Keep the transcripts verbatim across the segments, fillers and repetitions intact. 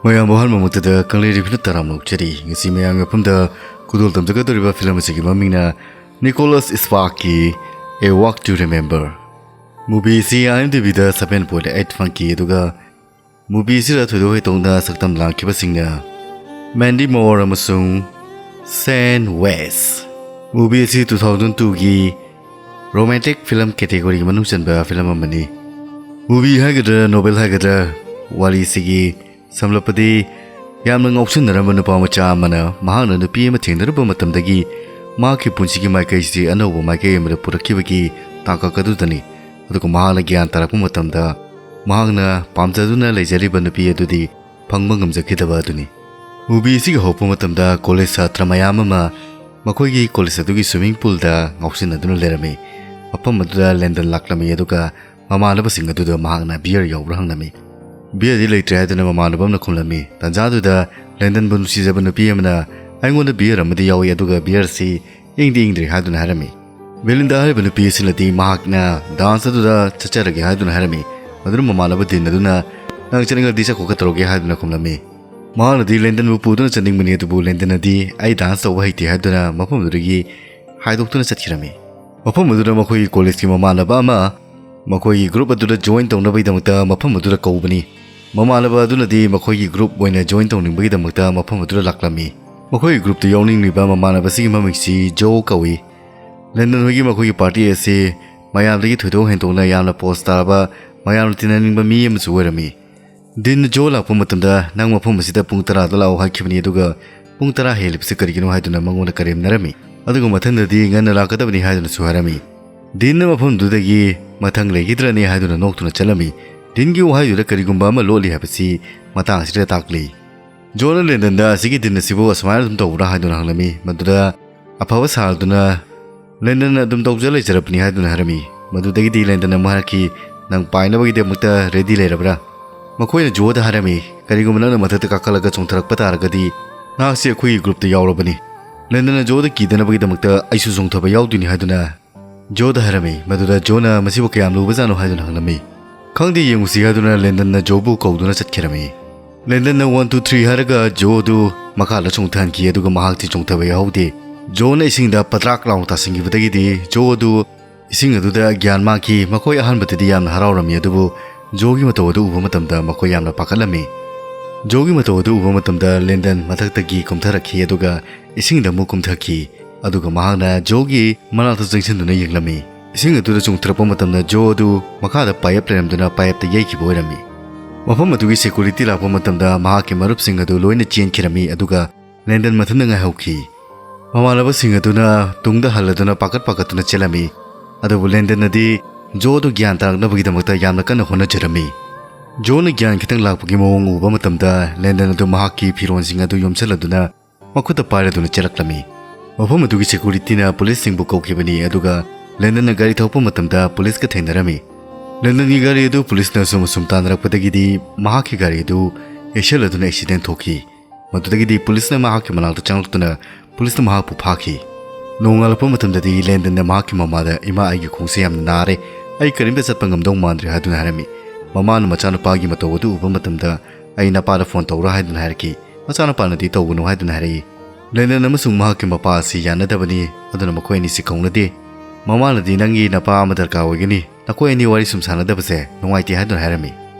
ꯃꯌꯥꯝꯕꯨ ꯑꯍꯥꯟꯕꯃꯛꯇꯗ ꯀꯪꯂꯩ ꯔꯤꯚꯤꯌꯨꯅ ꯇꯔꯥꯝꯅ ꯑꯣꯛꯆꯔꯤ꯫ ꯉꯁꯤ ꯃꯌꯥꯝꯒꯤ ꯃꯐꯝꯗ ꯈꯨꯗꯣꯜ ꯇꯝꯖꯒꯗꯧꯔꯤꯕ ꯐꯤꯂꯝ ꯑꯁꯤꯒꯤ ꯃꯃꯤꯡꯅ Nicholas Sparks-ꯀꯤ A Walk to Remember꯫ Movie ꯑꯁꯤ IMDb-ꯗ seven point eight ꯐꯪꯈꯤ, ꯑꯗꯨꯒ ꯃꯨꯚꯤ ꯑꯁꯤꯗ ꯊꯣꯏꯗꯣꯛ ꯍꯦꯟꯗꯣꯛꯅ ꯁꯛꯇꯝ ꯂꯥꯡꯈꯤꯕꯁꯤꯡꯅ ꯃꯦꯟꯗꯤ ꯃꯣꯔ ꯑꯃꯁꯨꯡ ꯁꯦꯟ ꯋꯦꯁ꯫ ꯃꯨꯚꯤ ꯑꯁꯤ two thousand two-ꯒꯤ romantic film category-ꯒꯤ ꯃꯅꯨꯡ ꯆꯟꯕ ꯐꯤꯂꯝ ꯑꯃꯅꯤ꯫ ꯃꯨꯚꯤ ꯍꯥꯏꯒꯗ꯭ꯔꯥ, ꯅꯣꯚꯦꯜ ꯍꯥꯏꯒꯗ꯭ꯔꯥ, ꯋꯥꯔꯤꯁꯤꯒꯤ ꯁꯝꯂꯞꯄꯗꯤ, ꯌꯥꯝꯅ ꯉꯥꯎꯁꯤꯟꯅꯔꯝꯕ ꯅꯨꯄꯥ ꯃꯆꯥ ꯑꯃꯅ ꯃꯍꯥꯛꯅ ꯅꯨꯄꯤ ꯑꯃ ꯊꯦꯡꯅꯔꯨꯕ ꯃꯇꯝꯗꯒꯤ ꯃꯍꯥꯛꯀꯤ ꯄꯨꯟꯁꯤꯒꯤ ꯃꯥꯏꯀꯩꯁꯤ ꯑꯅꯧꯕ ꯃꯥꯏꯀꯩ ꯑꯃꯗ ꯄꯨꯔꯛꯈꯤꯕꯒꯤ ꯇꯥꯡꯀꯛ ꯑꯗꯨꯗꯅꯤ꯫ ꯑꯗꯨꯒ ꯃꯍꯥꯛꯅ ꯒ꯭ꯌꯥꯟ ꯇꯥꯔꯛꯄ ꯃꯇꯝꯗ, ꯃꯍꯥꯛꯅ ꯄꯥꯝꯖꯗꯨꯅ ꯂꯩꯖꯔꯤꯕ ꯅꯨꯄꯤ ꯑꯗꯨꯗꯤ ꯐꯪꯕ ꯉꯝꯖꯈꯤꯗꯕ ꯑꯗꯨꯅꯤ꯫ ꯃꯨꯚꯤ ꯑꯁꯤꯒꯤ ꯍꯧꯔꯛꯄ ꯃꯇꯝꯗ ꯀꯣꯂꯦꯖ ꯁꯥꯇ꯭ꯔ ꯃꯌꯥꯝ ꯑꯃ ꯃꯈꯣꯏꯒꯤ ꯀꯣꯂꯦꯖ ꯑꯗꯨꯒꯤ swimming pool-ꯗ ꯉꯥꯎꯁꯤꯟꯅꯗꯨꯅ ꯂꯩꯔꯝꯃꯤ꯫ ꯃꯐꯝ ꯑꯗꯨꯗ ꯂꯦꯟꯗꯟ ꯂꯥꯛꯂꯝꯃꯤ, ꯑꯗꯨꯒ ꯃꯃꯥꯟꯅꯕꯁꯤꯡ ꯑꯗꯨꯗ ꯃꯍꯥꯛꯅ beer ꯌꯥꯎꯕ꯭ꯔꯥ ꯍꯪꯂꯝꯃꯤ꯫ Beer-ꯗꯤ ꯂꯩꯇ꯭ꯔꯦ ꯍꯥꯏꯗꯨꯅ ꯃꯃꯥꯟꯅꯕ ꯑꯃꯅ ꯈꯨꯝꯂꯝꯃꯤ꯫ ꯇꯥꯟꯖꯥꯗꯨꯗ ꯂꯦꯟꯗꯟꯕꯨ ꯅꯨꯡꯁꯤꯖꯕ ꯅꯨꯄꯤ ꯑꯃꯅ, "ꯑꯩꯉꯣꯟꯗ beer ꯑꯃꯗꯤ ꯌꯥꯎꯏ, ꯑꯗꯨꯒ beer-ꯁꯤ ꯏꯪꯗꯤ ꯏꯪꯗ꯭ꯔꯤ" ꯍꯥꯏꯗꯨꯅ ꯍꯥꯏꯔꯝꯃꯤ꯫ ꯕꯦꯂꯤꯟꯗꯥ ꯍꯥꯏꯔꯤꯕ ꯅꯨꯄꯤ ꯑꯁꯤꯅꯗꯤ ꯃꯍꯥꯛꯅ dance ꯑꯗꯨꯗ ꯆꯠꯆꯔꯒꯦ ꯍꯥꯏꯗꯨꯅ ꯍꯥꯏꯔꯝꯃꯤ꯫ ꯃꯗꯨꯅ ꯃꯃꯥꯟꯅꯕ ꯗꯤꯟ ꯑꯗꯨꯅ, "ꯅꯪ ꯆꯠꯅꯤꯡꯉꯗꯤ ꯆꯠꯈꯣ, ꯀꯩꯗꯧꯔꯒꯦ?" ꯍꯥꯏꯗꯨꯅ ꯈꯨꯝꯂꯝꯃꯤ꯫ ꯃꯍꯥꯛꯅꯗꯤ ꯂꯦꯟꯗꯟꯕꯨ ꯄꯨꯗꯨꯅ ꯆꯠꯅꯤꯡꯕꯅꯤ, ꯑꯗꯨꯕꯨ ꯂꯦꯟꯗꯟꯅꯗꯤ, "ꯑꯩ dance ꯇꯧꯕ ꯍꯩꯇꯦ" ꯍꯥꯏꯗꯨꯅ ꯃꯐꯝ ꯑꯗꯨꯗꯒꯤ ꯍꯥꯏꯗꯣꯛꯇꯨꯅ ꯆꯠꯈꯤꯔꯝꯃꯤ꯫ ꯃꯐꯝ ꯑꯗꯨꯗ ꯃꯈꯣꯏꯒꯤ ꯀꯣꯂꯦꯖꯀꯤ ꯃꯃꯥꯟꯅꯕ ꯑꯃ ꯃꯈꯣꯏꯒꯤ group ꯑꯗꯨꯗ join ꯇꯧꯅꯕꯒꯤꯗꯃꯛꯇ ꯃꯐꯝ ꯑꯗꯨꯗ ꯀꯧꯕꯅꯤ꯫ ꯃꯃꯥꯟꯅꯕ ꯑꯗꯨꯅꯗꯤ ꯃꯈꯣꯏꯒꯤ group ꯑꯣꯏꯅ join ꯇꯧꯅꯤꯡꯕꯒꯤꯗꯃꯛꯇ ꯃꯐꯝ ꯑꯗꯨꯗ ꯂꯥꯛꯂꯝꯃꯤ꯫ ꯃꯈꯣꯏꯒꯤ group-ꯇ ꯌꯥꯎꯅꯤꯡꯂꯤꯕ ꯃꯃꯥꯟꯅꯕꯁꯤꯒꯤ ꯃꯃꯤꯡꯁꯤ ꯖꯣ ꯀꯧꯏ꯫ ꯂꯦꯟꯗꯟ ꯍꯣꯏꯒꯤ ꯃꯈꯣꯏꯒꯤ party ꯑꯁꯤ ꯃꯌꯥꯝꯗꯒꯤ ꯊꯣꯏꯗꯣꯛ ꯍꯦꯟꯗꯣꯛꯅ ꯌꯥꯝꯅ posh ꯇꯥꯔꯕ, ꯃꯌꯥꯝꯅ ꯇꯤꯟꯅꯅꯤꯡꯕ ꯃꯤ ꯑꯃꯁꯨ ꯑꯣꯏꯔꯝꯃꯤ꯫ ꯗꯤꯟꯅ ꯖꯣ ꯂꯥꯛꯄ ꯃꯇꯝꯗ, "ꯅꯪ ꯃꯐꯝ ꯑꯁꯤꯗ ꯄꯨꯡ ꯇꯔꯥꯗ ꯂꯥꯛꯑꯣ" ꯍꯥꯏꯈꯤꯕꯅꯤ, ꯑꯗꯨꯒ ꯄꯨꯡ ꯇꯔꯥ ꯍꯦꯜꯂꯤꯕꯁꯤ ꯀꯔꯤꯒꯤꯅꯣ ꯍꯥꯏꯗꯨꯅ ꯃꯉꯣꯟꯗ ꯀꯔꯦꯝꯅꯔꯝꯃꯤ꯫ ꯑꯗꯨꯒ ꯃꯊꯪꯗꯗꯤ ꯉꯟꯅ ꯂꯥꯛꯀꯗꯕꯅꯤ ꯍꯥꯏꯗꯨꯅꯁꯨ ꯍꯥꯏꯔꯝꯃꯤ꯫ ꯗꯤꯟꯅ ꯃꯐꯝꯗꯨꯗꯒꯤ ꯃꯊꯪ ꯂꯩꯈꯤꯗ꯭ꯔꯅꯤ ꯍꯥꯏꯗꯨꯅ ꯅꯣꯛꯇꯨꯅ ꯆꯠꯂꯝꯃꯤ꯫ ꯗꯤꯟꯒꯤ ꯋꯥꯍꯩꯗꯨꯗ ꯀꯔꯤꯒꯨꯝꯕ ꯑꯃ ꯂꯣꯠꯂꯤ ꯍꯥꯏꯕꯁꯤ ꯃꯇꯥꯡ ꯑꯁꯤꯗ ꯇꯥꯛꯂꯤ꯫ ꯖꯣꯅ ꯂꯦꯟꯗꯟꯗ, "ꯑꯁꯤꯒꯤ ꯗꯤꯟ ꯑꯁꯤꯕꯨ ꯑꯁꯨꯃꯥꯏꯅ ꯑꯗꯨꯝ ꯇꯧꯕ꯭ꯔꯥ?" ꯍꯥꯏꯗꯨꯅ ꯍꯪꯂꯝꯃꯤ꯫ ꯃꯗꯨꯗ ꯑꯐꯕ ꯁꯥꯔꯗꯨꯅ, "ꯂꯦꯟꯗꯟꯅ ꯑꯗꯨꯝ ꯇꯧꯖ ꯂꯩꯖꯔꯕꯅꯤ" ꯍꯥꯏꯗꯨꯅ ꯍꯥꯏꯔꯝꯃꯤ꯫ ꯃꯗꯨꯗꯒꯤꯗꯤ ꯂꯦꯟꯗꯟꯅ ꯑꯃꯨꯛ ꯍꯥꯏꯔꯛꯈꯤ, "ꯅꯪ ꯄꯥꯏꯅꯕꯒꯤꯗꯃꯛꯇ ready ꯂꯩꯔꯕ꯭ꯔꯥ?" ꯃꯈꯣꯏꯅ ꯖꯣꯗ ꯍꯥꯏꯔꯝꯃꯤ, "ꯀꯔꯤꯒꯨꯝꯕ ꯅꯪꯅ ꯃꯊꯛꯇ ꯀꯥꯈꯠꯂꯒ ꯆꯣꯡꯊꯔꯛꯄ ꯇꯥꯔꯒꯗꯤ, ꯅꯍꯥꯛꯁꯤ ꯑꯩꯈꯣꯏꯒꯤ group-ꯇ ꯌꯥꯎꯔꯕꯅꯤ꯫" ꯂꯦꯟꯗꯟꯅ ꯖꯣꯗ ꯀꯤꯗꯅꯕꯒꯤꯗꯃꯛꯇ, "ꯑꯩꯁꯨ ꯆꯣꯡꯊꯕ ꯌꯥꯎꯗꯣꯏꯅꯤ" ꯍꯥꯏꯗꯨꯅ ꯖꯣꯗ ꯍꯥꯏꯔꯝꯃꯤ꯫ ꯃꯗꯨꯗ ꯖꯣꯅ, "ꯃꯁꯤꯕꯨ ꯀꯌꯥꯝ ꯂꯨꯕꯖꯥꯠꯅꯣ?" ꯍꯥꯏꯗꯨꯅ ꯍꯪꯂꯝꯃꯤ꯫ "ꯈꯪꯗꯦ, ꯌꯦꯡꯉꯨꯁꯤ" ꯍꯥꯏꯗꯨꯅ ꯂꯦꯟꯗꯟꯅ ꯖꯣꯕꯨ ꯀꯧꯗꯨꯅ ꯆꯠꯈꯤꯔꯝꯃꯤ꯫ ꯂꯦꯟꯗꯟꯅ "ꯋꯥꯟ, ꯇꯨ, ꯊ꯭ꯔꯤ" ꯍꯥꯏꯔꯒ ꯖꯣ ꯑꯗꯨ ꯃꯈꯥꯗ ꯆꯣꯡꯊꯍꯟꯈꯤ, ꯑꯗꯨꯒ ꯃꯍꯥꯛꯇꯤ ꯆꯣꯡꯊꯕ ꯌꯥꯍꯧꯗꯦ꯫ ꯖꯣꯅ ꯏꯁꯤꯡꯗ ꯄꯗ꯭ꯔꯥꯛ ꯂꯥꯎꯅ ꯇꯥꯁꯤꯟꯈꯤꯕꯗꯒꯤꯗꯤ ꯖꯣ ꯑꯗꯨ ꯏꯁꯤꯡ ꯑꯗꯨꯗ ꯒ꯭ꯌꯥꯟ ꯃꯥꯡꯈꯤ꯫ ꯃꯈꯣꯏ ꯑꯍꯥꯟꯕꯗꯗꯤ ꯌꯥꯝꯅ ꯍꯔꯥꯎꯔꯝꯃꯤ, ꯑꯗꯨꯕꯨ ꯖꯣꯒꯤ ꯃꯇꯧ ꯑꯗꯨ ꯎꯕ ꯃꯇꯝꯗ ꯃꯈꯣꯏ ꯌꯥꯝꯅ ꯄꯥꯈꯠꯂꯝꯃꯤ꯫ ꯖꯣꯒꯤ ꯃꯇꯧ ꯑꯗꯨ ꯎꯕ ꯃꯇꯝꯗ ꯂꯦꯟꯗꯟ ꯃꯊꯛꯇꯒꯤ ꯀꯨꯝꯊꯔꯛꯈꯤ, ꯑꯗꯨꯒ ꯏꯁꯤꯡꯗ ꯑꯃꯨꯛ ꯀꯨꯝꯊꯈꯤ꯫ ꯑꯗꯨꯒ ꯃꯍꯥꯛꯅ ꯖꯣꯒꯤ ꯃꯅꯥꯛꯇ ꯆꯪꯁꯤꯟꯗꯨꯅ ꯌꯦꯡꯂꯝꯃꯤ꯫ ꯏꯁꯤꯡ ꯑꯗꯨꯗ ꯆꯣꯡꯊꯔꯛꯄ ꯃꯇꯝꯗ ꯖꯣ ꯑꯗꯨ ꯃꯈꯥꯗ ꯄꯥꯏꯞ ꯂꯩꯔꯝꯗꯨꯅ ꯄꯥꯏꯞꯇ ꯌꯩꯈꯤꯕ ꯑꯣꯏꯔꯝꯃꯤ꯫ ꯃꯐꯝ ꯑꯗꯨꯒꯤ ꯁꯦꯀ꯭ꯌꯨꯔꯤꯇꯤ ꯂꯥꯛꯄ ꯃꯇꯝꯗ ꯃꯍꯥꯛꯀꯤ ꯃꯔꯨꯞꯁꯤꯡ ꯑꯗꯨ ꯂꯣꯏꯅ ꯆꯦꯟꯈꯤꯔꯝꯃꯤ, ꯑꯗꯨꯒ ꯂꯦꯟꯗꯟ ꯃꯊꯟꯇ ꯉꯥꯏꯍꯧꯈꯤ꯫ ꯃꯃꯥꯟꯅꯕꯁꯤꯡ ꯑꯗꯨꯅ ꯇꯨꯡꯗ ꯍꯜꯂꯗꯨꯅ ꯄꯥꯈꯠ ꯄꯥꯈꯠꯇꯨꯅ ꯆꯦꯜꯂꯝꯃꯤ, ꯑꯗꯨꯕꯨ ꯂꯦꯟꯗꯟꯅꯗꯤ ꯖꯣꯗꯨ ꯒ꯭ꯌꯥꯟ ꯇꯥꯔꯛꯅꯕꯒꯤꯗꯃꯛꯇ ꯌꯥꯝꯅ ꯀꯟꯅ ꯍꯣꯠꯅꯖꯔꯝꯃꯤ꯫ ꯖꯣꯅ ꯒ꯭ꯌꯥꯟ ꯈꯤꯇꯪ ꯂꯥꯛꯄꯒꯤ ꯃꯑꯣꯡ ꯎꯕ ꯃꯇꯝꯗ ꯂꯦꯟꯗꯟ ꯑꯗꯨ ꯃꯍꯥꯛꯀꯤ ꯐꯤꯔꯣꯜꯁꯤꯡ ꯑꯗꯨ ꯌꯣꯝꯁꯤꯜꯂꯗꯨꯅ ꯃꯈꯨꯠꯇ ꯄꯥꯏꯔꯗꯨꯅ ꯆꯦꯜꯂꯛꯂꯝꯃꯤ꯫ ꯃꯐꯝ ꯑꯗꯨꯒꯤ ꯁꯦꯀ꯭ꯌꯨꯔꯤꯇꯤꯅ ꯄꯨꯂꯤꯁꯁꯤꯡꯕꯨ ꯀꯧꯈꯤꯕꯅꯤ, ꯑꯗꯨꯒ ꯂꯦꯟꯗꯟꯅ ꯒꯥꯔꯤ ꯊꯧꯔꯛꯄ ꯃꯇꯝꯗ ꯄꯨꯂꯤꯁꯀ ꯊꯦꯡꯅꯔꯝꯃꯤ꯫ ꯂꯦꯟꯗꯟꯒꯤ ꯒꯥꯔꯤ ꯑꯗꯨ ꯄꯨꯂꯤꯁꯅ ꯑꯁꯨꯝ ꯑꯁꯨꯝ ꯇꯥꯟꯅꯔꯛꯄꯗꯒꯤꯗꯤ ꯃꯍꯥꯛꯀꯤ ꯒꯥꯔꯤ ꯑꯗꯨ ꯌꯩꯁꯜꯂꯗꯨꯅ ꯑꯦꯛꯁꯤꯗꯦꯟ ꯊꯣꯛꯈꯤ꯫ ꯃꯗꯨꯗꯒꯤꯗꯤ ꯄꯨꯂꯤꯁꯅ ꯃꯍꯥꯛꯀꯤ ꯃꯅꯥꯛꯇ ꯆꯪꯂꯛꯇꯨꯅ ꯄꯨꯂꯤꯁꯅ ꯃꯍꯥꯛꯄꯨ ꯐꯥꯈꯤ꯫ ꯅꯣꯡꯉꯥꯜꯂꯛꯄ ꯃꯇꯝꯗꯗꯤ ꯂꯦꯟꯗꯟꯅ ꯃꯍꯥꯛꯀꯤ ꯃꯃꯥꯗ, "ꯏꯃꯥ, ꯑꯩꯒꯤ ꯈꯣꯡꯁꯦ ꯌꯥꯝꯅ ꯅꯥꯔꯦ, ꯑꯩ ꯀꯔꯤꯝꯇ ꯆꯠꯄ ꯉꯝꯗꯧ ꯃꯥꯟꯗ꯭ꯔꯦ" ꯍꯥꯏꯗꯨꯅ ꯍꯥꯏꯔꯝꯃꯤ꯫ ꯃꯃꯥꯅ ꯃꯆꯥꯅꯨꯄꯥꯒꯤ ꯃꯇꯧ ꯑꯗꯨ ꯎꯕ ꯃꯇꯝꯗ, "ꯑꯩ ꯅꯄꯥꯗ ꯐꯣꯟ ꯇꯧꯔ" ꯍꯥꯏꯗꯨꯅ ꯍꯥꯏꯔꯛꯈꯤ꯫ ꯃꯆꯥꯅꯨꯄꯥꯅꯗꯤ "ꯇꯧꯒꯅꯨ" ꯍꯥꯏꯗꯨꯅ ꯍꯥꯏꯔꯛꯏ꯫ ꯂꯦꯟꯗꯟ ꯑꯃꯁꯨꯡ ꯃꯍꯥꯛꯀꯤ ꯃꯄꯥ ꯑꯁꯤ ꯌꯥꯅꯗꯕꯅꯤ, ꯑꯗꯨꯅ ꯃꯈꯣꯏ ꯑꯅꯤꯁꯤ ꯀꯧꯅꯗꯦ꯫ ꯃꯃꯥꯅꯗꯤ, "ꯅꯪꯒꯤ ꯅꯄꯥ ꯑꯃ ꯗꯔꯀꯥꯔ ꯑꯣꯏꯒꯅꯤ, ꯅꯈꯣꯏ ꯑꯅꯤ ꯋꯥꯔꯤ ꯁꯨꯝ ꯁꯥꯟꯅꯗꯕꯁꯦ ꯅꯨꯡꯉꯥꯏꯇꯦ" ꯍꯥꯏꯗꯨꯅ ꯍꯥꯏꯔꯝꯃꯤ꯫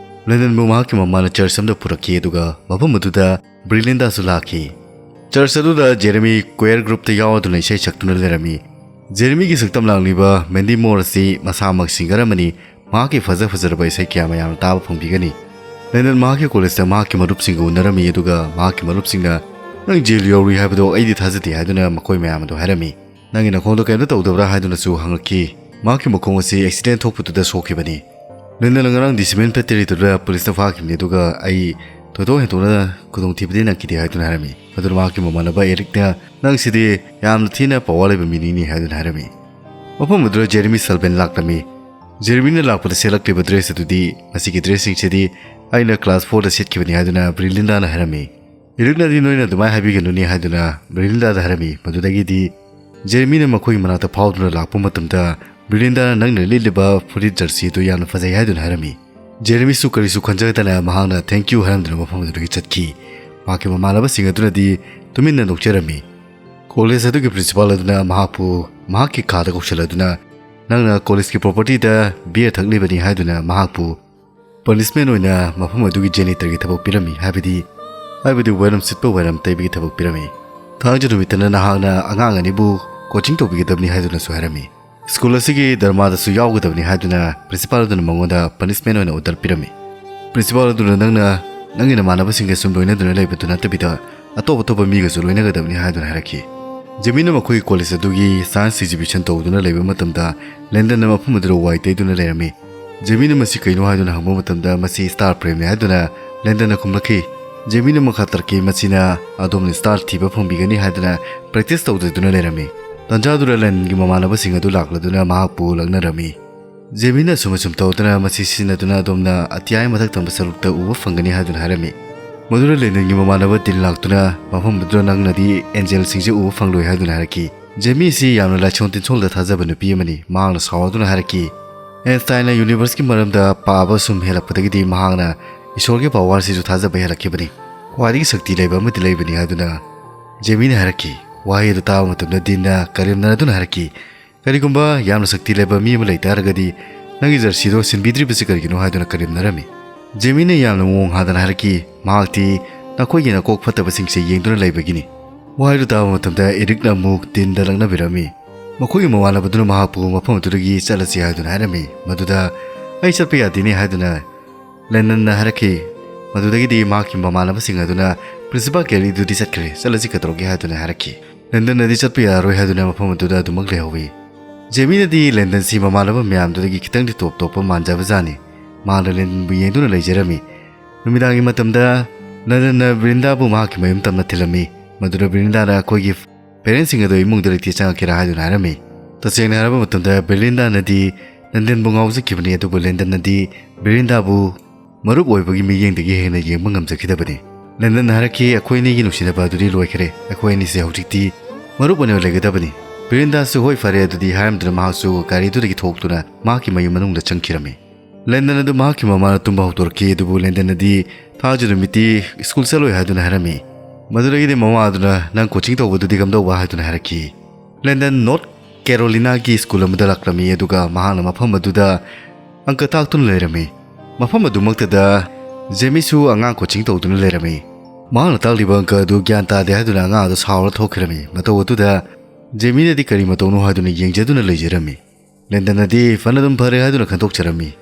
ꯂꯦꯟꯗꯟꯕꯨ ꯃꯍꯥꯛꯀꯤ ꯃꯃꯥꯅ ꯆꯔꯆ ꯑꯃꯗ ꯄꯨꯔꯛꯈꯤ, ꯑꯗꯨꯒ ꯃꯐꯝ ꯑꯗꯨꯗ ꯕ꯭ꯔꯤꯂꯤꯟꯗꯥꯁꯨ ꯂꯥꯛꯈꯤ꯫ ꯆꯔꯆ ꯑꯗꯨꯗ ꯖꯦꯔꯦꯃꯤ ꯀ꯭ꯋꯦꯌꯔ ꯒ꯭ꯔꯨꯞꯇ ꯌꯥꯎꯗꯨꯅ ꯏꯁꯩ ꯁꯛꯇꯨꯅ ꯂꯩꯔꯝꯃꯤ꯫ ꯖꯦꯔꯦꯃꯤꯒꯤ ꯁꯛꯇꯝ ꯂꯥꯡꯂꯤꯕ ꯃꯦꯟꯗꯤ ꯃꯣꯔ ꯑꯁꯤ ꯃꯁꯥꯃꯛ ꯁꯤꯡꯒꯔ ꯑꯃꯅꯤ, ꯃꯍꯥꯛꯀꯤ ꯐꯖ ꯐꯖꯔꯕ ꯏꯁꯩ ꯀꯌꯥ ꯃꯌꯥꯝꯅ ꯇꯥꯕ ꯐꯪꯕꯤꯒꯅꯤ꯫ ꯂꯦꯟꯗꯟ ꯃꯍꯥꯛꯀꯤ ꯀꯣꯂꯦꯖꯇ ꯃꯍꯥꯛꯀꯤ ꯃꯔꯨꯞꯁꯤꯡꯒ ꯎꯅꯔꯝꯃꯤ, ꯑꯗꯨꯒ ꯃꯍꯥꯛꯀꯤ ꯃꯔꯨꯞꯁꯤꯡꯅ, "ꯅꯪ ꯖꯦꯜ ꯌꯧꯔꯨꯏ ꯍꯥꯏꯕꯗꯣ ꯑꯩꯗꯤ ꯊꯥꯖꯗꯦ" ꯍꯥꯏꯗꯨꯅ ꯃꯈꯣꯏ ꯃꯌꯥꯝ ꯑꯗꯨ ꯍꯥꯏꯔꯝꯃꯤ꯫ "ꯅꯪꯒꯤ ꯅꯈꯣꯡꯗ ꯀꯔꯤꯝꯇ ꯇꯧꯗꯕ꯭ꯔꯥ?" ꯍꯥꯏꯗꯨꯅꯁꯨ ꯍꯪꯂꯛꯈꯤ꯫ ꯃꯍꯥꯛꯀꯤ ꯃꯈꯣꯡ ꯑꯁꯤ ꯑꯦꯛꯁꯤꯗꯦꯟ ꯊꯣꯛꯄꯗꯨꯗ ꯁꯣꯛꯈꯤꯕꯅꯤ꯫ ꯂꯦꯟꯗꯟ ꯉꯔꯥꯡ ꯗꯤꯁꯤꯃꯦꯟ ꯐꯦꯛꯇꯔꯤꯗꯨꯗ ꯄꯨꯂꯤꯁꯅ ꯐꯥꯈꯤꯕꯅꯤ, ꯑꯗꯨꯒ ꯑꯩ ꯊꯣꯏꯗꯣꯛ ꯍꯦꯟꯗꯣꯛꯅ ꯈꯨꯗꯣꯡꯊꯤꯕꯗꯤ ꯅꯪꯈꯤꯗꯦ ꯍꯥꯏꯗꯨꯅ ꯍꯥꯏꯔꯝꯃꯤ꯫ ꯑꯗꯨꯅ ꯃꯍꯥꯛꯀꯤ ꯃꯃꯥꯟꯅꯕ ꯑꯦꯔꯤꯛꯅ, "ꯅꯪꯁꯤꯗꯤ ꯌꯥꯝꯅ ꯊꯤꯅ ꯄꯋꯥꯔ ꯂꯩꯕ ꯃꯤꯅꯤꯅꯦ" ꯍꯥꯏꯗꯨꯅ ꯍꯥꯏꯔꯝꯃꯤ꯫ ꯃꯐꯝ ꯑꯗꯨꯗ ꯖꯦꯔꯦꯃꯤ ꯁꯜꯕꯦꯟ ꯂꯥꯛꯂꯝꯃꯤ꯫ ꯖꯦꯔꯦꯃꯤꯅ ꯂꯥꯛꯄꯗ ꯁꯦꯠꯂꯛꯂꯤꯕ ꯗ꯭ꯔꯦꯁ ꯑꯗꯨꯗꯤ, "ꯃꯁꯤꯒꯤ ꯗ꯭ꯔꯦꯁꯁꯤꯡꯁꯤꯗꯤ ꯑꯩꯅ ꯀ꯭ꯂꯥꯁ ꯐꯣꯔꯗ ꯁꯦꯠꯈꯤꯕꯅꯤ" ꯍꯥꯏꯗꯨꯅ ꯕ꯭ꯔꯤꯂꯤꯟꯗꯥꯅ ꯍꯥꯏꯔꯝꯃꯤ꯫ ꯏꯔꯤꯛꯅꯗꯤ, "ꯅꯣꯏꯅ ꯑꯗꯨꯃꯥꯏꯅ ꯍꯥꯏꯕꯤꯒꯅꯨꯅꯦ" ꯍꯥꯏꯗꯨꯅ ꯕ꯭ꯔꯤꯂꯤꯟꯗꯥꯗ ꯍꯥꯏꯔꯝꯃꯤ꯫ ꯃꯗꯨꯗꯒꯤꯗꯤ ꯖꯦꯔꯦꯃꯤꯅ ꯃꯈꯣꯏꯒꯤ ꯃꯅꯥꯛꯇ ꯐꯥꯎꯗꯨꯅ ꯂꯥꯛꯄ ꯃꯇꯝꯗ, ꯕ꯭ꯔꯤꯂꯤꯟꯗꯥꯅ, "ꯅꯪꯅ ꯂꯤꯠꯂꯤꯕ ꯐꯨꯔꯤꯠ ꯖꯔꯁꯤ ꯑꯗꯨ ꯌꯥꯝꯅ ꯐꯖꯩ" ꯍꯥꯏꯗꯨꯅ ꯍꯥꯏꯔꯝꯃꯤ꯫ ꯖꯦꯔꯦꯃꯤꯁꯨ ꯀꯔꯤꯁꯨ ꯈꯟꯖꯗꯅ ꯃꯍꯥꯛꯅ "Thank you" ꯍꯥꯏꯔꯝꯗꯨꯅ ꯃꯐꯝ ꯑꯗꯨꯗꯒꯤ ꯆꯠꯈꯤ꯫ ꯃꯍꯥꯛꯀꯤ ꯃꯃꯥꯟꯅꯕꯁꯤꯡ ꯑꯗꯨꯅꯗꯤ ꯇꯨꯃꯤꯟꯅ ꯅꯣꯛꯆꯔꯝꯃꯤ꯫ ꯀꯣꯂꯦꯖ ꯑꯗꯨꯒꯤ ꯄ꯭ꯔꯤꯟꯁꯤꯄꯥꯜ ꯑꯗꯨꯅ ꯃꯍꯥꯛꯄꯨ ꯃꯍꯥꯛꯀꯤ ꯀꯥꯗ ꯀꯧꯁꯤꯜꯂꯗꯨꯅ, "ꯅꯪꯅ ꯀꯣꯂꯦꯖꯀꯤ ꯄ꯭ꯔꯣꯄꯔꯇꯤꯗ ꯕꯤꯌꯔ ꯊꯛꯂꯤꯕꯅꯤ" ꯍꯥꯏꯗꯨꯅ ꯃꯍꯥꯛꯄꯨ ꯄꯅꯤꯁꯃꯦꯟ ꯑꯣꯏꯅ ꯃꯐꯝ ꯑꯗꯨꯒꯤ ꯖꯦꯅꯤꯇꯔꯒꯤ ꯊꯕꯛ ꯄꯤꯔꯝꯃꯤ, ꯍꯥꯏꯕꯗꯤ, ꯍꯥꯏꯕꯗꯤ ꯋꯥꯏꯔꯝ ꯁꯤꯠꯄ, ꯋꯥꯏꯔꯝ ꯇꯩꯕꯒꯤ ꯊꯕꯛ ꯄꯤꯔꯝꯃꯤ꯫ "ꯊꯥꯡꯖ ꯅꯨꯃꯤꯠꯇꯅ ꯅꯍꯥꯛꯅ ꯑꯉꯥꯡ ꯑꯅꯤꯕꯨ ꯀꯣꯆꯤꯡ ꯇꯧꯕꯤꯒꯗꯕꯅꯤ" ꯍꯥꯏꯗꯨꯅꯁꯨ ꯍꯥꯏꯔꯝꯃꯤ꯫ "ꯁ꯭ꯀꯨꯜ ꯑꯁꯤꯒꯤ ꯙꯔꯃꯥꯗꯁꯨ ꯌꯥꯎꯒꯗꯕꯅꯤ" ꯍꯥꯏꯗꯨꯅ ꯄ꯭ꯔꯤꯟꯁꯤꯄꯥꯜ ꯑꯗꯨꯅ ꯃꯉꯣꯟꯗ ꯄꯅꯤꯁꯃꯦꯟ ꯑꯣꯏꯅ ꯑꯣꯔꯗꯔ ꯄꯤꯔꯝꯃꯤ꯫ ꯄ꯭ꯔꯤꯟꯁꯤꯄꯥꯜ ꯑꯗꯨꯅ "ꯅꯪꯅ ꯅꯪꯒꯤ ꯅꯃꯥꯟꯅꯕꯁꯤꯡꯒ ꯁꯨꯝ ꯂꯣꯏꯅꯗꯨꯅ ꯂꯩꯕꯗꯨ ꯅꯠꯇꯕꯤꯗ ꯑꯇꯣꯞ ꯑꯇꯣꯞꯄ ꯃꯤꯒꯁꯨ ꯂꯣꯏꯅꯒꯗꯕꯅꯤ" ꯍꯥꯏꯗꯨꯅ ꯍꯥꯏꯔꯛꯈꯤ꯫ ꯖꯦꯃꯤꯅ ꯃꯈꯣꯏꯒꯤ ꯀꯣꯂꯦꯖ ꯑꯗꯨꯒꯤ ꯁꯥꯏꯟꯁ ꯑꯦꯛꯖꯤꯕꯤꯁꯟ ꯇꯧꯗꯨꯅ ꯂꯩꯕ ꯃꯇꯝꯗ ꯂꯦꯟꯗꯟꯅ ꯃꯐꯝ ꯑꯗꯨꯗ ꯋꯥꯏ ꯇꯩꯗꯨꯅ ꯂꯩꯔꯝꯃꯤ꯫ ꯖꯦꯃꯤꯅ "ꯃꯁꯤ ꯀꯩꯅꯣ?" ꯍꯥꯏꯗꯨꯅ ꯍꯪꯕ ꯃꯇꯝꯗ "ꯃꯁꯤ ꯁ꯭ꯇꯥꯔ ꯐ꯭ꯔꯦꯝꯅꯤ" ꯍꯥꯏꯗꯨꯅ ꯂꯦꯟꯗꯟꯅ ꯈꯨꯝꯂꯛꯈꯤ꯫ ꯖꯦꯃꯤꯅ ꯃꯈꯥ ꯇꯥꯔꯛꯈꯤ, "ꯃꯁꯤꯅ ꯑꯗꯣꯝꯅ ꯁ꯭ꯇꯥꯔ ꯊꯤꯕ ꯐꯪꯕꯤꯒꯅꯤ" ꯍꯥꯏꯗꯨꯅ ꯄ꯭ꯔꯦꯛꯇꯤꯁ ꯇꯧꯖꯗꯨꯅ ꯂꯩꯔꯝꯃꯤ꯫ ꯇꯥꯟꯖꯥꯗꯨꯗ ꯂꯦꯟꯗꯟꯒꯤ ꯃꯃꯥꯟꯅꯕꯁꯤꯡ ꯑꯗꯨ ꯂꯥꯛꯂꯗꯨꯅ ꯃꯍꯥꯛꯄꯨ ꯂꯛꯅꯔꯝꯃꯤ꯫ "ꯖꯦꯃꯤꯅ ꯑꯁꯨꯝ ꯑꯁꯨꯝ ꯇꯧꯗꯨꯅ ꯃꯁꯤ ꯁꯤꯖꯤꯟꯅꯗꯨꯅ ꯑꯗꯣꯝꯅ ꯑꯇꯤꯌꯥꯒꯤ ꯃꯊꯛ ꯊꯪꯕ ꯁꯔꯨꯛꯇ ꯎꯕ ꯐꯪꯒꯅꯤ" ꯍꯥꯏꯗꯨꯅ ꯍꯥꯏꯔꯝꯃꯤ꯫ ꯃꯗꯨꯗ ꯂꯦꯟꯗꯟꯒꯤ ꯃꯃꯥꯟꯅꯕ ꯗꯤꯟ ꯂꯥꯛꯇꯨꯅ "ꯃꯐꯝ ꯑꯗꯨꯗ ꯅꯪꯅꯗꯤ ꯑꯦꯟꯖꯦꯜꯁꯤꯡꯁꯦ ꯎꯕ ꯐꯪꯂꯣꯏ" ꯍꯥꯏꯗꯨꯅ ꯍꯥꯏꯔꯛꯈꯤ꯫ ꯖꯦꯃꯤ ꯑꯁꯤ ꯌꯥꯝꯅ ꯂꯥꯏꯁꯣꯟ ꯇꯤꯟꯁꯣꯜꯗ ꯊꯥꯖꯕ ꯅꯨꯄꯤ ꯑꯃꯅꯤ꯫ ꯃꯍꯥꯛꯅ ꯁꯥꯎꯗꯨꯅ ꯍꯥꯏꯔꯛꯈꯤ, "ꯑꯦꯟꯁꯇꯥꯏꯟꯅ ꯌꯨꯅꯤꯚꯔꯁꯀꯤ ꯃꯔꯝꯗ ꯄꯥꯕ ꯁꯨꯝ ꯍꯦꯜꯂꯛꯄꯗꯒꯤꯗꯤ ꯃꯍꯥꯛꯅ ꯏꯁꯣꯔꯒꯤ ꯄꯥꯋꯔꯁꯤꯁꯨ ꯊꯥꯖꯕ ꯍꯦꯜꯂꯛꯈꯤꯕꯅꯤ꯫ ꯈ꯭ꯋꯥꯏꯗꯒꯤ ꯁꯛꯇꯤ ꯂꯩꯕ ꯑꯃꯗꯤ ꯂꯩꯕꯅꯤ" ꯍꯥꯏꯗꯨꯅ ꯖꯦꯃꯤꯅ ꯍꯥꯏꯔꯛꯈꯤ꯫ ꯋꯥꯍꯩ ꯑꯗꯨ ꯇꯥꯕ ꯃꯇꯝꯗ ꯗꯤꯟꯅ ꯀꯔꯦꯝꯅꯗꯨꯅ ꯍꯥꯏꯔꯛꯈꯤ, "ꯀꯔꯤꯒꯨꯝꯕ ꯌꯥꯝꯅ ꯁꯛꯇꯤ ꯂꯩꯕ ꯃꯤ ꯑꯃ ꯂꯩ ꯇꯥꯔꯒꯗꯤ ꯅꯪꯒꯤ ꯖꯔꯁꯤꯗꯣ ꯁꯤꯟꯕꯤꯗ꯭ꯔꯤꯕꯁꯤ ꯀꯔꯤꯒꯤꯅꯣ?" ꯍꯥꯏꯗꯨꯅ ꯀꯔꯦꯝꯅꯔꯝꯃꯤ꯫ ꯖꯦꯃꯤꯅ ꯌꯥꯝꯅ ꯃꯑꯣꯡ ꯍꯥꯗꯅ ꯍꯥꯏꯔꯛꯈꯤ, "ꯃꯍꯥꯛꯇꯤ ꯅꯈꯣꯏꯒꯤ ꯅꯀꯣꯛ ꯐꯠꯇꯕꯁꯤꯡꯁꯦ ꯌꯦꯡꯗꯨꯅ ꯂꯩꯕꯒꯤꯅꯤ"꯫ ꯋꯥꯍꯩꯗꯨ ꯇꯥꯕ ꯃꯇꯝꯗ ꯑꯦꯔꯤꯛꯅ ꯑꯃꯨꯛ ꯗꯤꯟꯗ ꯂꯛꯅꯕꯤꯔꯝꯃꯤ꯫ ꯃꯈꯣꯏꯒꯤ ꯃꯃꯥꯟꯅꯕꯗꯨꯅ ꯃꯍꯥꯛꯄꯨ ꯃꯐꯝ ꯑꯗꯨꯗꯒꯤ ꯆꯠꯂꯁꯤ ꯍꯥꯏꯗꯨꯅ ꯍꯥꯏꯔꯝꯃꯤ꯫ ꯃꯗꯨꯗ "ꯑꯩ ꯆꯠꯄ ꯌꯥꯗꯦꯅꯦ" ꯍꯥꯏꯗꯨꯅ ꯂꯦꯟꯗꯟꯅ ꯍꯥꯏꯔꯛꯈꯤ꯫ ꯃꯗꯨꯗꯒꯤꯗꯤ ꯃꯍꯥꯛꯀꯤ ꯃꯃꯥꯟꯅꯕꯁꯤꯡ ꯑꯗꯨꯅ ꯄ꯭ꯔꯤꯟꯁꯤꯄꯥꯜ ꯀꯦꯔꯤꯗꯨꯗꯤ ꯆꯠꯈ꯭ꯔꯦ, ꯆꯠꯂꯁꯤ ꯀꯩꯗꯧꯔꯒꯦ ꯍꯥꯏꯗꯨꯅ ꯍꯥꯏꯔꯛꯈꯤ꯫ ꯂꯦꯟꯗꯟꯅꯗꯤ ꯆꯠꯄ ꯌꯥꯔꯣꯏ ꯍꯥꯏꯗꯨꯅ ꯃꯐꯝ ꯑꯗꯨꯗ ꯑꯗꯨꯃꯛ ꯂꯩꯍꯧꯋꯤ꯫ ꯖꯦꯃꯤꯅꯗꯤ ꯂꯦꯟꯗꯟꯁꯤ ꯃꯃꯥꯟꯅꯕ ꯃꯌꯥꯝꯗꯨꯗꯒꯤ ꯈꯤꯇꯪꯗꯤ ꯇꯣꯞ ꯇꯣꯞꯄ ꯃꯥꯟꯖꯕꯖꯥꯠꯅꯤ꯫ ꯃꯍꯥꯛꯅ ꯂꯦꯟꯗꯟꯕꯨ ꯌꯦꯡꯗꯨꯅ ꯂꯩꯖꯔꯝꯃꯤ꯫ ꯅꯨꯃꯤꯗꯥꯡꯒꯤ ꯃꯇꯝꯗ ꯂꯦꯟꯗꯟꯅ ꯕ꯭ꯔꯤꯟꯗꯥꯕꯨ ꯃꯍꯥꯛꯀꯤ ꯃꯌꯨꯝ ꯇꯝꯅ ꯊꯤꯜꯂꯝꯃꯤ꯫ ꯃꯗꯨꯗ ꯕ꯭ꯔꯤꯟꯗꯥꯅ ꯑꯩꯈꯣꯏꯒꯤ ꯄꯦꯔꯦꯟꯁꯁꯤꯡ ꯑꯗꯨ ꯏꯃꯨꯡꯗ ꯂꯩꯇꯦ ꯆꯪꯉꯛꯀꯦꯔꯥ ꯍꯥꯏꯗꯨꯅ ꯍꯥꯏꯔꯝꯃꯤ꯫ ꯇꯁꯦꯡꯅ ꯍꯥꯏꯔꯕ ꯃꯇꯝꯗ ꯕ꯭ꯔꯤꯟꯗꯥꯅꯗꯤ ꯂꯦꯟꯗꯟꯕꯨ ꯉꯥꯎꯖꯈꯤꯕꯅꯤ, ꯑꯗꯨꯕꯨ ꯂꯦꯟꯗꯟꯅꯗꯤ ꯕ꯭ꯔꯤꯟꯗꯥꯕꯨ ꯃꯔꯨꯞ ꯑꯣꯏꯕꯒꯤ ꯃꯤꯠꯌꯦꯡꯗꯒꯤ ꯍꯦꯟꯅ ꯌꯦꯡꯕ ꯉꯝꯖꯈꯤꯗꯕꯅꯤ꯫ ꯂꯦꯟꯗꯟꯅ ꯍꯥꯏꯔꯛꯈꯤ, "ꯑꯩꯈꯣꯏ ꯑꯅꯤꯒꯤ ꯅꯨꯡꯁꯤꯅꯕ ꯑꯗꯨꯗꯤ ꯂꯣꯏꯈ꯭ꯔꯦ꯫ ꯑꯩꯈꯣꯏ ꯑꯅꯤꯁꯦ ꯍꯧꯖꯤꯛꯇꯤ ꯃꯔꯨꯞ ꯑꯣꯏꯅ ꯂꯩꯒꯗꯕꯅꯤ"꯫ ꯕ꯭ꯔꯤꯟꯗꯥꯁꯨ "ꯍꯣꯏ, ꯐꯔꯦ" ꯑꯗꯨꯗꯤ ꯍꯥꯏꯔꯝꯗꯨꯅ ꯃꯍꯥꯛꯁꯨ ꯒꯥꯔꯤꯗꯨꯗꯒꯤ ꯊꯣꯛꯇꯨꯅ ꯃꯍꯥꯛꯀꯤ ꯃꯌꯨꯝ ꯃꯅꯨꯡꯗ ꯆꯪꯈꯤꯔꯝꯃꯤ꯫ ꯂꯦꯟꯗꯟ ꯑꯗꯨ ꯃꯍꯥꯛꯀꯤ ꯃꯃꯥꯅ ꯇꯨꯝꯕ ꯍꯧꯗꯣꯔꯛꯈꯤ, ꯑꯗꯨꯕꯨ ꯂꯦꯟꯗꯟꯅꯗꯤ ꯊꯥꯡꯖ ꯅꯨꯃꯤꯠꯇꯤ ꯁ꯭ꯀꯨꯜ ꯆꯠꯂꯣꯏ ꯍꯥꯏꯗꯨꯅ ꯍꯥꯏꯔꯝꯃꯤ꯫ ꯃꯗꯨꯗꯒꯤꯗꯤ ꯃꯃꯥ ꯑꯗꯨꯅ, "ꯅꯪ ꯀꯣꯆꯤꯡ ꯇꯧꯕꯗꯨꯗꯤ ꯀꯝꯗꯧꯕ?" ꯍꯥꯏꯗꯨꯅ ꯍꯥꯏꯔꯛꯈꯤ꯫ ꯂꯦꯟꯗꯟ ꯅꯣꯔꯠ ꯀꯦꯔꯣꯂꯤꯅꯥꯒꯤ ꯁ꯭ꯀꯨꯜ ꯑꯃꯗ ꯂꯥꯛꯂꯝꯃꯤ, ꯑꯗꯨꯒ ꯃꯍꯥꯛꯅ ꯃꯐꯝ ꯑꯗꯨꯗ ꯑꯪꯀ ꯇꯥꯛꯇꯨꯅ ꯂꯩꯔꯝꯃꯤ꯫ ꯃꯐꯝ ꯑꯗꯨꯃꯛꯇꯗ ꯖꯦꯃꯤꯁꯨ ꯑꯉꯥꯡ ꯀꯣꯆꯤꯡ ꯇꯧꯗꯨꯅ ꯂꯩꯔꯝꯃꯤ꯫ ꯃꯍꯥꯛꯅ ꯇꯥꯛꯂꯤꯕ ꯑꯪꯀ ꯑꯗꯨ ꯒ꯭ꯌꯥꯟ ꯇꯥꯗꯦ ꯍꯥꯏꯗꯨꯅ ꯑꯉꯥꯡ ꯑꯗꯨ ꯁꯥꯎꯔ ꯊꯣꯛꯈꯤꯔꯝꯃꯤ꯫ ꯃꯇꯧ ꯑꯗꯨꯗ ꯖꯦꯃꯤꯅꯗꯤ ꯀꯔꯤ ꯃꯇꯧꯅꯣ ꯍꯥꯏꯗꯨꯅ ꯌꯦꯡꯖꯗꯨꯅ ꯂꯩꯖꯔꯝꯃꯤ꯫ ꯂꯦꯟꯗꯟꯅꯗꯤ ꯐꯅ ꯑꯗꯨꯝ ꯐꯔꯦ ꯍꯥꯏꯗꯨꯅ ꯈꯟꯗꯣꯛꯆꯔꯝꯃꯤ꯫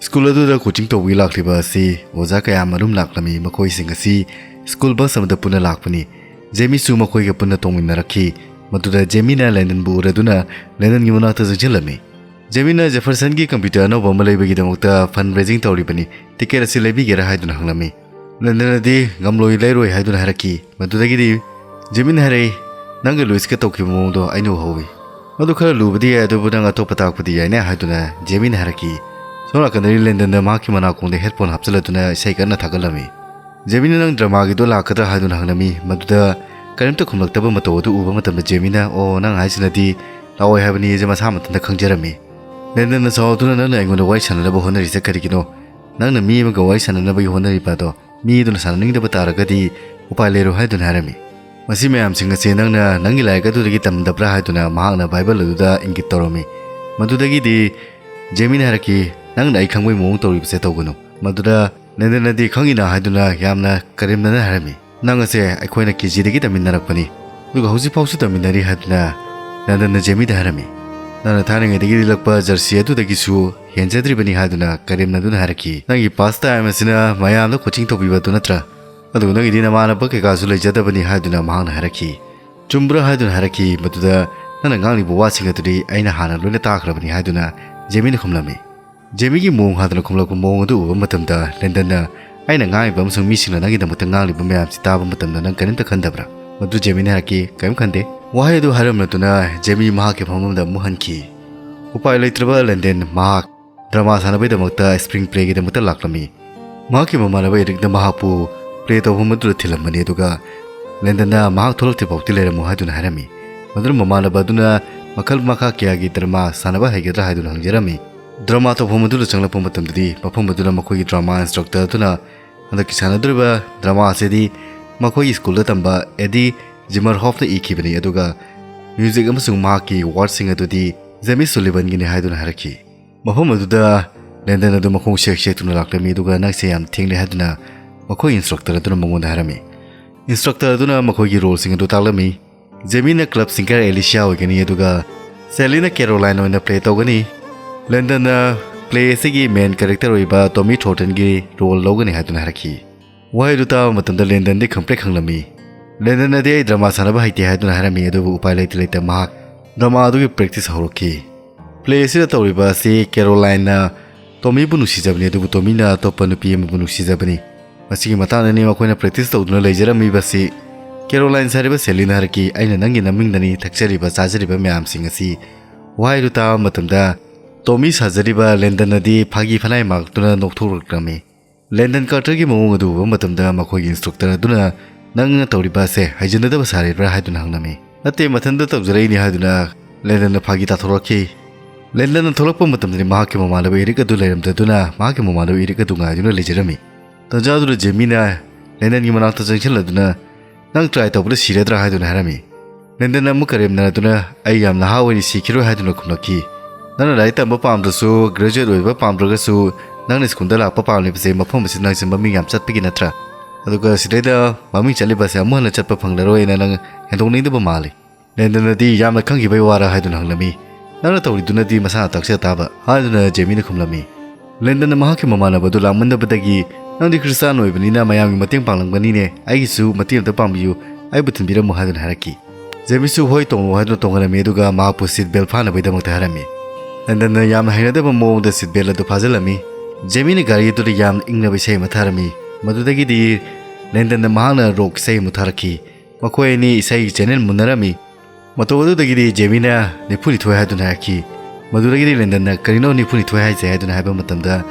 ꯁ꯭ꯀꯨꯜ ꯑꯗꯨꯗ ꯀꯣꯆꯤꯡ ꯇꯧꯕꯒꯤ ꯂꯥꯛꯂꯤꯕ ꯑꯁꯤ ꯑꯣꯖꯥ ꯀꯌꯥ ꯑꯃꯔꯨꯝ ꯂꯥꯛꯂꯝꯃꯤ꯫ ꯃꯈꯣꯏꯁꯤꯡ ꯑꯁꯤ ꯁ꯭ꯀꯨꯜ ꯕꯁ ꯑꯃꯗ ꯄꯨꯟꯅ ꯂꯥꯛꯄꯅꯤ꯫ ꯖꯦꯃꯤꯁꯨ ꯃꯈꯣꯏꯒ ꯄꯨꯟꯅ ꯇꯣꯡꯃꯤꯟꯅꯔꯛꯈꯤ꯫ ꯃꯗꯨꯗ ꯖꯦꯃꯤꯅ ꯂꯦꯟꯗꯟꯕꯨ ꯎꯔꯗꯨꯅ ꯂꯦꯟꯗꯟꯒꯤ ꯃꯅꯥꯛꯇ ꯆꯪꯁꯤꯜꯂꯝꯃꯤ꯫ ꯖꯦꯃꯤꯅ ꯖꯦꯐꯔꯁꯟꯒꯤ ꯀꯝꯄ꯭ꯌꯨꯇꯔ ꯑꯅꯧꯕ ꯑꯃ ꯂꯩꯕꯒꯤꯗꯃꯛꯇ ꯐꯟ ꯔꯦꯖꯤꯡ ꯇꯧꯔꯤꯕꯅꯤ, ꯇꯤꯀꯦꯠ ꯑꯁꯤ ꯂꯩꯕꯤꯒꯦꯔꯥ ꯍꯥꯏꯗꯨꯅ ꯍꯪꯂꯝꯃꯤ꯫ ꯂꯦꯟꯗꯟꯅꯗꯤ ꯉꯝꯂꯣꯏ ꯂꯩꯔꯣꯏ ꯍꯥꯏꯗꯨꯅ ꯍꯥꯏꯔꯛꯈꯤ꯫ ꯃꯗꯨꯗꯒꯤꯗꯤ ꯖꯦꯃꯤꯅ ꯍꯥꯏꯔꯛꯏ, "ꯅꯪꯒ ꯂꯨꯏꯁꯀ ꯇꯧꯈꯤꯕ ꯃꯑꯣꯡꯗꯣ ꯑꯩꯅ ꯎꯍꯧꯏ꯫ ꯃꯗꯨ ꯈꯔ ꯂꯨꯕꯗꯤ ꯌꯥꯏ, ꯑꯗꯨꯕꯨ ꯅꯪ ꯑꯇꯣꯞꯄ ꯇꯥꯛꯄꯗꯤ ꯌꯥꯏꯅꯦ" ꯍꯥꯏꯗꯨꯅ ꯖꯦꯃꯤꯅ ꯍꯥꯏꯔꯛꯈꯤ꯫ ꯁꯣꯝ ꯅꯥꯀꯟꯗꯗꯤ ꯂꯦꯟꯗꯟꯅ ꯃꯍꯥꯛꯀꯤ ꯃꯅꯥꯀꯣꯡꯗ ꯍꯦꯗꯐꯣꯟ ꯍꯥꯞꯆꯤꯜꯂꯗꯨꯅ ꯏꯁꯩ ꯀꯟꯅ ꯊꯥꯒꯠꯂꯝꯃꯤ꯫ ꯖꯦꯃꯤꯅ, "ꯅꯪ ꯗ꯭ꯔꯃꯥꯒꯤꯗꯣ ꯂꯥꯛꯀꯗ꯭ꯔꯥ?" ꯍꯥꯏꯗꯨꯅ ꯍꯪꯂꯝꯃꯤ꯫ ꯃꯗꯨꯗ ꯀꯔꯤꯝꯇ ꯈꯨꯝꯂꯛꯇꯕ ꯃꯇꯧ ꯑꯗꯨ ꯎꯕ ꯃꯇꯝꯗ ꯖꯦꯃꯤꯅ, "ꯑꯣ, ꯅꯪ ꯍꯥꯏꯁꯤꯅꯗꯤ ꯂꯥꯛꯑꯣꯏ ꯍꯥꯏꯕꯅꯤ" ꯍꯥꯏꯁꯦ ꯃꯁꯥ ꯃꯊꯟꯇ ꯈꯪꯖꯔꯝꯃꯤ꯫ ꯂꯦꯟꯗꯟꯅ ꯁꯥꯎꯗꯨꯅ, "ꯅꯪꯅ ꯑꯩꯉꯣꯟꯗ ꯋꯥꯔꯤ ꯁꯥꯟꯅꯅꯕ ꯍꯣꯠꯅꯔꯤꯁꯦ ꯀꯔꯤꯒꯤꯅꯣ? ꯅꯪꯅ ꯃꯤ ꯑꯃꯒ ꯋꯥꯔꯤ ꯁꯥꯟꯅꯅꯕꯒꯤ ꯍꯣꯠꯅꯔꯤꯕ ꯑꯗꯣ ꯃꯤꯗꯨꯅ ꯁꯥꯟꯅꯅꯤꯡꯗꯕ ꯇꯥꯔꯒꯗꯤ ꯎꯄꯥꯏ ꯂꯩꯔꯣꯏ" ꯍꯥꯏꯗꯨꯅ ꯍꯥꯏꯔꯝꯃꯤ꯫ "ꯃꯁꯤ ꯃꯌꯥꯝꯁꯤꯡ ꯑꯁꯤ ꯅꯪꯅ ꯅꯪꯒꯤ ꯂꯥꯏꯔꯤꯛ ꯑꯗꯨꯗꯒꯤ ꯇꯝꯗꯕ꯭ꯔꯥ?" ꯍꯥꯏꯗꯨꯅ ꯃꯍꯥꯛꯅ ꯕꯥꯏꯕꯜ ꯑꯗꯨꯗ ꯏꯪꯒꯤꯠ ꯇꯧꯔꯝꯃꯤ꯫ ꯃꯗꯨꯗꯒꯤꯗꯤ ꯖꯦꯃꯤꯅ ꯍꯥꯏꯔꯛꯈꯤ, "ꯅꯪꯅ ꯑꯩ ꯈꯪꯕꯒꯤ ꯃꯑꯣꯡ ꯇꯧꯔꯤꯕꯁꯦ ꯇꯧꯒꯅꯨ"꯫ ꯃꯗꯨꯗ ꯂꯦꯟꯗꯟꯅꯗꯤ, "ꯈꯪꯉꯤꯅ" ꯍꯥꯏꯗꯨꯅ ꯌꯥꯝꯅ ꯀꯔꯦꯝꯅꯅ ꯍꯥꯏꯔꯝꯃꯤ꯫ "ꯅꯪ ꯑꯁꯦ ꯑꯩꯈꯣꯏꯅ ꯀꯦ ꯖꯤꯗꯒꯤ ꯇꯝꯃꯤꯟꯅꯔꯛꯄꯅꯤ, ꯑꯗꯨꯒ ꯍꯧꯖꯤꯛꯐꯥꯎꯁꯨ ꯇꯝꯃꯤꯟꯅꯔꯤ" ꯍꯥꯏꯗꯨꯅ ꯂꯦꯟꯗꯟꯅ ꯖꯦꯃꯤꯗ ꯍꯥꯏꯔꯝꯃꯤ꯫ "ꯅꯪꯅ ꯊꯥꯏꯅꯉꯩꯗꯒꯤ ꯂꯤꯠꯂꯛꯄ ꯖꯔꯁꯤ ꯑꯗꯨꯗꯒꯤꯁꯨ ꯍꯦꯟꯖꯗ꯭ꯔꯤꯕꯅꯤ" ꯍꯥꯏꯗꯨꯅ ꯀꯔꯦꯝꯅꯗꯨꯅ ꯍꯥꯏꯔꯛꯈꯤ꯫ "ꯅꯪꯒꯤ ꯄꯥꯁ ꯇꯥꯏꯝ ꯑꯁꯤꯅ ꯃꯌꯥꯝꯗ ꯀꯣꯆꯤꯡ ꯇꯧꯕꯤꯕ ꯑꯗꯨ ꯅꯠꯇ꯭ꯔꯥ? ꯑꯗꯨꯒ ꯅꯪꯒꯤꯗꯤ ꯅꯃꯥꯟꯅꯕ ꯀꯩꯀꯥꯁꯨ ꯂꯩꯖꯗꯕꯅꯤ" ꯍꯥꯏꯗꯨꯅ ꯃꯍꯥꯛꯅ ꯍꯥꯏꯔꯛꯈꯤ꯫ "ꯆꯨꯝꯕ꯭ꯔꯥ?" ꯍꯥꯏꯗꯨꯅ ꯍꯥꯏꯔꯛꯈꯤ꯫ ꯃꯗꯨꯗ, "ꯅꯪꯅ ꯉꯥꯡꯂꯤꯕ ꯋꯥꯁꯤꯡ ꯑꯗꯨꯗꯤ ꯑꯩꯅ ꯍꯥꯟꯅ ꯂꯣꯏꯅ ꯇꯥꯈ꯭ꯔꯕꯅꯤ" ꯍꯥꯏꯗꯨꯅ ꯖꯦꯃꯤꯅ ꯈꯨꯝꯂꯝꯃꯤ꯫ ꯖꯦꯃꯤꯒꯤ ꯃꯑꯣꯡ ꯍꯥꯗꯅ ꯈꯨꯝꯂꯛꯄ ꯃꯑꯣꯡ ꯑꯗꯨ ꯎꯕ ꯃꯇꯝꯗ ꯂꯦꯟꯗꯟꯅ, "ꯑꯩꯅ ꯉꯥꯡꯂꯤꯕ ꯑꯃꯁꯨꯡ ꯃꯤꯁꯤꯡꯅ ꯅꯪꯒꯤꯗꯃꯛꯇ ꯉꯥꯡꯂꯤꯕ ꯃꯌꯥꯝꯁꯤ ꯇꯥꯕ ꯃꯇꯝꯗ ꯅꯪ ꯀꯔꯤꯝꯇ ꯈꯟꯗꯕ꯭ꯔꯥ?" ꯃꯗꯨ ꯖꯦꯃꯤꯅ ꯍꯥꯏꯔꯛꯈꯤ, "ꯀꯔꯤꯝ ꯈꯟꯗꯦ"꯫ ꯋꯥꯍꯩ ꯑꯗꯨ ꯍꯥꯏꯔꯝꯂꯗꯨꯅ ꯖꯦꯃꯤ ꯃꯍꯥꯛꯀꯤ ꯐꯝꯐꯝꯗ ꯑꯃꯨꯛ ꯍꯟꯈꯤ꯫ ꯎꯄꯥꯏ ꯂꯩꯇ꯭ꯔꯕ ꯂꯦꯟꯗꯟ ꯃꯍꯥꯛ ꯗ꯭ꯔꯃꯥ ꯁꯥꯟꯅꯕꯒꯤꯗꯃꯛꯇ ꯁ꯭ꯄ꯭ꯔꯤꯡ ꯄ꯭ꯂꯦꯒꯤꯗꯃꯛꯇ ꯂꯥꯛꯂꯝꯃꯤ꯫ ꯃꯍꯥꯛꯀꯤ ꯃꯃꯥꯟꯅꯕ ꯑꯦꯔꯤꯛꯅ ꯃꯍꯥꯛꯄꯨ ꯄ꯭ꯂꯦ ꯇꯧꯐꯝ ꯑꯗꯨꯗ ꯊꯤꯜꯂꯝꯕꯅꯤ, ꯑꯗꯨꯒ ꯂꯦꯟꯗꯟꯅ ꯃꯍꯥꯛ ꯊꯣꯛꯂꯛꯇ꯭ꯔꯤ ꯐꯥꯎꯗꯤ ꯂꯩꯔꯝꯃꯨ ꯍꯥꯏꯗꯨꯅ ꯍꯥꯏꯔꯝꯃꯤ꯫ ꯃꯗꯨꯅ ꯃꯃꯥꯟꯅꯕ ꯑꯗꯨꯅ ꯃꯈꯜ ꯃꯈꯥ ꯀꯌꯥꯒꯤ ꯗ꯭ꯔꯃꯥ ꯁꯥꯟꯅꯕ ꯍꯩꯒꯗ꯭ꯔꯥ ꯍꯥꯏꯗꯨꯅ ꯍꯪꯖꯔꯝꯃꯤ꯫ ꯗ꯭ꯔꯃꯥ ꯇꯧꯐꯝ ꯑꯗꯨꯗ ꯆꯪꯂꯛꯄ ꯃꯇꯝꯗꯗꯤ, ꯃꯐꯝ ꯑꯗꯨꯗ ꯃꯈꯣꯏꯒꯤ ꯗ꯭ꯔꯃꯥ ꯏꯟꯁꯇ꯭ꯔꯛꯇꯔ ꯑꯗꯨꯅ ꯍꯟꯗꯛꯀꯤ ꯁꯥꯟꯅꯗꯣꯔꯤꯕ ꯗ꯭ꯔꯃꯥ ꯑꯁꯤꯗꯤ ꯃꯈꯣꯏꯒꯤ ꯁ꯭ꯀꯨꯜꯗ ꯇꯝꯕ ꯑꯦꯗꯤ ꯖꯤꯃꯔꯍꯣꯐꯅ ꯏꯈꯤꯕꯅꯤ, ꯑꯗꯨꯒ ꯃ꯭ꯌꯨꯖꯤꯛ ꯑꯃꯁꯨꯡ ꯃꯍꯥꯛꯀꯤ ꯋꯥꯔꯗꯁꯤꯡ ꯑꯗꯨꯗꯤ ꯖꯦꯃꯤ ꯁꯨꯂꯤꯚꯟꯒꯤꯅꯤ ꯍꯥꯏꯗꯨꯅ ꯍꯥꯏꯔꯛꯈꯤ꯫ ꯃꯐꯝ ꯑꯗꯨꯗ ꯂꯦꯟꯗꯟ ꯑꯗꯨ ꯃꯈꯣꯡ ꯁꯦꯛ ꯁꯦꯛꯇꯨꯅ ꯂꯥꯛꯂꯝꯃꯤ, ꯑꯗꯨꯒ "ꯅꯪꯁꯦ ꯌꯥꯝ ꯊꯦꯡꯂꯦ" ꯍꯥꯏꯗꯨꯅ ꯃꯈꯣꯏ ꯏꯟꯁꯇ꯭ꯔꯛꯇꯔ ꯑꯗꯨꯅ ꯃꯉꯣꯟꯗ ꯍꯥꯏꯔꯝꯃꯤ꯫ ꯏꯟꯁꯇ꯭ꯔꯛꯇꯔ ꯑꯗꯨꯅ ꯃꯈꯣꯏꯒꯤ ꯔꯣꯜꯁꯤꯡ ꯑꯗꯨ ꯇꯥꯛꯂꯝꯃꯤ꯫ ꯖꯦꯃꯤꯅ ꯀ꯭ꯂꯕ ꯁꯤꯡꯒꯔ ꯑꯦꯂꯤꯁꯤꯌꯥ ꯑꯣꯏꯒꯅꯤ, ꯑꯗꯨꯒ ꯁꯦꯂꯤꯅ ꯀꯦꯔꯣꯂꯥꯏꯟ ꯑꯣꯏꯅ ꯄ꯭ꯂꯦ ꯇꯧꯒꯅꯤ꯫ ꯂꯦꯟꯗꯟꯅ ꯄ꯭ꯂꯦ ꯑꯁꯤꯒꯤ ꯃꯦꯟ ꯀꯦꯔꯦꯛꯇꯔ ꯑꯣꯏꯕ ꯇꯣꯃꯤ ꯊꯣꯔꯇꯟꯒꯤ ꯔꯣꯜ ꯂꯧꯒꯅꯤ ꯍꯥꯏꯗꯨꯅ ꯍꯥꯏꯔꯛꯈꯤ꯫ ꯋꯥꯍꯩꯗꯨ ꯇꯥꯕ ꯃꯇꯝꯗ ꯂꯦꯟꯗꯟꯗꯤ ꯈꯪꯄ꯭ꯔꯦꯛ ꯈꯪꯂꯝꯃꯤ꯫ ꯂꯦꯟꯗꯟꯅꯗꯤ "ꯑꯩ ꯗ꯭ꯔꯃꯥ ꯁꯥꯟꯅꯕ ꯍꯩꯇꯦ" ꯍꯥꯏꯗꯨꯅ ꯍꯥꯏꯔꯝꯃꯤ, ꯑꯗꯨꯕꯨ ꯎꯄꯥꯏ ꯂꯩꯇ ꯂꯩꯇ ꯃꯍꯥꯛ ꯗ꯭ꯔꯃꯥ ꯑꯗꯨꯒꯤ ꯄ꯭ꯔꯦꯛꯇꯤꯁ ꯍꯧꯔꯛꯈꯤ꯫ ꯄ꯭ꯂꯦ ꯑꯁꯤꯗ ꯇꯧꯔꯤꯕ ꯑꯁꯤ ꯀꯦꯔꯣꯂꯥꯏꯟꯅ ꯇꯣꯃꯤꯕꯨ ꯅꯨꯡꯁꯤꯖꯕꯅꯤ, ꯑꯗꯨꯕꯨ ꯇꯣꯃꯤꯅ ꯑꯇꯣꯞꯄ ꯅꯨꯄꯤ ꯑꯃꯕꯨ ꯅꯨꯡꯁꯤꯖꯕꯅꯤ꯫ ꯃꯁꯤꯒꯤ ꯃꯇꯥꯡꯗꯅꯤ ꯃꯈꯣꯏꯅ ꯄ꯭ꯔꯦꯛꯇꯤꯁ ꯇꯧꯗꯨꯅ ꯂꯩꯖꯔꯝꯃꯤꯕꯁꯤ꯫ ꯀꯦꯔꯣꯂꯥꯏꯟ ꯍꯥꯏꯔꯤꯕ ꯁꯦꯂꯤꯅ ꯍꯥꯏꯔꯛꯈꯤ, "ꯑꯩꯅ ꯅꯪꯒꯤ ꯅꯃꯤꯡꯗꯅꯤ ꯊꯛꯆꯔꯤꯕ ꯆꯥꯖꯔꯤꯕ ꯃꯌꯥꯝꯁꯤꯡ ꯑꯁꯤ"꯫ ꯋꯥꯍꯩꯗꯨ ꯇꯥꯕ ꯃꯇꯝꯗ ꯇꯣꯃꯤ ꯁꯥꯖꯔꯤꯕ ꯂꯦꯟꯗꯟꯅꯗꯤ ꯐꯥꯒꯤ ꯐꯅꯥꯏ ꯃꯥꯛꯇꯨꯅ ꯅꯣꯛꯊꯣꯛꯂꯛꯂꯝꯃꯤ꯫ ꯂꯦꯟꯗꯟ ꯀꯥꯔꯇꯔꯒꯤ ꯃꯑꯣꯡ ꯑꯗꯨ ꯎꯕ ꯃꯇꯝꯗ ꯃꯈꯣꯏꯒꯤ ꯏꯟꯁꯇ꯭ꯔꯛꯇꯔ ꯑꯗꯨꯅ, "ꯅꯪꯅ ꯇꯧꯔꯤꯕ ꯑꯁꯦ ꯍꯩꯖꯅꯗꯕ ꯁꯥꯔꯤꯕ꯭ꯔꯥ?" ꯍꯥꯏꯗꯨꯅ ꯍꯪꯂꯝꯃꯤ꯫ "ꯅꯠꯇꯦ, ꯃꯊꯟꯇ ꯇꯧꯖꯔꯛꯏꯅꯤ" ꯍꯥꯏꯗꯨꯅ ꯂꯦꯟꯗꯟꯅ ꯐꯥꯒꯤ ꯇꯥꯊꯣꯔꯛꯈꯤ꯫ ꯂꯦꯟꯗꯟꯅ ꯊꯣꯛꯂꯛꯄ ꯃꯇꯝꯗꯗꯤ ꯃꯍꯥꯛꯀꯤ ꯃꯃꯥꯟꯅꯕ ꯏꯔꯤꯛ ꯑꯗꯨ ꯂꯩꯔꯝꯗꯗꯨꯅ ꯃꯍꯥꯛꯀꯤ ꯃꯃꯥꯟꯅꯕ ꯏꯔꯤꯛ ꯑꯗꯨ ꯉꯥꯏꯗꯨꯅ ꯂꯩꯖꯔꯝꯃꯤ꯫ ꯇꯟꯖꯥꯗꯨꯗ ꯖꯦꯃꯤꯅ ꯂꯦꯟꯗꯟꯒꯤ ꯃꯅꯥꯛꯇ ꯆꯪꯁꯤꯜꯂꯗꯨꯅ, "ꯅꯪ ꯇ꯭ꯔꯥꯏ ꯇꯧꯕꯗ ꯁꯤꯔꯗ꯭ꯔꯥ?" ꯍꯥꯏꯗꯨꯅ ꯍꯥꯏꯔꯝꯃꯤ꯫ ꯂꯦꯟꯗꯟꯅ ꯑꯃꯨꯛ ꯀꯔꯦꯝꯅꯔꯗꯨꯅ, "ꯑꯩ ꯌꯥꯝ ꯅꯍꯥ ꯑꯣꯏꯔꯤ, ꯁꯤꯈꯤꯔꯣꯏ" ꯍꯥꯏꯗꯨꯅ ꯈꯨꯝꯂꯛꯈꯤ꯫ "ꯅꯪꯅ ꯂꯥꯏꯔꯤꯛ ꯇꯝꯕ ꯄꯥꯝꯗ꯭ꯔꯁꯨ, ꯒ꯭ꯔꯦꯖꯨꯑꯦꯠ ꯑꯣꯏꯕ ꯄꯥꯝꯗ꯭ꯔꯒꯁꯨ, ꯅꯪꯅ ꯁ꯭ꯀꯨꯜꯗ ꯂꯥꯛꯄ ꯄꯥꯝꯂꯤꯕꯁꯦ ꯃꯐꯝ ꯑꯁꯤꯗ ꯅꯪꯁꯦ ꯃꯃꯤꯡ ꯌꯥꯝ ꯆꯠꯄꯒꯤ ꯅꯠꯇ꯭ꯔꯥ? ꯑꯗꯨꯒ ꯁꯤꯗꯩꯗ ꯃꯃꯤꯡ ꯆꯠꯂꯤꯕꯁꯦ ꯑꯃꯨꯛ ꯍꯟꯅ ꯆꯠꯄ ꯐꯪꯂꯔꯣꯏꯅ ꯅꯪ ꯍꯦꯟꯗꯣꯛꯅꯤꯡꯗꯕ ꯃꯥꯜꯂꯤ"꯫ ꯂꯦꯟꯗꯟꯅꯗꯤ ꯌꯥꯝꯅ ꯈꯪꯈꯤꯕꯩ ꯋꯥꯔ ꯍꯥꯏꯗꯨꯅ ꯍꯪꯂꯝꯃꯤ꯫ "ꯅꯪꯅ ꯇꯧꯔꯤꯗꯨꯅꯗꯤ ꯃꯁꯥꯅ ꯇꯥꯛꯆ ꯇꯥꯕ" ꯍꯥꯏꯗꯨꯅ ꯖꯦꯃꯤꯅ ꯈꯨꯝꯂꯝꯃꯤ꯫ ꯂꯦꯟꯗꯟꯅ ꯃꯍꯥꯛꯀꯤ ꯃꯃꯥꯟꯅꯕꯗꯨ ꯂꯥꯛꯃꯟꯗꯕꯗꯒꯤ, "ꯅꯪꯗꯤ ꯈ꯭ꯔꯤꯁꯇꯥꯟ ꯑꯣꯏꯕꯅꯤꯅ ꯃꯌꯥꯝꯒꯤ ꯃꯇꯦꯡ ꯄꯥꯡꯂꯝꯒꯅꯤꯅꯦ, ꯑꯩꯒꯤꯁꯨ ꯃꯇꯦꯡ ꯑꯝꯇ ꯄꯥꯡꯕꯤꯌꯨ, ꯑꯩꯕꯨ ꯊꯤꯟꯕꯤꯔꯝꯃꯨ" ꯍꯥꯏꯗꯨꯅ ꯍꯥꯏꯔꯛꯈꯤ꯫ ꯖꯦꯃꯤꯁꯨ "ꯍꯣꯏ, ꯇꯣꯡꯂꯣ" ꯍꯥꯏꯗꯨꯅ ꯇꯣꯡꯍꯜꯂꯝꯃꯤ, ꯑꯗꯨꯒ ꯃꯍꯥꯛꯄꯨ ꯁꯤꯠ ꯕꯦꯜ ꯐꯥꯅꯕꯒꯤꯗꯃꯛꯇ ꯍꯥꯏꯔꯝꯃꯤ꯫ ꯂꯦꯟꯗꯟꯅ ꯌꯥꯝꯅ ꯍꯩꯅꯗꯕ ꯃꯑꯣꯡꯗ ꯁꯤꯠ ꯕꯦꯜ ꯑꯗꯨ ꯐꯥꯖꯤꯜꯂꯝꯃꯤ꯫ ꯖꯦꯃꯤꯅ ꯒꯥꯔꯤ ꯑꯗꯨꯗ ꯌꯥꯝꯅ ꯏꯪꯂꯕ ꯏꯁꯩ ꯑꯃ ꯊꯥꯔꯝꯃꯤ꯫ ꯃꯗꯨꯗꯒꯤꯗꯤ ꯂꯦꯟꯗꯟꯅ ꯃꯍꯥꯛꯅ ꯔꯣꯛ ꯏꯁꯩ ꯑꯃ ꯊꯥꯔꯛꯈꯤ꯫ ꯃꯈꯣꯏ ꯑꯅꯤ ꯏꯁꯩꯒꯤ ꯆꯦꯅꯦꯜ ꯃꯨꯟꯅꯔꯝꯃꯤ꯫ ꯃꯇꯧ ꯑꯗꯨꯗꯒꯤꯗꯤ ꯖꯦꯃꯤꯅ "ꯅꯤꯐꯨꯅꯤꯊꯣꯏ" ꯍꯥꯏꯗꯨꯅ ꯍꯥꯏꯔꯛꯈꯤ꯫ ꯃꯗꯨꯗꯒꯤꯗꯤ ꯂꯦꯟꯗꯟꯅ "ꯀꯔꯤꯅꯣ ꯅꯤꯐꯨꯅꯤꯊꯣꯏ ꯍꯥꯏꯁꯦ?" ꯍꯥꯏꯗꯨꯅ ꯍꯥꯏꯕ ꯃꯇꯝꯗ,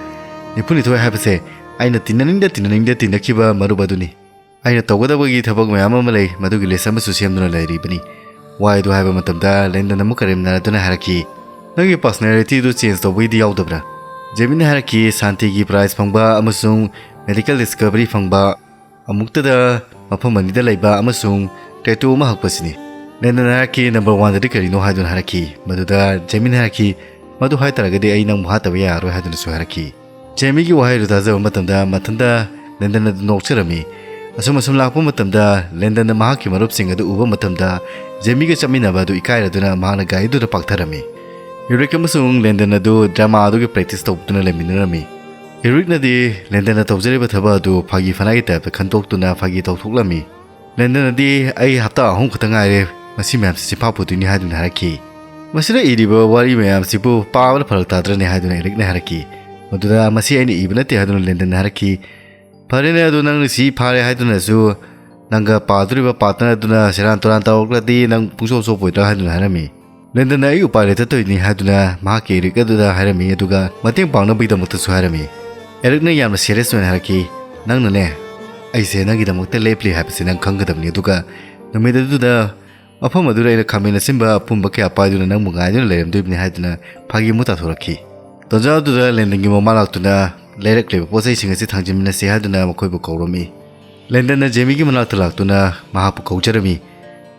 "ꯅꯤꯐꯨꯅꯤꯊꯣꯏ ꯍꯥꯏꯕꯁꯦ ꯑꯩꯅ ꯇꯤꯟꯅꯅꯤꯡꯗ ꯇꯤꯟꯅꯅꯤꯡꯗ ꯇꯤꯟꯅꯈꯤꯕ ꯃꯔꯨꯞ ꯑꯗꯨꯅꯤ꯫ ꯑꯩꯅ ꯇꯧꯒꯗꯕꯒꯤ ꯊꯕꯛ ꯃꯌꯥꯝ ꯑꯃ ꯂꯩ, ꯃꯗꯨꯒꯤ ꯂꯤꯁ ꯑꯃꯁꯨ ꯁꯦꯝꯗꯨꯅ ꯂꯩꯔꯤꯕꯅꯤ"꯫ ꯋꯥꯍꯩꯗꯨ ꯍꯥꯏꯕ ꯃꯇꯝꯗ ꯂꯦꯟꯗꯟ ꯑꯃꯨꯛ ꯀꯔꯦꯝꯅꯔꯗꯨꯅ ꯍꯥꯏꯔꯛꯈꯤ, "ꯅꯪꯒꯤ personality ꯗꯨ change ꯇꯧꯕꯒꯤꯗꯤ ꯌꯥꯎꯗꯕ꯭ꯔꯥ?" ꯖꯦꯃꯤꯅ ꯍꯥꯏꯔꯛꯈꯤ, "ꯁꯥꯟꯇꯤꯒꯤ prize ꯐꯪꯕ ꯑꯃꯁꯨꯡ medical discovery ꯐꯪꯕ, ꯑꯃꯨꯛꯇꯗ ꯃꯐꯝ ꯑꯅꯤꯗ ꯂꯩꯕ ꯑꯃꯁꯨꯡ tattoo ꯑꯃ ꯍꯛꯄꯁꯤꯅꯤ꯫" ꯂꯦꯟꯗꯟ ꯍꯥꯏꯔꯛꯈꯤ, "Number one ꯗꯗꯤ ꯀꯔꯤꯅꯣ?" ꯍꯥꯏꯗꯨꯅ ꯍꯥꯏꯔꯛꯈꯤ꯫ ꯃꯗꯨꯗ ꯖꯦꯃꯤꯅ ꯍꯥꯏꯔꯛꯈꯤ, "ꯃꯗꯨ ꯍꯥꯏꯇꯥꯔꯒꯗꯤ ꯑꯩ ꯅꯪꯕꯨ ꯍꯥꯠꯇꯕ ꯌꯥꯔꯔꯣꯏ" ꯍꯥꯏꯗꯨꯅꯁꯨ ꯍꯥꯏꯔꯛꯈꯤ꯫ ꯖꯦꯃꯤꯒꯤ ꯋꯥꯍꯩ ꯑꯗꯨ ꯇꯥꯖꯕ ꯃꯇꯝꯗ ꯃꯊꯟꯇ ꯂꯦꯟꯗꯟ ꯑꯗꯨ ꯅꯣꯛꯆꯔꯝꯃꯤ꯫ ꯑꯁꯨꯝ ꯑꯁꯨꯝ ꯂꯥꯛꯄ ꯃꯇꯝꯗ ꯂꯦꯟꯗꯟꯅ ꯃꯍꯥꯛꯀꯤ ꯃꯔꯨꯞꯁꯤꯡ ꯑꯗꯨ ꯎꯕ ꯃꯇꯝꯗ ꯖꯦꯃꯤꯒ ꯆꯠꯃꯤꯟꯅꯕ ꯑꯗꯨ ꯏꯀꯥꯏꯔꯗꯨꯅ ꯃꯍꯥꯛꯅ ꯒꯥꯔꯤꯗꯨꯗ ꯄꯥꯛꯊꯔꯝꯃꯤ꯫ ꯏꯔꯤꯛ ꯑꯃꯁꯨꯡ ꯂꯦꯟꯗꯟ ꯑꯗꯨ drama ꯑꯗꯨꯒꯤ practice ꯇꯧꯗꯨꯅ ꯂꯩꯃꯤꯟꯅꯔꯝꯃꯤ꯫ ꯏꯔꯤꯛꯅꯗꯤ ꯂꯦꯟꯗꯟꯅ ꯇꯧꯖꯔꯤꯕ ꯊꯕꯛ ꯑꯗꯨ ꯐꯥꯒꯤ ꯐꯅꯥꯏꯒꯤ type ꯇ ꯈꯟꯗꯣꯛꯇꯨꯅ ꯐꯥꯒꯤ ꯇꯧꯊꯣꯛꯂꯝꯃꯤ꯫ ꯂꯦꯟꯗꯟꯅꯗꯤ, "ꯑꯩ ꯍꯞꯇꯥ ꯑꯍꯨꯝ ꯈꯛꯇ ꯉꯥꯏꯔꯦ, ꯃꯁꯤ ꯃꯌꯥꯝꯁꯤ ꯆꯤꯟꯐꯥ ꯄꯨꯗꯣꯏꯅꯤ" ꯍꯥꯏꯗꯨꯅ ꯍꯥꯏꯔꯛꯈꯤ꯫ "ꯃꯁꯤꯗ ꯏꯔꯤꯕ ꯋꯥꯔꯤ ꯃꯌꯥꯝꯁꯤꯕꯨ ꯄꯥꯕꯗ ꯐꯔꯛ ꯇꯥꯗ꯭ꯔꯅꯦ?" ꯍꯥꯏꯗꯨꯅ ꯏꯔꯤꯛꯅ ꯍꯥꯏꯔꯛꯈꯤ꯫ ꯃꯗꯨꯗ, "ꯃꯁꯤ ꯑꯩꯅ ꯏꯕ ꯅꯠꯇꯦ" ꯍꯥꯏꯗꯨꯅ ꯂꯦꯟꯗꯟꯅ ꯍꯥꯏꯔꯛꯈꯤ꯫ "ꯐꯔꯦꯅꯦ, ꯑꯗꯨ ꯅꯪꯅ ꯁꯤ ꯐꯥꯔꯦ ꯍꯥꯏꯗꯨꯅꯁꯨ ꯅꯪꯒ ꯄꯥꯗꯣꯔꯤꯕ partner ꯑꯗꯨꯅ ꯁꯦꯔꯥꯟ ꯇꯨꯔꯥꯟ ꯇꯧꯔꯛꯂꯗꯤ ꯅꯪ ꯄꯨꯡꯁꯣꯞ ꯁꯣꯞꯄꯣꯏꯗ꯭ꯔꯥ?" ꯍꯥꯏꯗꯨꯅ ꯍꯥꯏꯔꯝꯃꯤ꯫ ꯂꯦꯟꯗꯟꯅ, "ꯑꯩ ꯎꯄꯥꯏ ꯂꯩꯇ ꯇꯧꯔꯤꯅꯤ" ꯍꯥꯏꯗꯨꯅ ꯃꯍꯥꯛꯀꯤ ꯏꯔꯤꯛ ꯑꯗꯨꯗ ꯍꯥꯏꯔꯝꯃꯤ, ꯑꯗꯨꯒ ꯃꯇꯦꯡ ꯄꯥꯡꯅꯕꯒꯤꯗꯃꯛꯇꯁꯨ ꯍꯥꯏꯔꯝꯃꯤ꯫ ꯏꯔꯤꯛꯅ ꯌꯥꯝꯅ serious ꯑꯣꯏꯅ ꯍꯥꯏꯔꯛꯈꯤ, "ꯅꯪꯅꯅꯦ, ꯑꯩꯁꯦ ꯅꯪꯒꯤꯗꯃꯛꯇ ꯂꯦꯞꯂꯤ ꯍꯥꯏꯕꯁꯤ ꯅꯪ ꯈꯪꯒꯗꯕꯅꯤ, ꯑꯗꯨꯒ ꯅꯨꯃꯤꯠ ꯑꯗꯨꯗ ꯃꯐꯝ ꯑꯗꯨꯗ ꯑꯩꯅ ꯈꯥꯃꯦꯟ ꯑꯁꯤꯟꯕ ꯑꯄꯨꯝꯕ ꯀꯌꯥ ꯄꯥꯏꯗꯨꯅ ꯅꯪꯕꯨ ꯉꯥꯏꯗꯨꯅ ꯂꯩꯔꯝꯗꯣꯏꯕꯅꯤ" ꯍꯥꯏꯗꯨꯅ ꯐꯥꯒꯤ ꯑꯃꯨꯛ ꯇꯥꯊꯣꯔꯛꯈꯤ꯫ ꯇꯟꯖꯥ ꯑꯗꯨꯗ ꯂꯦꯟꯗꯟꯒꯤ ꯃꯃꯥ ꯂꯥꯛꯇꯨꯅ ꯂꯩꯔꯛꯂꯤꯕ ꯄꯣꯠ ꯆꯩꯁꯤꯡ ꯑꯁꯤ ꯊꯥꯡꯖꯤꯟꯃꯤꯟꯅꯁꯤ ꯍꯥꯏꯗꯨꯅ ꯃꯈꯣꯏꯕꯨ ꯀꯧꯔꯝꯃꯤ꯫ ꯂꯦꯟꯗꯟꯅ ꯖꯦꯃꯤꯒꯤ ꯃꯅꯥꯛꯇ ꯂꯥꯛꯇꯨꯅ ꯃꯍꯥꯛꯄꯨ ꯀꯧꯖꯔꯝꯃꯤ꯫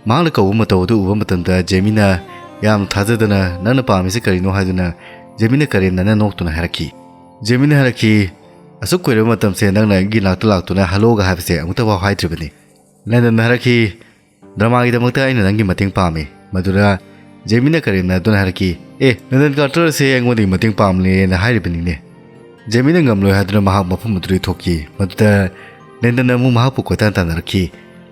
ꯃꯍꯥꯛꯅ ꯀꯧꯕ ꯃꯇꯧ ꯑꯗꯨ ꯎꯕ ꯃꯇꯝꯗ ꯖꯦꯃꯤꯅ ꯌꯥꯝ ꯊꯥꯖꯗꯅ, "ꯅꯪꯅ ꯄꯥꯝꯃꯤꯁꯤ ꯀꯔꯤꯅꯣ?" ꯍꯥꯏꯗꯨꯅ ꯖꯦꯃꯤꯅ ꯀꯔꯦꯝꯅꯅ ꯅꯣꯛꯇꯨꯅ ꯍꯥꯏꯔꯛꯈꯤ꯫ ꯖꯦꯃꯤꯅ ꯍꯥꯏꯔꯛꯈꯤ, "ꯑꯁꯨꯛ ꯀꯨꯏꯔꯕ ꯃꯇꯝꯁꯦ ꯅꯪꯅ ꯑꯩꯒꯤ ꯅꯥꯛꯇ ꯂꯥꯛꯇꯨꯅ hello ꯒ ꯍꯥꯏꯕꯁꯦ ꯑꯃꯨꯛꯇ ꯐꯥꯎ ꯍꯥꯏꯗ꯭ꯔꯤꯕꯅꯤ꯫" ꯂꯦꯟꯗꯟꯅ ꯍꯥꯏꯔꯛꯈꯤ, "Drama ꯒꯤꯗꯃꯛꯇ ꯑꯩꯅ ꯅꯪꯒꯤ ꯃꯇꯦꯡ ꯄꯥꯝꯃꯤ꯫" ꯃꯗꯨꯗ ꯖꯦꯃꯤꯅ ꯀꯔꯦꯝꯅꯗꯨꯅ ꯍꯥꯏꯔꯛꯈꯤ, "ꯑꯦ, ꯂꯦꯟꯗꯟ ꯀꯥꯔꯇꯔ ꯑꯁꯦ ꯑꯩꯉꯣꯟꯗꯒꯤ ꯃꯇꯦꯡ ꯄꯥꯝꯂꯦꯅ ꯍꯥꯏꯔꯤꯕꯅꯤꯅꯦ꯫" ꯖꯦꯃꯤꯅ ꯉꯝꯂꯣꯏ ꯍꯥꯏꯗꯨꯅ ꯃꯍꯥꯛ ꯃꯐꯝ ꯑꯗꯨꯗꯒꯤ ꯊꯣꯛꯈꯤ꯫ ꯃꯗꯨꯗ ꯂꯦꯟꯗꯟꯅ ꯑꯃꯨꯛ ꯃꯍꯥꯛꯄꯨ ꯀꯣꯏꯇꯥꯟ ꯇꯥꯟꯅꯔꯛꯈꯤ꯫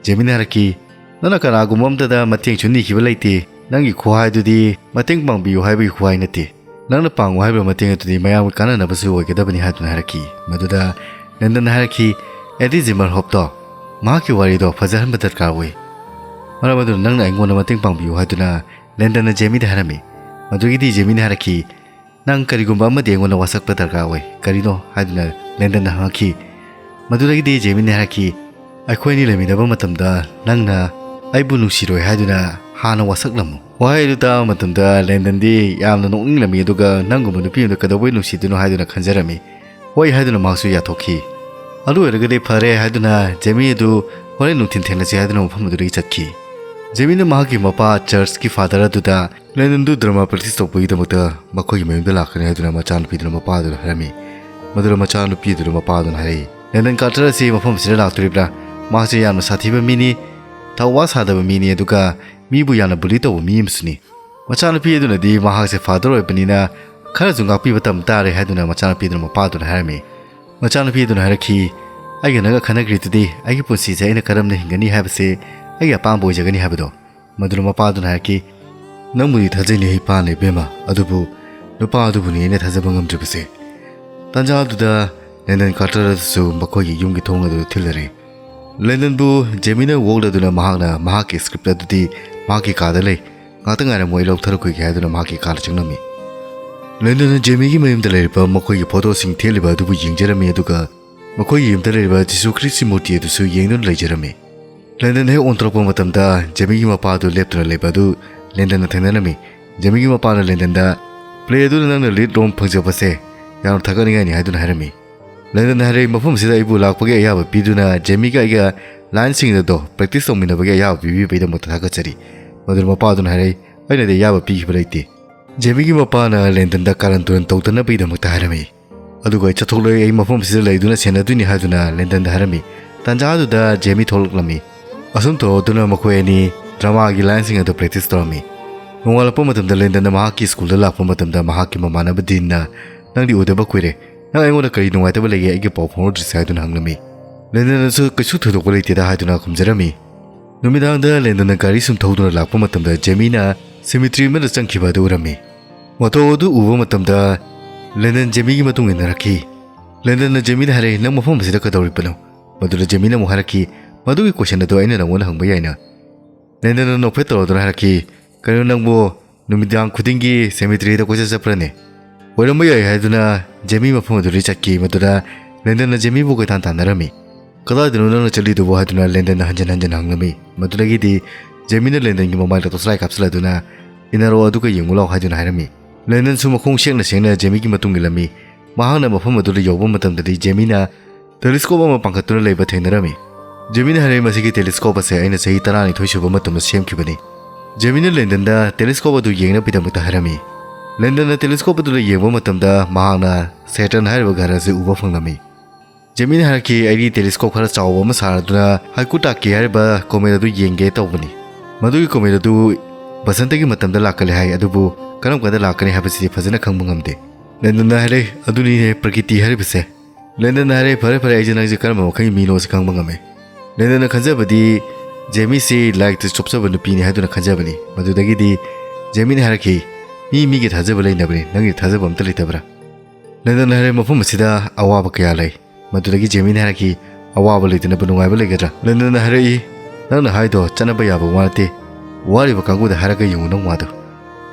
ꯖꯦꯃꯤꯅ ꯍꯥꯏꯔꯛꯈꯤ, "ꯅꯪꯅ ꯀꯅꯥꯒꯨꯝꯕ ꯑꯃꯠꯇꯗ ꯃꯇꯦꯡꯁꯨ ꯅꯤꯈꯤꯕ ꯂꯩꯇꯦ꯫ ꯅꯪꯒꯤ ꯈꯨꯍꯥꯏꯗꯨꯗꯤ ꯃꯇꯦꯡ ꯄꯥꯡꯕꯤꯌꯨ ꯍꯥꯏꯕꯒꯤ ꯈꯨꯍꯥꯏ ꯅꯠꯇꯦ꯫ ꯅꯪꯅ ꯄꯥꯡꯉꯨ ꯍꯥꯏꯕ ꯃꯇꯦꯡ ꯑꯗꯨꯗꯤ ꯃꯌꯥꯝꯒꯤ ꯀꯥꯟꯅꯅꯕꯁꯨ ꯑꯣꯏꯒꯗꯕꯅꯤ" ꯍꯥꯏꯗꯨꯅ ꯍꯥꯏꯔꯛꯈꯤ꯫ ꯃꯗꯨꯗ ꯂꯦꯟꯗꯟꯅ ꯍꯥꯏꯔꯛꯈꯤ, "ꯑꯦꯗꯤ ꯖꯤꯃꯔꯍꯣꯞꯇꯣ, ꯃꯍꯥꯛꯀꯤ ꯋꯥꯔꯤꯗꯣ ꯐꯖꯍꯟꯕ ꯗꯔꯀꯥꯔ ꯑꯣꯏ꯫ ꯃꯔꯝ ꯑꯗꯨꯅ ꯅꯪꯅ ꯑꯩꯉꯣꯟꯗ ꯃꯇꯦꯡ ꯄꯥꯡꯕꯤꯌꯨ" ꯍꯥꯏꯗꯨꯅ ꯂꯦꯟꯗꯟꯅ ꯖꯦꯃꯤꯗ ꯍꯥꯏꯔꯝꯃꯤ꯫ ꯃꯗꯨꯒꯤꯗꯤ ꯖꯦꯃꯤꯅ ꯍꯥꯏꯔꯛꯈꯤ, "ꯅꯪ ꯀꯔꯤꯒꯨꯝꯕ ꯑꯃꯗꯤ ꯑꯩꯉꯣꯟꯗ ꯋꯥꯁꯛꯄ ꯗꯔꯀꯥꯔ ꯑꯣꯏ꯫ ꯀꯔꯤꯅꯣ?" ꯍꯥꯏꯗꯨꯅ ꯂꯦꯟꯗꯟꯅ ꯍꯪꯉꯛꯈꯤ꯫ ꯃꯗꯨꯗꯒꯤꯗꯤ ꯖꯦꯃꯤꯅ ꯍꯥꯏꯔꯛꯈꯤ, "ꯑꯩꯈꯣꯏ ꯑꯅꯤ ꯂꯩꯃꯤꯟꯅꯕ ꯃꯇꯝꯗ ꯅꯪꯅ ꯑꯩꯕꯨ ꯅꯨꯡꯁꯤꯔꯣꯏ ꯍꯥꯏꯗꯨꯅ ꯍꯥꯟꯅ ꯋꯥꯁꯛꯂꯝꯃꯨ꯫ ꯋꯥꯍꯩ ꯑꯗꯨ ꯇꯥꯕ ꯃꯇꯝꯗ ꯂꯦꯟꯗꯟꯗꯤ ꯌꯥꯝꯅ ꯅꯣꯛꯅꯤꯡꯂꯝꯃꯤ, ꯑꯗꯨꯒ ꯅꯪꯒꯨꯝꯕ ꯅꯨꯄꯤ ꯑꯃꯗ ꯀꯩꯗꯧꯕꯩ ꯅꯨꯡꯁꯤꯗꯣꯏꯅꯣ ꯍꯥꯏꯗꯨꯅ ꯈꯟꯖꯔꯝꯃꯤ꯫ ꯍꯣꯏ ꯍꯥꯏꯗꯨꯅ ꯃꯍꯥꯛꯁꯨ ꯌꯥꯊꯣꯛꯈꯤ꯫ ꯑꯗꯨ ꯑꯣꯏꯔꯒꯗꯤ ꯐꯔꯦ ꯍꯥꯏꯗꯨꯅ ꯖꯦꯃꯤ ꯑꯗꯨ ꯍꯣꯔꯦꯟ ꯅꯨꯡꯊꯤꯜ ꯊꯦꯡꯅꯁꯤ ꯍꯥꯏꯗꯨꯅ ꯃꯐꯝ ꯑꯗꯨꯗꯒꯤ ꯆꯠꯈꯤ꯫ ꯖꯦꯃꯤꯅ ꯃꯍꯥꯛꯀꯤ ꯃꯄꯥ ꯆꯔꯆꯀꯤ ꯐꯥꯗꯔ ꯑꯗꯨꯗ ꯂꯦꯟꯗꯟꯗꯨ ꯗ꯭ꯔꯃꯥ ꯄ꯭ꯔꯦꯛꯇꯤꯁ ꯇꯧꯕꯒꯤꯗꯃꯛꯇ ꯃꯈꯣꯏꯒꯤ ꯃꯌꯨꯝꯗ ꯂꯥꯛꯀꯅꯤ ꯍꯥꯏꯗꯨꯅ ꯃꯆꯥꯅꯨꯄꯤꯗꯨꯅ ꯃꯄꯥꯗꯨꯗ ꯍꯥꯏꯔꯝꯃꯤ꯫ ꯃꯗꯨꯗ ꯃꯆꯥꯅꯨꯄꯤꯗꯨꯅ ꯃꯄꯥꯗꯨꯅ ꯍꯥꯏꯔꯛꯏ, "ꯂꯦꯟꯗꯟ ꯀꯥꯔꯇꯔ ꯑꯁꯤ ꯃꯐꯝ ꯑꯁꯤꯗ ꯂꯥꯛꯇꯣꯔꯤꯕ꯭ꯔꯥ? ꯃꯍꯥꯛꯁꯦ ꯌꯥꯝꯅ ꯁꯥꯊꯤꯕ ꯃꯤꯅꯤ, ꯊꯧꯋꯥ ꯁꯥꯗꯕ ꯃꯤꯅꯤ, ꯑꯗꯨꯒ ꯃꯤꯕꯨ ꯌꯥꯝꯅ ꯕꯨꯂꯤ ꯇꯧꯕ ꯃꯤ ꯑꯃꯁꯨꯅꯤ꯫ ꯃꯆꯥꯅꯨꯄꯤ ꯑꯗꯨꯅꯗꯤ ꯃꯍꯥꯛꯁꯦ ꯐꯥꯗꯔ ꯑꯣꯏꯕꯅꯤꯅ ꯈꯔꯁꯨ ꯉꯥꯛꯄꯤꯕ ꯇꯝ ꯇꯥꯔꯦ" ꯍꯥꯏꯗꯨꯅ ꯃꯆꯥꯅꯨꯄꯤ ꯑꯗꯨꯅ ꯃꯄꯥꯗꯨꯅ ꯍꯥꯏꯔꯝꯃꯤ꯫ ꯃꯆꯥꯅꯨꯄꯤ ꯑꯗꯨꯅ ꯍꯥꯏꯔꯛꯈꯤ, "ꯑꯩꯒ ꯅꯪꯒ ꯈꯟꯅꯈ꯭ꯔꯤꯗꯨꯗꯤ ꯑꯩꯒꯤ ꯄꯨꯟꯁꯤꯁꯦ ꯑꯩꯅ ꯀꯔꯝꯅ ꯍꯤꯡꯒꯅꯤ ꯍꯥꯏꯕꯁꯦ ꯑꯩꯒꯤ ꯑꯄꯥꯝꯕ ꯑꯣꯏꯖꯒꯅꯤ ꯍꯥꯏꯕꯗꯣ?" ꯃꯗꯨꯗ ꯃꯄꯥꯗꯨꯅ ꯍꯥꯏꯔꯛꯈꯤ, "ꯅꯪꯕꯨꯗꯤ ꯊꯥꯖꯩꯅꯦ ꯏꯄꯥꯅ ꯏꯕꯦꯝꯃ, ꯑꯗꯨꯕꯨ ꯅꯨꯄꯥ ꯑꯗꯨꯕꯨꯅꯤ ꯑꯩꯅ ꯊꯥꯖꯕ ꯉꯝꯗ꯭ꯔꯤꯕꯁꯦ"꯫ ꯇꯥꯟꯖꯥ ꯑꯗꯨꯗ ꯂꯦꯟꯗꯟ ꯀꯥꯔꯇꯔ ꯑꯗꯨꯁꯨ ꯃꯈꯣꯏꯒꯤ ꯌꯨꯝꯒꯤ ꯊꯣꯡ ꯑꯗꯨꯗ ꯊꯤꯜꯂꯔꯦ꯫ ꯂꯦꯟꯗꯟꯕꯨ ꯖꯦꯃꯤꯅ ꯋꯣꯛꯂꯗꯨꯅ ꯃꯍꯥꯛꯅ ꯃꯍꯥꯛꯀꯤ ꯁ꯭ꯀ꯭ꯔꯤꯞ ꯑꯗꯨꯗꯤ ꯃꯍꯥꯛꯀꯤ ꯀꯥꯗ ꯂꯩ, ꯉꯥꯛꯇ ꯉꯥꯏꯔꯝꯃꯨ, ꯑꯩ ꯂꯧꯊꯔꯛꯈꯤꯒꯦ ꯍꯥꯏꯗꯨꯅ ꯃꯍꯥꯛꯀꯤ ꯀꯥꯗ ꯆꯪꯂꯝꯃꯤ꯫ ꯂꯦꯟꯗꯟꯅ ꯖꯦꯃꯤꯒꯤ ꯃꯌꯨꯝꯗ ꯂꯩꯔꯤꯕ ꯃꯈꯣꯏꯒꯤ ꯐꯣꯇꯣꯁꯤꯡ ꯊꯦꯠꯂꯤꯕ ꯑꯗꯨꯕꯨ ꯌꯦꯡꯖꯔꯝꯃꯤ, ꯑꯗꯨꯒ ꯃꯈꯣꯏꯒꯤ ꯌꯨꯝꯗ ꯂꯩꯔꯤꯕ ꯖꯤꯁꯨ ꯈ꯭ꯔꯤꯁꯇꯤ ꯃꯨꯔꯇꯤ ꯑꯗꯨꯁꯨ ꯌꯦꯡꯗꯨꯅ ꯂꯩꯖꯔꯝꯃꯤ꯫ ꯂꯦꯟꯗꯟ ꯍꯦꯛ ꯑꯣꯟꯊꯣꯔꯛꯄ ꯃꯇꯝꯗ ꯖꯦꯃꯤꯒꯤ ꯃꯄꯥ ꯑꯗꯨ ꯂꯦꯞꯇꯨꯅ ꯂꯩꯕ ꯑꯗꯨ ꯂꯦꯟꯗꯟꯅ ꯊꯦꯡꯅꯔꯝꯃꯤ꯫ ꯖꯦꯃꯤꯒꯤ ꯃꯄꯥꯅ ꯂꯦꯟꯗꯟꯗ, "ꯄ꯭ꯂꯦ ꯑꯗꯨꯗ ꯅꯪꯅ ꯂꯤꯗ ꯔꯣꯜ ꯐꯪꯖꯕꯁꯦ ꯌꯥꯝꯅ ꯊꯥꯒꯠꯅꯤꯡꯉꯥꯏꯅꯤ" ꯍꯥꯏꯗꯨꯅ ꯍꯥꯏꯔꯝꯃꯤ꯫ ꯂꯦꯟꯗꯟꯅ ꯍꯥꯏꯔꯛꯏ, "ꯃꯐꯝ ꯑꯁꯤꯗ ꯑꯩꯕꯨ ꯂꯥꯛꯄꯒꯤ ꯑꯌꯥꯕ ꯄꯤꯗꯨꯅ ꯖꯦꯃꯤꯒ ꯑꯩꯒ ꯂꯥꯏꯟꯁꯤꯡ ꯑꯗꯣ ꯄ꯭ꯔꯦꯛꯇꯤꯁ ꯇꯧꯃꯤꯟꯅꯕꯒꯤ ꯑꯌꯥꯕ ꯄꯤꯕꯤꯕꯒꯤꯗꯃꯛꯇ ꯊꯥꯒꯠꯆꯔꯤ"꯫ ꯃꯗꯨꯗ ꯃꯄꯥꯗꯨꯅ ꯍꯥꯏꯔꯛꯏ, "ꯑꯩꯅꯗꯤ ꯑꯌꯥꯕ ꯄꯤꯈꯤꯕ ꯂꯩꯇꯦ"꯫ ꯖꯦꯃꯤꯒꯤ ꯃꯄꯥꯅ ꯂꯦꯟꯗꯟꯗ ꯀꯥꯔꯟ ꯇꯨꯔꯟ ꯇꯧꯗꯅꯕꯒꯤꯗꯃꯛꯇ ꯍꯥꯏꯔꯝꯃꯤ꯫ "ꯑꯗꯨꯒ ꯑꯩ ꯆꯠꯊꯣꯛꯂꯣꯏ, ꯑꯩ ꯃꯐꯝ ꯑꯁꯤꯗ ꯂꯩꯗꯨꯅ ꯁꯦꯟꯅꯗꯣꯏꯅꯤ" ꯍꯥꯏꯗꯨꯅ ꯂꯦꯟꯗꯟꯗ ꯍꯥꯏꯔꯝꯃꯤ꯫ ꯇꯥꯟꯖꯥ ꯑꯗꯨꯗ ꯖꯦꯃꯤ ꯊꯣꯛꯂꯛꯂꯝꯃꯤ꯫ ꯑꯁꯨꯝ ꯇꯧꯗꯨꯅ ꯃꯈꯣꯏ ꯑꯅꯤ ꯗ꯭ꯔꯃꯥꯒꯤ ꯂꯥꯏꯟꯁꯤꯡ ꯑꯗꯨ ꯄ꯭ꯔꯦꯛꯇꯤꯁ ꯇꯧꯔꯝꯃꯤ꯫ ꯅꯣꯡꯉꯥꯜꯂꯛꯄ ꯃꯇꯝꯗ ꯂꯦꯟꯗꯟꯅ ꯃꯍꯥꯛꯀꯤ ꯁ꯭ꯀꯨꯜꯗ ꯂꯥꯛꯄ ꯃꯇꯝꯗ ꯃꯍꯥꯛꯀꯤ ꯃꯃꯥꯟꯅꯕ ꯗꯤꯟꯅ, "ꯅꯪꯗꯤ ꯎꯗꯕ ꯀꯨꯏꯔꯦ, ꯅꯪ ꯑꯩꯉꯣꯟꯗ ꯀꯔꯤ ꯅꯨꯡꯉꯥꯏꯇꯕ ꯂꯩꯒꯦ ꯑꯩꯒꯤ ꯄꯥꯎ ꯐꯥꯎꯅꯗ꯭ꯔꯤꯁꯦ?" ꯍꯥꯏꯗꯨꯅ ꯍꯪꯂꯝꯃꯤ꯫ ꯂꯦꯟꯗꯟꯅꯁꯨ ꯀꯩꯁꯨ ꯊꯣꯏꯗꯣꯛꯄ ꯂꯩꯇꯦꯗ ꯍꯥꯏꯗꯨꯅ ꯈꯨꯝꯖꯔꯝꯃꯤ꯫ ꯅꯨꯃꯤꯗꯥꯡꯗ ꯂꯦꯟꯗꯟꯅ ꯒꯥꯔꯤ ꯁꯨꯝ ꯊꯧꯗꯨꯅ ꯂꯥꯛꯄ ꯃꯇꯝꯗ ꯖꯦꯃꯤꯅ ꯁꯤꯃꯤꯇ꯭ꯔꯤ ꯑꯃꯗ ꯆꯪꯈꯤꯕ ꯑꯗꯨ ꯎꯔꯝꯃꯤ꯫ ꯃꯇꯧ ꯑꯗꯨ ꯎꯕ ꯃꯇꯝꯗ ꯂꯦꯟꯗꯟ ꯖꯦꯃꯤꯒꯤ ꯃꯇꯨꯡ ꯏꯟꯅꯔꯛꯈꯤ꯫ ꯂꯦꯟꯗꯟꯅ ꯖꯦꯃꯤꯗ ꯍꯥꯏꯔꯛꯏ, "ꯅꯪ ꯃꯐꯝ ꯑꯁꯤꯗ ꯀꯩꯗꯧꯔꯤꯕꯅꯣ?" ꯃꯗꯨꯗ ꯖꯦꯃꯤꯅ ꯑꯃꯨꯛ ꯍꯥꯏꯔꯛꯈꯤ, "ꯃꯗꯨꯒꯤ ꯀꯣꯏꯁꯟ ꯑꯗꯨ ꯑꯩꯅ ꯅꯪꯉꯣꯟꯗ ꯍꯪꯕ ꯌꯥꯏꯅ?" ꯂꯦꯟꯗꯟꯅ ꯅꯣꯛꯐꯦꯠ ꯇꯧꯔꯗꯨꯅ ꯍꯥꯏꯔꯛꯈꯤ, "ꯀꯩꯅꯣ ꯅꯪꯕꯨ ꯅꯨꯃꯤꯗꯥꯡ ꯈꯨꯗꯤꯡꯒꯤ ꯁꯦꯃꯤꯇ꯭ꯔꯤꯗ ꯀꯣꯏꯆꯠ ꯆꯠꯄ꯭ꯔꯅꯦ?" "ꯑꯣꯏꯔꯝꯕ ꯌꯥꯏ" ꯍꯥꯏꯗꯨꯅ ꯖꯦꯃꯤ ꯃꯐꯝ ꯑꯗꯨꯗ ꯆꯠꯈꯤ꯫ ꯃꯗꯨꯗ ꯂꯦꯟꯗꯟꯅ ꯖꯦꯃꯤꯕꯨ ꯀꯣꯏꯇꯥꯟ ꯇꯥꯟꯅꯔꯝꯃꯤ꯫ "ꯀꯗꯥꯏꯗꯅꯣ ꯅꯪꯅ ꯆꯠꯂꯤꯗꯨꯕꯨ?" ꯍꯥꯏꯗꯨꯅ ꯂꯦꯟꯗꯟꯅ ꯍꯟꯖꯤꯟ ꯍꯟꯖꯤꯟ ꯍꯪꯂꯝꯃꯤ꯫ ꯃꯗꯨꯗꯒꯤꯗꯤ ꯖꯦꯃꯤꯅ ꯂꯦꯟꯗꯟꯒꯤ ꯃꯃꯥꯏꯗ ꯇꯣꯁꯂꯥꯏ ꯀꯥꯞꯁꯤꯜꯂꯗꯨꯅ, "ꯏꯟꯅꯔꯛꯑꯣ, ꯑꯗꯨꯒ ꯌꯦꯡꯉꯨ ꯂꯥꯎ" ꯍꯥꯏꯗꯨꯅ ꯍꯥꯏꯔꯝꯃꯤ꯫ ꯂꯦꯟꯗꯟꯁꯨ ꯃꯈꯣꯡ ꯁꯦꯡꯅ ꯁꯦꯡꯅ ꯖꯦꯃꯤꯒꯤ ꯃꯇꯨꯡ ꯏꯜꯂꯝꯃꯤ꯫ ꯃꯍꯥꯛꯅ ꯃꯐꯝ ꯑꯗꯨꯗ ꯌꯧꯕ ꯃꯇꯝꯗꯗꯤ ꯖꯦꯃꯤꯅ ꯇꯦꯂꯤꯁꯀꯣꯞ ꯑꯃ ꯄꯥꯡꯈꯠꯇꯨꯅ ꯂꯩꯕ ꯊꯦꯡꯅꯔꯝꯃꯤ꯫ ꯖꯦꯃꯤꯅ ꯍꯥꯏꯔꯛꯏ, "ꯃꯁꯤꯒꯤ ꯇꯦꯂꯤꯁꯀꯣꯞ ꯑꯁꯦ ꯑꯩꯅ ꯆꯍꯤ ꯇꯔꯥꯅꯤꯊꯣꯏ ꯁꯨꯕ ꯃꯇꯝꯗ ꯁꯦꯝꯈꯤꯕꯅꯤ"꯫ ꯖꯦꯃꯤꯅ ꯂꯦꯟꯗꯟꯗ ꯇꯦꯂꯤꯁꯀꯣꯞ ꯑꯗꯨ ꯌꯦꯡꯅꯕꯒꯤꯗꯃꯛꯇ ꯍꯥꯏꯔꯝꯃꯤ꯫ ꯂꯦꯟꯗꯟꯅ ꯇꯦꯂꯤꯁꯀꯣꯞ ꯑꯗꯨꯗ ꯌꯦꯡꯕ ꯃꯇꯝꯗ ꯃꯍꯥꯛꯅ ꯁꯦꯇꯔꯟ ꯍꯥꯏꯔꯤꯕ ꯒ꯭ꯔꯍ ꯑꯁꯤ ꯎꯕ ꯐꯪꯂꯝꯃꯤ꯫ ꯖꯦꯃꯤꯅ ꯍꯥꯏꯔꯛꯈꯤ, "ꯑꯩꯗꯤ ꯇꯦꯂꯤꯁꯀꯣꯞ ꯈꯔ ꯆꯥꯎꯕ ꯑꯃ ꯁꯥꯔꯗꯨꯅ ꯍꯥꯏꯀꯨꯇꯥꯀꯤ ꯍꯥꯏꯔꯤꯕ ꯀꯣꯃꯦꯠ ꯑꯗꯨ ꯌꯦꯡꯒꯦ ꯇꯧꯕꯅꯤ꯫ ꯃꯗꯨꯒꯤ ꯀꯣꯃꯦꯠ ꯑꯗꯨ ꯕꯁꯟꯇꯒꯤ ꯃꯇꯝꯗ ꯂꯥꯛꯀꯜꯂꯦ ꯍꯥꯏ, ꯑꯗꯨꯕꯨ ꯀꯔꯝ ꯀꯥꯟꯗ ꯂꯥꯛꯀꯅꯤ ꯍꯥꯏꯕꯁꯤꯗꯤ ꯐꯖꯅ ꯈꯪꯕ ꯉꯝꯗꯦ"꯫ ꯂꯦꯟꯗꯟꯅ ꯍꯥꯏꯔꯦ, "ꯑꯗꯨꯅꯤꯅꯦ ꯄ꯭ꯔꯀꯤꯇꯤ ꯍꯥꯏꯔꯤꯕꯁꯦ"꯫ ꯂꯦꯟꯗꯟꯅ ꯍꯥꯏꯔꯦ, "ꯐꯔꯦ ꯐꯔꯦ, ꯑꯩꯁꯦ ꯅꯪꯁꯦ ꯀꯔꯝꯕ ꯃꯈꯜꯒꯤ ꯃꯤꯅꯣꯁꯦ ꯈꯪꯕ ꯉꯝꯃꯦ"꯫ ꯂꯦꯟꯗꯟꯅ ꯈꯟꯖꯕꯗꯤ ꯖꯦꯃꯤꯁꯤ ꯂꯥꯏꯔꯤꯛꯇ ꯆꯨꯞꯆꯕ ꯅꯨꯄꯤꯅꯤ ꯍꯥꯏꯗꯨꯅ ꯈꯟꯖꯕꯅꯤ꯫ ꯃꯗꯨꯗꯒꯤꯗꯤ ꯖꯦꯃꯤꯅ ꯍꯥꯏꯔꯛꯈꯤ, "ꯃꯤ ꯃꯤꯒꯤ ꯊꯥꯖꯕ ꯂꯩꯅꯕꯅꯤ, ꯅꯪꯒꯤ ꯊꯥꯖꯕ ꯑꯝꯇ ꯂꯩꯇꯕ꯭ꯔꯥ?" ꯂꯦꯟꯗꯟꯅ ꯍꯥꯏꯔꯦ, "ꯃꯐꯝ ꯑꯁꯤꯗ ꯑꯋꯥꯕ ꯀꯌꯥ ꯂꯩ"꯫ ꯃꯗꯨꯗꯒꯤ ꯖꯦꯃꯤꯅ ꯍꯥꯏꯔꯛꯈꯤ, "ꯑꯋꯥꯕ ꯂꯩꯇꯅꯕ ꯅꯨꯡꯉꯥꯏꯕ ꯂꯩꯒꯗ꯭ꯔꯥ?" ꯂꯦꯟꯗꯟꯅ ꯍꯥꯏꯔꯛꯏ, "ꯅꯪꯅ ꯍꯥꯏꯗꯣ ꯆꯠꯅꯕ ꯌꯥꯕ ꯋꯥ ꯅꯠꯇꯦ꯫ ꯋꯥꯔꯤꯕ ꯀꯥꯡꯕꯨꯗ ꯍꯥꯏꯔꯒ ꯌꯦꯡꯉꯨ ꯅꯪ ꯋꯥꯗꯣ"꯫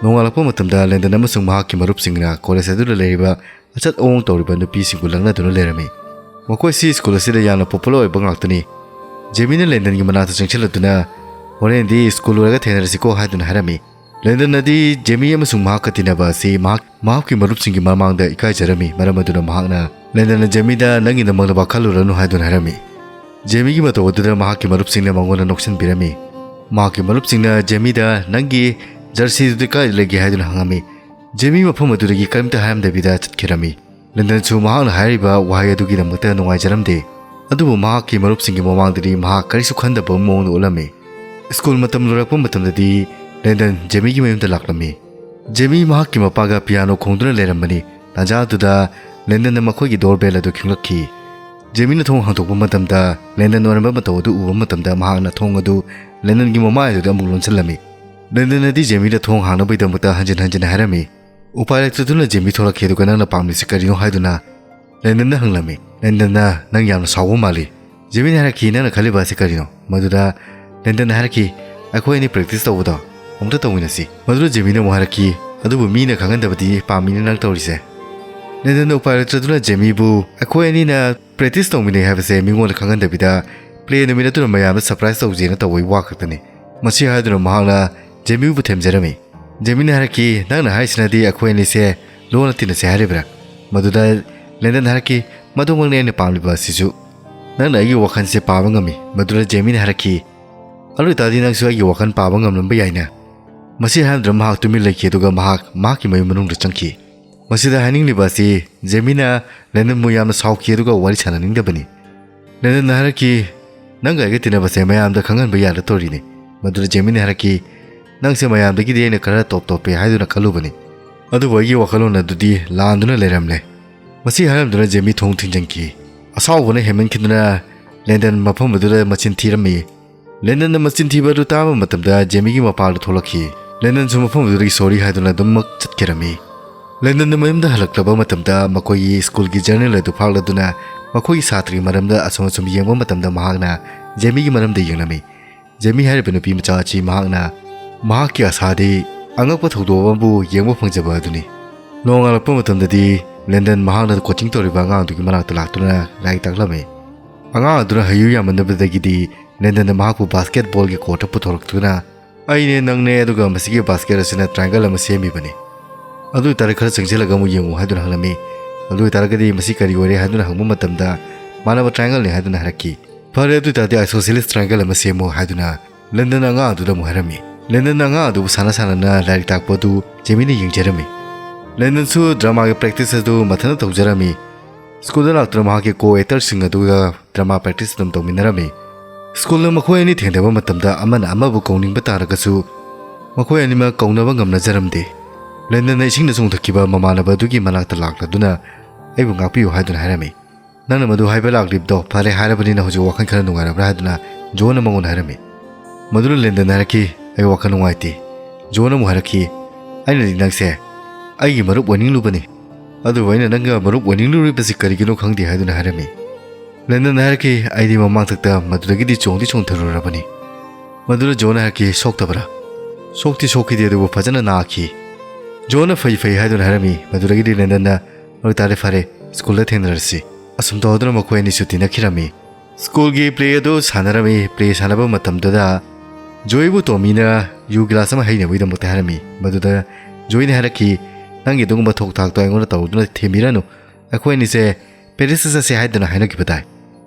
ꯅꯣꯡꯉꯥꯜꯂꯛꯄ ꯃꯇꯝꯗ ꯂꯦꯟꯗꯟ ꯑꯃꯁꯨꯡ ꯃꯍꯥꯛꯀꯤ ꯃꯔꯨꯞꯁꯤꯡꯅ ꯀꯣꯂꯦꯖ ꯑꯗꯨꯗ ꯂꯩꯔꯤꯕ ꯑꯆꯠ ꯑꯋꯣꯡ ꯇꯧꯔꯤꯕ ꯅꯨꯄꯤꯁꯤꯡꯕꯨ ꯂꯛꯅꯗꯨꯅ ꯂꯩꯔꯝꯃꯤ꯫ ꯃꯈꯣꯏꯁꯤ ꯁ꯭ꯀꯨꯜ ꯑꯁꯤꯗ ꯌꯥꯝꯅ ꯄꯣꯄꯨꯂꯔ ꯑꯣꯏꯕ ꯉꯥꯛꯇꯅꯤ꯫ ꯖꯦꯃꯤꯅ ꯂꯦꯟꯗꯟꯒꯤ ꯃꯅꯥꯛꯇ ꯆꯪꯁꯤꯜꯂꯗꯨꯅ, "ꯍꯣꯔꯦꯟꯗꯤ ꯁ꯭ꯀꯨꯜ ꯂꯣꯏꯔꯒ ꯊꯦꯡꯅꯔꯁꯤꯀꯣ" ꯍꯥꯏꯗꯨꯅ ꯍꯥꯏꯔꯝꯃꯤ꯫ ꯂꯦꯟꯗꯟꯅꯗꯤ ꯖꯦꯃꯤ ꯑꯃꯁꯨꯡ ꯃꯍꯥꯛꯀ ꯇꯤꯟꯅꯕ ꯑꯁꯤ ꯃꯍꯥꯛ, ꯃꯍꯥꯛꯀꯤ ꯃꯔꯨꯞꯁꯤꯡꯒꯤ ꯃꯃꯥꯡꯗ ꯏꯀꯥꯏꯖꯔꯝꯃꯤ꯫ ꯃꯔꯝ ꯑꯗꯨꯅ ꯃꯍꯥꯛꯅ ꯂꯦꯟꯗꯟꯅ ꯖꯦꯃꯤꯗ, "ꯅꯪꯒꯤꯗꯃꯛ ꯋꯥꯈꯜ ꯂꯨꯔꯅꯨ" ꯍꯥꯏꯗꯨꯅ ꯍꯥꯏꯔꯝꯃꯤ꯫ ꯖꯦꯃꯤꯒꯤ ꯃꯇꯧ ꯑꯗꯨꯗ ꯃꯍꯥꯛꯀꯤ ꯃꯔꯨꯞꯁꯤꯡꯅ ꯃꯉꯣꯟꯗ ꯅꯣꯛꯁꯤꯟꯕꯤꯔꯝꯃꯤ꯫ ꯃꯍꯥꯛꯀꯤ ꯃꯔꯨꯞꯁꯤꯡꯅ ꯖꯦꯃꯤꯗ, "ꯅꯪꯒꯤ ꯖꯔꯁꯤꯗꯨꯗꯤ ꯀꯥꯏꯗ ꯂꯩꯒꯦ?" ꯍꯥꯏꯗꯨꯅ ꯍꯪꯉꯝꯃꯤ꯫ ꯖꯦꯃꯤ ꯃꯐꯝ ꯑꯗꯨꯗꯒꯤ ꯀꯔꯤꯝꯇ ꯍꯥꯏꯔꯝꯗꯕꯤꯗ ꯆꯠꯈꯤꯔꯝꯃꯤ꯫ ꯂꯦꯟꯗꯟꯁꯨ ꯃꯍꯥꯛꯅ ꯍꯥꯏꯔꯤꯕ ꯋꯥꯍꯩ ꯑꯗꯨꯒꯤꯗꯃꯛꯇ ꯅꯨꯡꯉꯥꯏꯖꯔꯝꯗꯦ꯫ ꯑꯗꯨꯕꯨ ꯃꯍꯥꯛꯀꯤ ꯃꯔꯨꯞꯁꯤꯡꯒꯤ ꯃꯃꯥꯡꯗꯗꯤ ꯃꯍꯥꯛ ꯀꯔꯤꯁꯨ ꯈꯟꯗꯕ ꯃꯑꯣꯡꯗ ꯎꯠꯂꯝꯃꯤ꯫ ꯁ꯭ꯀꯨꯜ ꯃꯇꯝ ꯂꯣꯏꯔꯛꯄ ꯃꯇꯝꯗꯗꯤ ꯂꯦꯟꯗꯟ ꯖꯦꯃꯤꯒꯤ ꯃꯌꯨꯝꯗ ꯂꯥꯛꯂꯝꯃꯤ꯫ ꯖꯦꯃꯤ ꯃꯍꯥꯛꯀꯤ ꯃꯄꯥꯒ ꯄꯤꯌꯥꯅꯣ ꯈꯣꯡꯗꯨꯅ ꯂꯩꯔꯝꯕꯅꯤ꯫ ꯇꯥꯟꯖꯥ ꯑꯗꯨꯗ ꯂꯦꯟꯗꯟꯅ ꯃꯈꯣꯏꯒꯤ ꯗꯣꯔ ꯕꯦꯜ ꯑꯗꯨ ꯈꯤꯡꯂꯛꯈꯤ꯫ ꯖꯦꯃꯤꯅ ꯊꯣꯡ ꯍꯥꯡꯗꯣꯛꯄ ꯃꯇꯝꯗ, ꯂꯦꯟꯗꯟ ꯑꯣꯏꯔꯝꯕ ꯃꯇꯧ ꯑꯗꯨ ꯎꯕ ꯃꯇꯝꯗ, ꯃꯍꯥꯛꯅ ꯊꯣꯡ ꯑꯗꯨ ꯂꯦꯟꯗꯟꯒꯤ ꯃꯃꯥꯏ ꯑꯗꯨꯗ ꯑꯃꯨꯛ ꯂꯣꯟꯁꯤꯜꯂꯝꯃꯤ꯫ ꯂꯦꯟꯗꯟꯅꯗꯤ ꯖꯦꯃꯤꯗ ꯊꯣꯡ ꯍꯥꯡꯅꯕꯒꯤꯗꯃꯛꯇ ꯍꯟꯖꯤꯟ ꯍꯟꯖꯤꯟ ꯍꯥꯏꯔꯝꯃꯤ꯫ ꯎꯄꯥꯏ ꯂꯩꯇꯗꯨꯅ ꯖꯦꯃꯤ ꯊꯣꯛꯂꯛꯈꯤ, ꯑꯗꯨꯒ "ꯅꯪꯅ ꯄꯥꯝꯂꯤꯁꯤ ꯀꯔꯤꯅꯣ?" ꯍꯥꯏꯗꯨꯅ ꯂꯦꯟꯗꯟꯅ ꯍꯪꯂꯝꯃꯤ꯫ ꯂꯦꯟꯗꯟꯅ, "ꯅꯪ ꯌꯥꯝꯅ ꯁꯥꯎꯕ ꯃꯥꯜꯂꯤ"꯫ ꯖꯦꯃꯤꯅ ꯍꯥꯏꯔꯛꯈꯤ, "ꯅꯪꯅ ꯈꯜꯂꯤꯕ ꯑꯁꯤ ꯀꯔꯤꯅꯣ?" ꯃꯗꯨꯗ ꯂꯦꯟꯗꯟꯅ ꯍꯥꯏꯔꯛꯈꯤ, "ꯑꯩꯈꯣꯏ ꯑꯅꯤ ꯄ꯭ꯔꯦꯛꯇꯤꯁ ꯇꯧꯕꯗꯣ ꯑꯃꯨꯛꯇ ꯇꯧꯃꯤꯟꯅꯁꯤ"꯫ ꯃꯗꯨꯗ ꯖꯦꯃꯤꯅ ꯑꯃꯨꯛ ꯍꯥꯏꯔꯛꯈꯤ, "ꯑꯗꯨꯕꯨ ꯃꯤꯅ ꯈꯪꯍꯟꯗꯕꯗꯤ ꯄꯥꯝꯃꯤꯅ ꯅꯪ ꯇꯧꯔꯤꯁꯦ"꯫ ꯂꯦꯟꯗꯟꯅ ꯎꯄꯥꯏ ꯂꯩꯇꯗꯨꯅ ꯖꯦꯃꯤꯕꯨ, "ꯑꯩꯈꯣꯏ ꯑꯅꯤꯅ ꯄ꯭ꯔꯦꯛꯇꯤꯁ ꯇꯧꯃꯤꯟꯅꯩ ꯍꯥꯏꯕꯁꯦ ꯃꯤꯉꯣꯟꯗ ꯈꯪꯍꯟꯗꯕꯤꯗ ꯄ꯭ꯂꯦ ꯅꯨꯃꯤꯠ ꯑꯗꯨꯅ ꯃꯌꯥꯝꯗ ꯁꯔꯄ꯭ꯔꯥꯏꯖ ꯇꯧꯁꯦꯅ ꯇꯧꯕꯒꯤ ꯋꯥ ꯈꯛꯇꯅꯤ꯫ ꯃꯁꯤ ꯍꯥꯏꯗꯨꯅ ꯃꯍꯥꯛꯅ ꯖꯦꯃꯤꯕꯨ ꯊꯦꯝꯖꯔꯝꯃꯤ꯫ ꯖꯦꯃꯤꯅ ꯍꯥꯏꯔꯛꯈꯤ, "ꯅꯪꯅ ꯍꯥꯏꯔꯤꯁꯤꯅꯗꯤ ꯑꯩꯈꯣꯏ ꯑꯅꯤꯁꯦ ꯂꯣꯟꯅ ꯇꯤꯟꯅꯁꯦ ꯍꯥꯏꯔꯤꯕ꯭ꯔꯥ?" ꯃꯗꯨꯗ ꯂꯦꯟꯗꯟ ꯍꯥꯏꯔꯛꯈꯤ, "ꯃꯗꯨꯃꯛꯅꯤ ꯑꯩꯅ ꯄꯥꯝꯂꯤꯕ ꯑꯁꯤꯁꯨ꯫ ꯅꯪꯅ ꯑꯩꯒꯤ ꯋꯥꯈꯜꯁꯦ ꯄꯥꯕ ꯉꯝꯃꯤ꯫" ꯃꯗꯨꯗ ꯖꯦꯃꯤꯅ ꯍꯥꯏꯔꯛꯈꯤ, "ꯑꯗꯨ ꯑꯣꯏꯇꯥꯔꯗꯤ ꯅꯪꯁꯨ ꯑꯩꯒꯤ ꯋꯥꯈꯜ ꯄꯥꯕ ꯉꯝꯂꯝꯕ ꯌꯥꯏꯅ?" ꯃꯁꯤ ꯍꯥꯏꯔꯝꯗꯨꯅ ꯃꯍꯥꯛ ꯇꯨꯃꯤꯟ ꯂꯩꯈꯤ, ꯑꯗꯨꯒ ꯃꯍꯥꯛ ꯃꯍꯥꯛꯀꯤ ꯃꯌꯨꯝ ꯃꯅꯨꯡꯗ ꯆꯪꯈꯤ꯫ ꯃꯁꯤꯗ ꯍꯥꯏꯅꯤꯡꯂꯤꯕ ꯑꯁꯤ, ꯖꯦꯃꯤꯅ ꯂꯦꯟꯗꯟꯕꯨ ꯌꯥꯝꯅ ꯁꯥꯎꯈꯤ ꯑꯗꯨꯒ ꯋꯥꯔꯤ ꯁꯥꯟꯅꯅꯤꯡꯗꯕꯅꯤ꯫ ꯂꯦꯟꯗꯟꯅ ꯍꯥꯏꯔꯛꯈꯤ, "ꯅꯪꯒ ꯑꯩꯒ ꯇꯤꯟꯅꯕꯁꯦ ꯃꯌꯥꯝꯗ ꯈꯪꯍꯟꯕ ꯌꯥꯔꯛꯇꯧꯔꯤꯅꯤ꯫" ꯃꯗꯨꯗ ꯖꯦꯃꯤꯅ ꯍꯥꯏꯔꯛꯈꯤ, "ꯅꯪꯁꯦ ꯃꯌꯥꯝꯗꯒꯤꯗꯤ ꯑꯩꯅ ꯈꯔ ꯇꯣꯞ ꯇꯣꯞꯄꯦ ꯍꯥꯏꯗꯨꯅ ꯈꯜꯂꯨꯕꯅꯤ, ꯑꯗꯨꯕꯨ ꯑꯩꯒꯤ ꯋꯥꯈꯜꯂꯣꯟ ꯑꯗꯨꯗꯤ ꯂꯥꯟꯗꯨꯅ ꯂꯩꯔꯝꯂꯦ꯫" ꯃꯁꯤ ꯍꯥꯏꯔꯝꯗꯨꯅ ꯖꯦꯃꯤ ꯊꯣꯡ ꯊꯤꯡꯖꯤꯟꯈꯤ꯫ ꯑꯁꯥꯎꯕꯅ ꯍꯦꯟꯃꯟꯈꯤꯗꯨꯅ ꯂꯦꯟꯗꯟ ꯃꯐꯝ ꯑꯗꯨꯗ ꯃꯆꯤꯟ ꯊꯤꯔꯝꯃꯤ꯫ ꯂꯦꯟꯗꯟꯅ ꯃꯆꯤꯟ ꯊꯤꯕ ꯑꯗꯨ ꯇꯥꯕ ꯃꯇꯝꯗ ꯖꯦꯃꯤꯒꯤ ꯃꯄꯥꯟꯗ ꯊꯣꯛꯂꯛꯈꯤ꯫ ꯂꯦꯟꯗꯟꯁꯨ ꯃꯐꯝ ꯑꯗꯨꯗꯒꯤ ꯁꯣꯔꯤ ꯍꯥꯏꯗꯨꯅ ꯑꯗꯨꯃꯛ ꯆꯠꯈꯤꯔꯝꯃꯤ꯫ ꯂꯦꯟꯗꯟꯅ ꯃꯌꯨꯝꯗ ꯍꯜꯂꯛꯂꯕ ꯃꯇꯝꯗ ꯃꯈꯣꯏꯒꯤ ꯁ꯭ꯀꯨꯜꯒꯤ ꯖꯔꯅꯦꯜ ꯑꯗꯨ ꯐꯥꯛꯂꯗꯨꯅ ꯃꯈꯣꯏꯒꯤ ꯁꯥꯇ꯭ꯔꯒꯤ ꯃꯔꯝꯗ ꯑꯁꯨꯝ ꯑꯁꯨꯝ ꯌꯦꯡꯕ ꯃꯇꯝꯗ ꯃꯍꯥꯛꯅ ꯖꯦꯃꯤꯒꯤ ꯃꯔꯝꯗ ꯌꯦꯡꯂꯝꯃꯤ꯫ ꯖꯦꯃꯤ ꯍꯥꯏꯔꯤꯕ ꯅꯨꯄꯤ ꯃꯆꯥ ꯑꯁꯤ ꯃꯍꯥꯛꯅ ꯃꯍꯥꯛꯀꯤ ꯑꯁꯥꯗꯤ ꯑꯉꯛꯄ ꯊꯧꯗꯣꯛ ꯑꯃꯕꯨ ꯌꯦꯡꯕ ꯐꯪꯖꯕ ꯑꯗꯨꯅꯤ꯫ ꯅꯣꯡꯉꯥꯜꯂꯛꯄ ꯃꯇꯝꯗꯗꯤ ꯂꯦꯟꯗꯟ ꯃꯍꯥꯛꯅ ꯀꯣꯆꯤꯡ ꯇꯧꯔꯤꯕ ꯑꯉꯥꯡꯗꯨꯒꯤ ꯃꯅꯥꯛꯇ ꯂꯥꯛꯇꯨꯅ ꯂꯥꯏꯔꯤꯛ ꯇꯥꯛꯂꯝꯃꯤ꯫ ꯑꯉꯥꯡ ꯑꯗꯨꯅ ꯍꯩꯌꯨ ꯌꯥꯝꯃꯟꯗꯕꯗꯒꯤꯗꯤ ꯂꯦꯟꯗꯟꯅ ꯃꯍꯥꯛꯄꯨ ꯕꯥꯁꯀꯦꯠꯕꯣꯜꯒꯤ ꯀꯣꯔꯠꯇ ꯄꯨꯊꯣꯔꯛꯇꯨꯅ, "ꯑꯩꯅꯦ, ꯅꯪꯅꯦ, ꯑꯗꯨꯒ ꯃꯁꯤꯒꯤ ꯕꯥꯁꯀꯦꯠ ꯑꯁꯤꯅ ꯇ꯭ꯔꯥꯏꯡꯒꯜ ꯑꯃ ꯁꯦꯝꯃꯤꯕꯅꯤ꯫ ꯑꯗꯨ ꯑꯣꯏꯇꯥꯔꯗꯤ ꯈꯔ ꯆꯪꯁꯤꯜꯂꯒ ꯑꯃꯨꯛ ꯌꯦꯡꯉꯨ" ꯍꯥꯏꯗꯨꯅ ꯍꯪꯂꯝꯃꯤ꯫ "ꯑꯗꯨ ꯑꯣꯏꯇꯥꯔꯒꯗꯤ ꯃꯁꯤ ꯀꯔꯤ ꯑꯣꯏꯔꯦ?" ꯍꯥꯏꯗꯨꯅ ꯍꯪꯕ ꯃꯇꯝꯗ, "ꯃꯥꯟꯅꯕ ꯇ꯭ꯔꯥꯏꯡꯒꯜꯅꯤ" ꯍꯥꯏꯗꯨꯅ ꯍꯥꯏꯔꯛꯈꯤ꯫ "ꯐꯔꯦ, ꯑꯗꯨ ꯑꯣꯏꯇꯥꯔꯗꯤ ꯑꯥꯏꯁꯣꯁꯦꯂꯤꯁ ꯇ꯭ꯔꯥꯏꯡꯒꯜ ꯑꯃ ꯁꯦꯝꯃꯨ" ꯍꯥꯏꯗꯨꯅ ꯂꯦꯟꯗꯟ ꯑꯉꯥꯡ ꯑꯗꯨꯗ ꯑꯃꯨꯛ ꯍꯥꯏꯔꯝꯃꯤ꯫ ꯂꯦꯟꯗꯟ ꯑꯉꯥꯡ ꯑꯗꯨꯕꯨ ꯁꯥꯟꯅ ꯁꯥꯟꯅꯅ ꯂꯥꯏꯔꯤꯛ ꯇꯥꯛꯄ ꯑꯗꯨ ꯖꯦꯃꯤꯅ ꯌꯦꯡꯖꯔꯝꯃꯤ꯫ ꯂꯦꯟꯗꯟꯁꯨ ꯗ꯭ꯔꯃꯥꯒꯤ ꯄ꯭ꯔꯦꯛꯇꯤꯁ ꯑꯗꯨ ꯃꯊꯟꯇ ꯇꯧꯖꯔꯝꯃꯤ꯫ ꯁ꯭ꯀꯨꯜꯗ ꯂꯥꯛꯇꯨꯅ ꯃꯍꯥꯛꯀꯤ ꯀꯣ ꯑꯦꯛꯇꯔꯁꯤꯡ ꯑꯗꯨꯒ ꯗ꯭ꯔꯃꯥ ꯄ꯭ꯔꯦꯛꯇꯤꯁ ꯑꯗꯨꯝ ꯇꯧꯃꯤꯟꯅꯔꯝꯃꯤ꯫ ꯁ꯭ꯀꯨꯜꯗ ꯃꯈꯣꯏ ꯑꯅꯤ ꯊꯦꯡꯅꯕ ꯃꯇꯝꯗ ꯑꯃꯅ ꯑꯃꯕꯨ ꯀꯧꯅꯤꯡꯕ ꯇꯥꯔꯒꯁꯨ ꯃꯈꯣꯏ ꯑꯅꯤꯃꯛ ꯀꯧꯅꯕ ꯉꯝꯅꯖꯔꯝꯗꯦ꯫ ꯂꯦꯟꯗꯟꯅ ꯏꯁꯤꯡꯗ ꯆꯣꯡꯊꯈꯤꯕ ꯃꯃꯥꯟꯅꯕ ꯑꯗꯨꯒꯤ ꯃꯅꯥꯛꯇ ꯂꯥꯛꯂꯗꯨꯅ, "ꯑꯩꯕꯨ ꯉꯥꯛꯄꯤꯌꯨ" ꯍꯥꯏꯗꯨꯅ ꯍꯥꯏꯔꯝꯃꯤ꯫ "ꯅꯪꯅ ꯃꯗꯨ ꯍꯥꯏꯕ ꯂꯥꯛꯂꯤꯕꯗꯣ ꯐꯔꯦ ꯍꯥꯏꯔꯕꯅꯤꯅ ꯍꯧꯖꯤꯛ ꯋꯥꯈꯜ ꯈꯔ ꯅꯨꯡꯉꯥꯏꯔꯕ꯭ꯔꯥ?" ꯍꯥꯏꯗꯨꯅ ꯖꯣꯟꯅ ꯃꯉꯣꯟꯗ ꯍꯥꯏꯔꯝꯃꯤ꯫ ꯃꯗꯨꯅ ꯂꯦꯟꯗꯟ ꯍꯥꯏꯔꯛꯈꯤ, "ꯑꯩ ꯋꯥꯈꯜ ꯅꯨꯡꯉꯥꯏꯇꯦ꯫" ꯖꯣꯟ ꯑꯃꯨꯛ ꯍꯥꯏꯔꯛꯈꯤ, "ꯑꯩꯅꯗꯤ ꯅꯪꯁꯦ ꯑꯩꯒꯤ ꯃꯔꯨꯞ ꯑꯣꯏꯅꯤꯡꯂꯨꯕꯅꯤ, ꯑꯗꯨꯕꯨ ꯑꯩꯅ ꯅꯪꯒ ꯃꯔꯨꯞ ꯑꯣꯏꯅꯤꯡꯂꯨꯔꯤꯕꯁꯤ ꯀꯔꯤꯒꯤꯅꯣ ꯈꯪꯗꯦ" ꯍꯥꯏꯗꯨꯅ ꯍꯥꯏꯔꯝꯃꯤ꯫ ꯂꯦꯟꯗꯟꯅ ꯍꯥꯏꯔꯛꯈꯤ, "ꯑꯩꯗꯤ ꯃꯃꯥꯡꯊꯛꯇ ꯃꯗꯨꯗꯒꯤꯗꯤ ꯆꯣꯡꯗꯤ ꯆꯣꯡꯊꯔꯨꯔꯕꯅꯤ꯫" ꯃꯗꯨꯗ ꯖꯣꯟꯅ ꯍꯥꯏꯔꯛꯈꯤ, "ꯁꯣꯛꯇꯕ꯭ꯔꯥ?" "ꯁꯣꯛꯇꯤ ꯁꯣꯛꯈꯤꯗꯦ, ꯑꯗꯨꯕꯨ ꯐꯖꯅ ꯅꯥꯈꯤ꯫" ꯖꯣꯟꯅ "ꯐꯩ ꯐꯩ" ꯍꯥꯏꯗꯨꯅ ꯍꯥꯏꯔꯝꯃꯤ꯫ ꯃꯗꯨꯗꯒꯤꯗꯤ ꯂꯦꯟꯗꯟꯅ, "ꯑꯗꯨ ꯑꯣꯏꯇꯥꯔꯗꯤ ꯐꯔꯦ, ꯁ꯭ꯀꯨꯜꯗ ꯊꯦꯡꯅꯔꯁꯤ꯫" ꯑꯁꯨꯝ ꯇꯧꯗꯨꯅ ꯃꯈꯣꯏ ꯑꯅꯤꯁꯨ ꯇꯤꯟꯅꯈꯤꯔꯝꯃꯤ꯫ ꯁ꯭ꯀꯨꯜꯒꯤ ꯄ꯭ꯂꯦ ꯑꯗꯨ ꯁꯥꯟꯅꯔꯝꯃꯤ꯫ ꯄ꯭ꯂꯦ ꯁꯥꯟꯅꯕ ꯃꯇꯝꯗꯨꯗ ꯖꯣꯏꯕꯨ ꯇꯣꯃꯤꯅ ꯌꯨ ꯒꯤꯂꯥꯁ ꯑꯃ ꯍꯩꯅꯕꯒꯤꯗꯃꯛꯇ ꯍꯥꯏꯔꯝꯃꯤ꯫ ꯃꯗꯨꯗ ꯖꯣꯏꯅ ꯍꯥꯏꯔꯛꯈꯤ, "ꯅꯪꯒꯤ ꯑꯗꯨꯒꯨꯝꯕ ꯊꯣꯛ ꯊꯥꯛꯇꯣ ꯑꯩꯉꯣꯟꯗ ꯇꯧꯗꯨꯅ ꯊꯦꯝꯕꯤꯔꯅꯨ꯫ ꯑꯩꯈꯣꯏ ꯑꯅꯤꯁꯦ ꯄꯦꯔꯤꯁꯇ ꯆꯠꯁꯦ ꯍꯥꯏꯗꯨꯅ ꯍꯥꯏꯅꯈꯤꯕ ꯇꯥꯏ꯫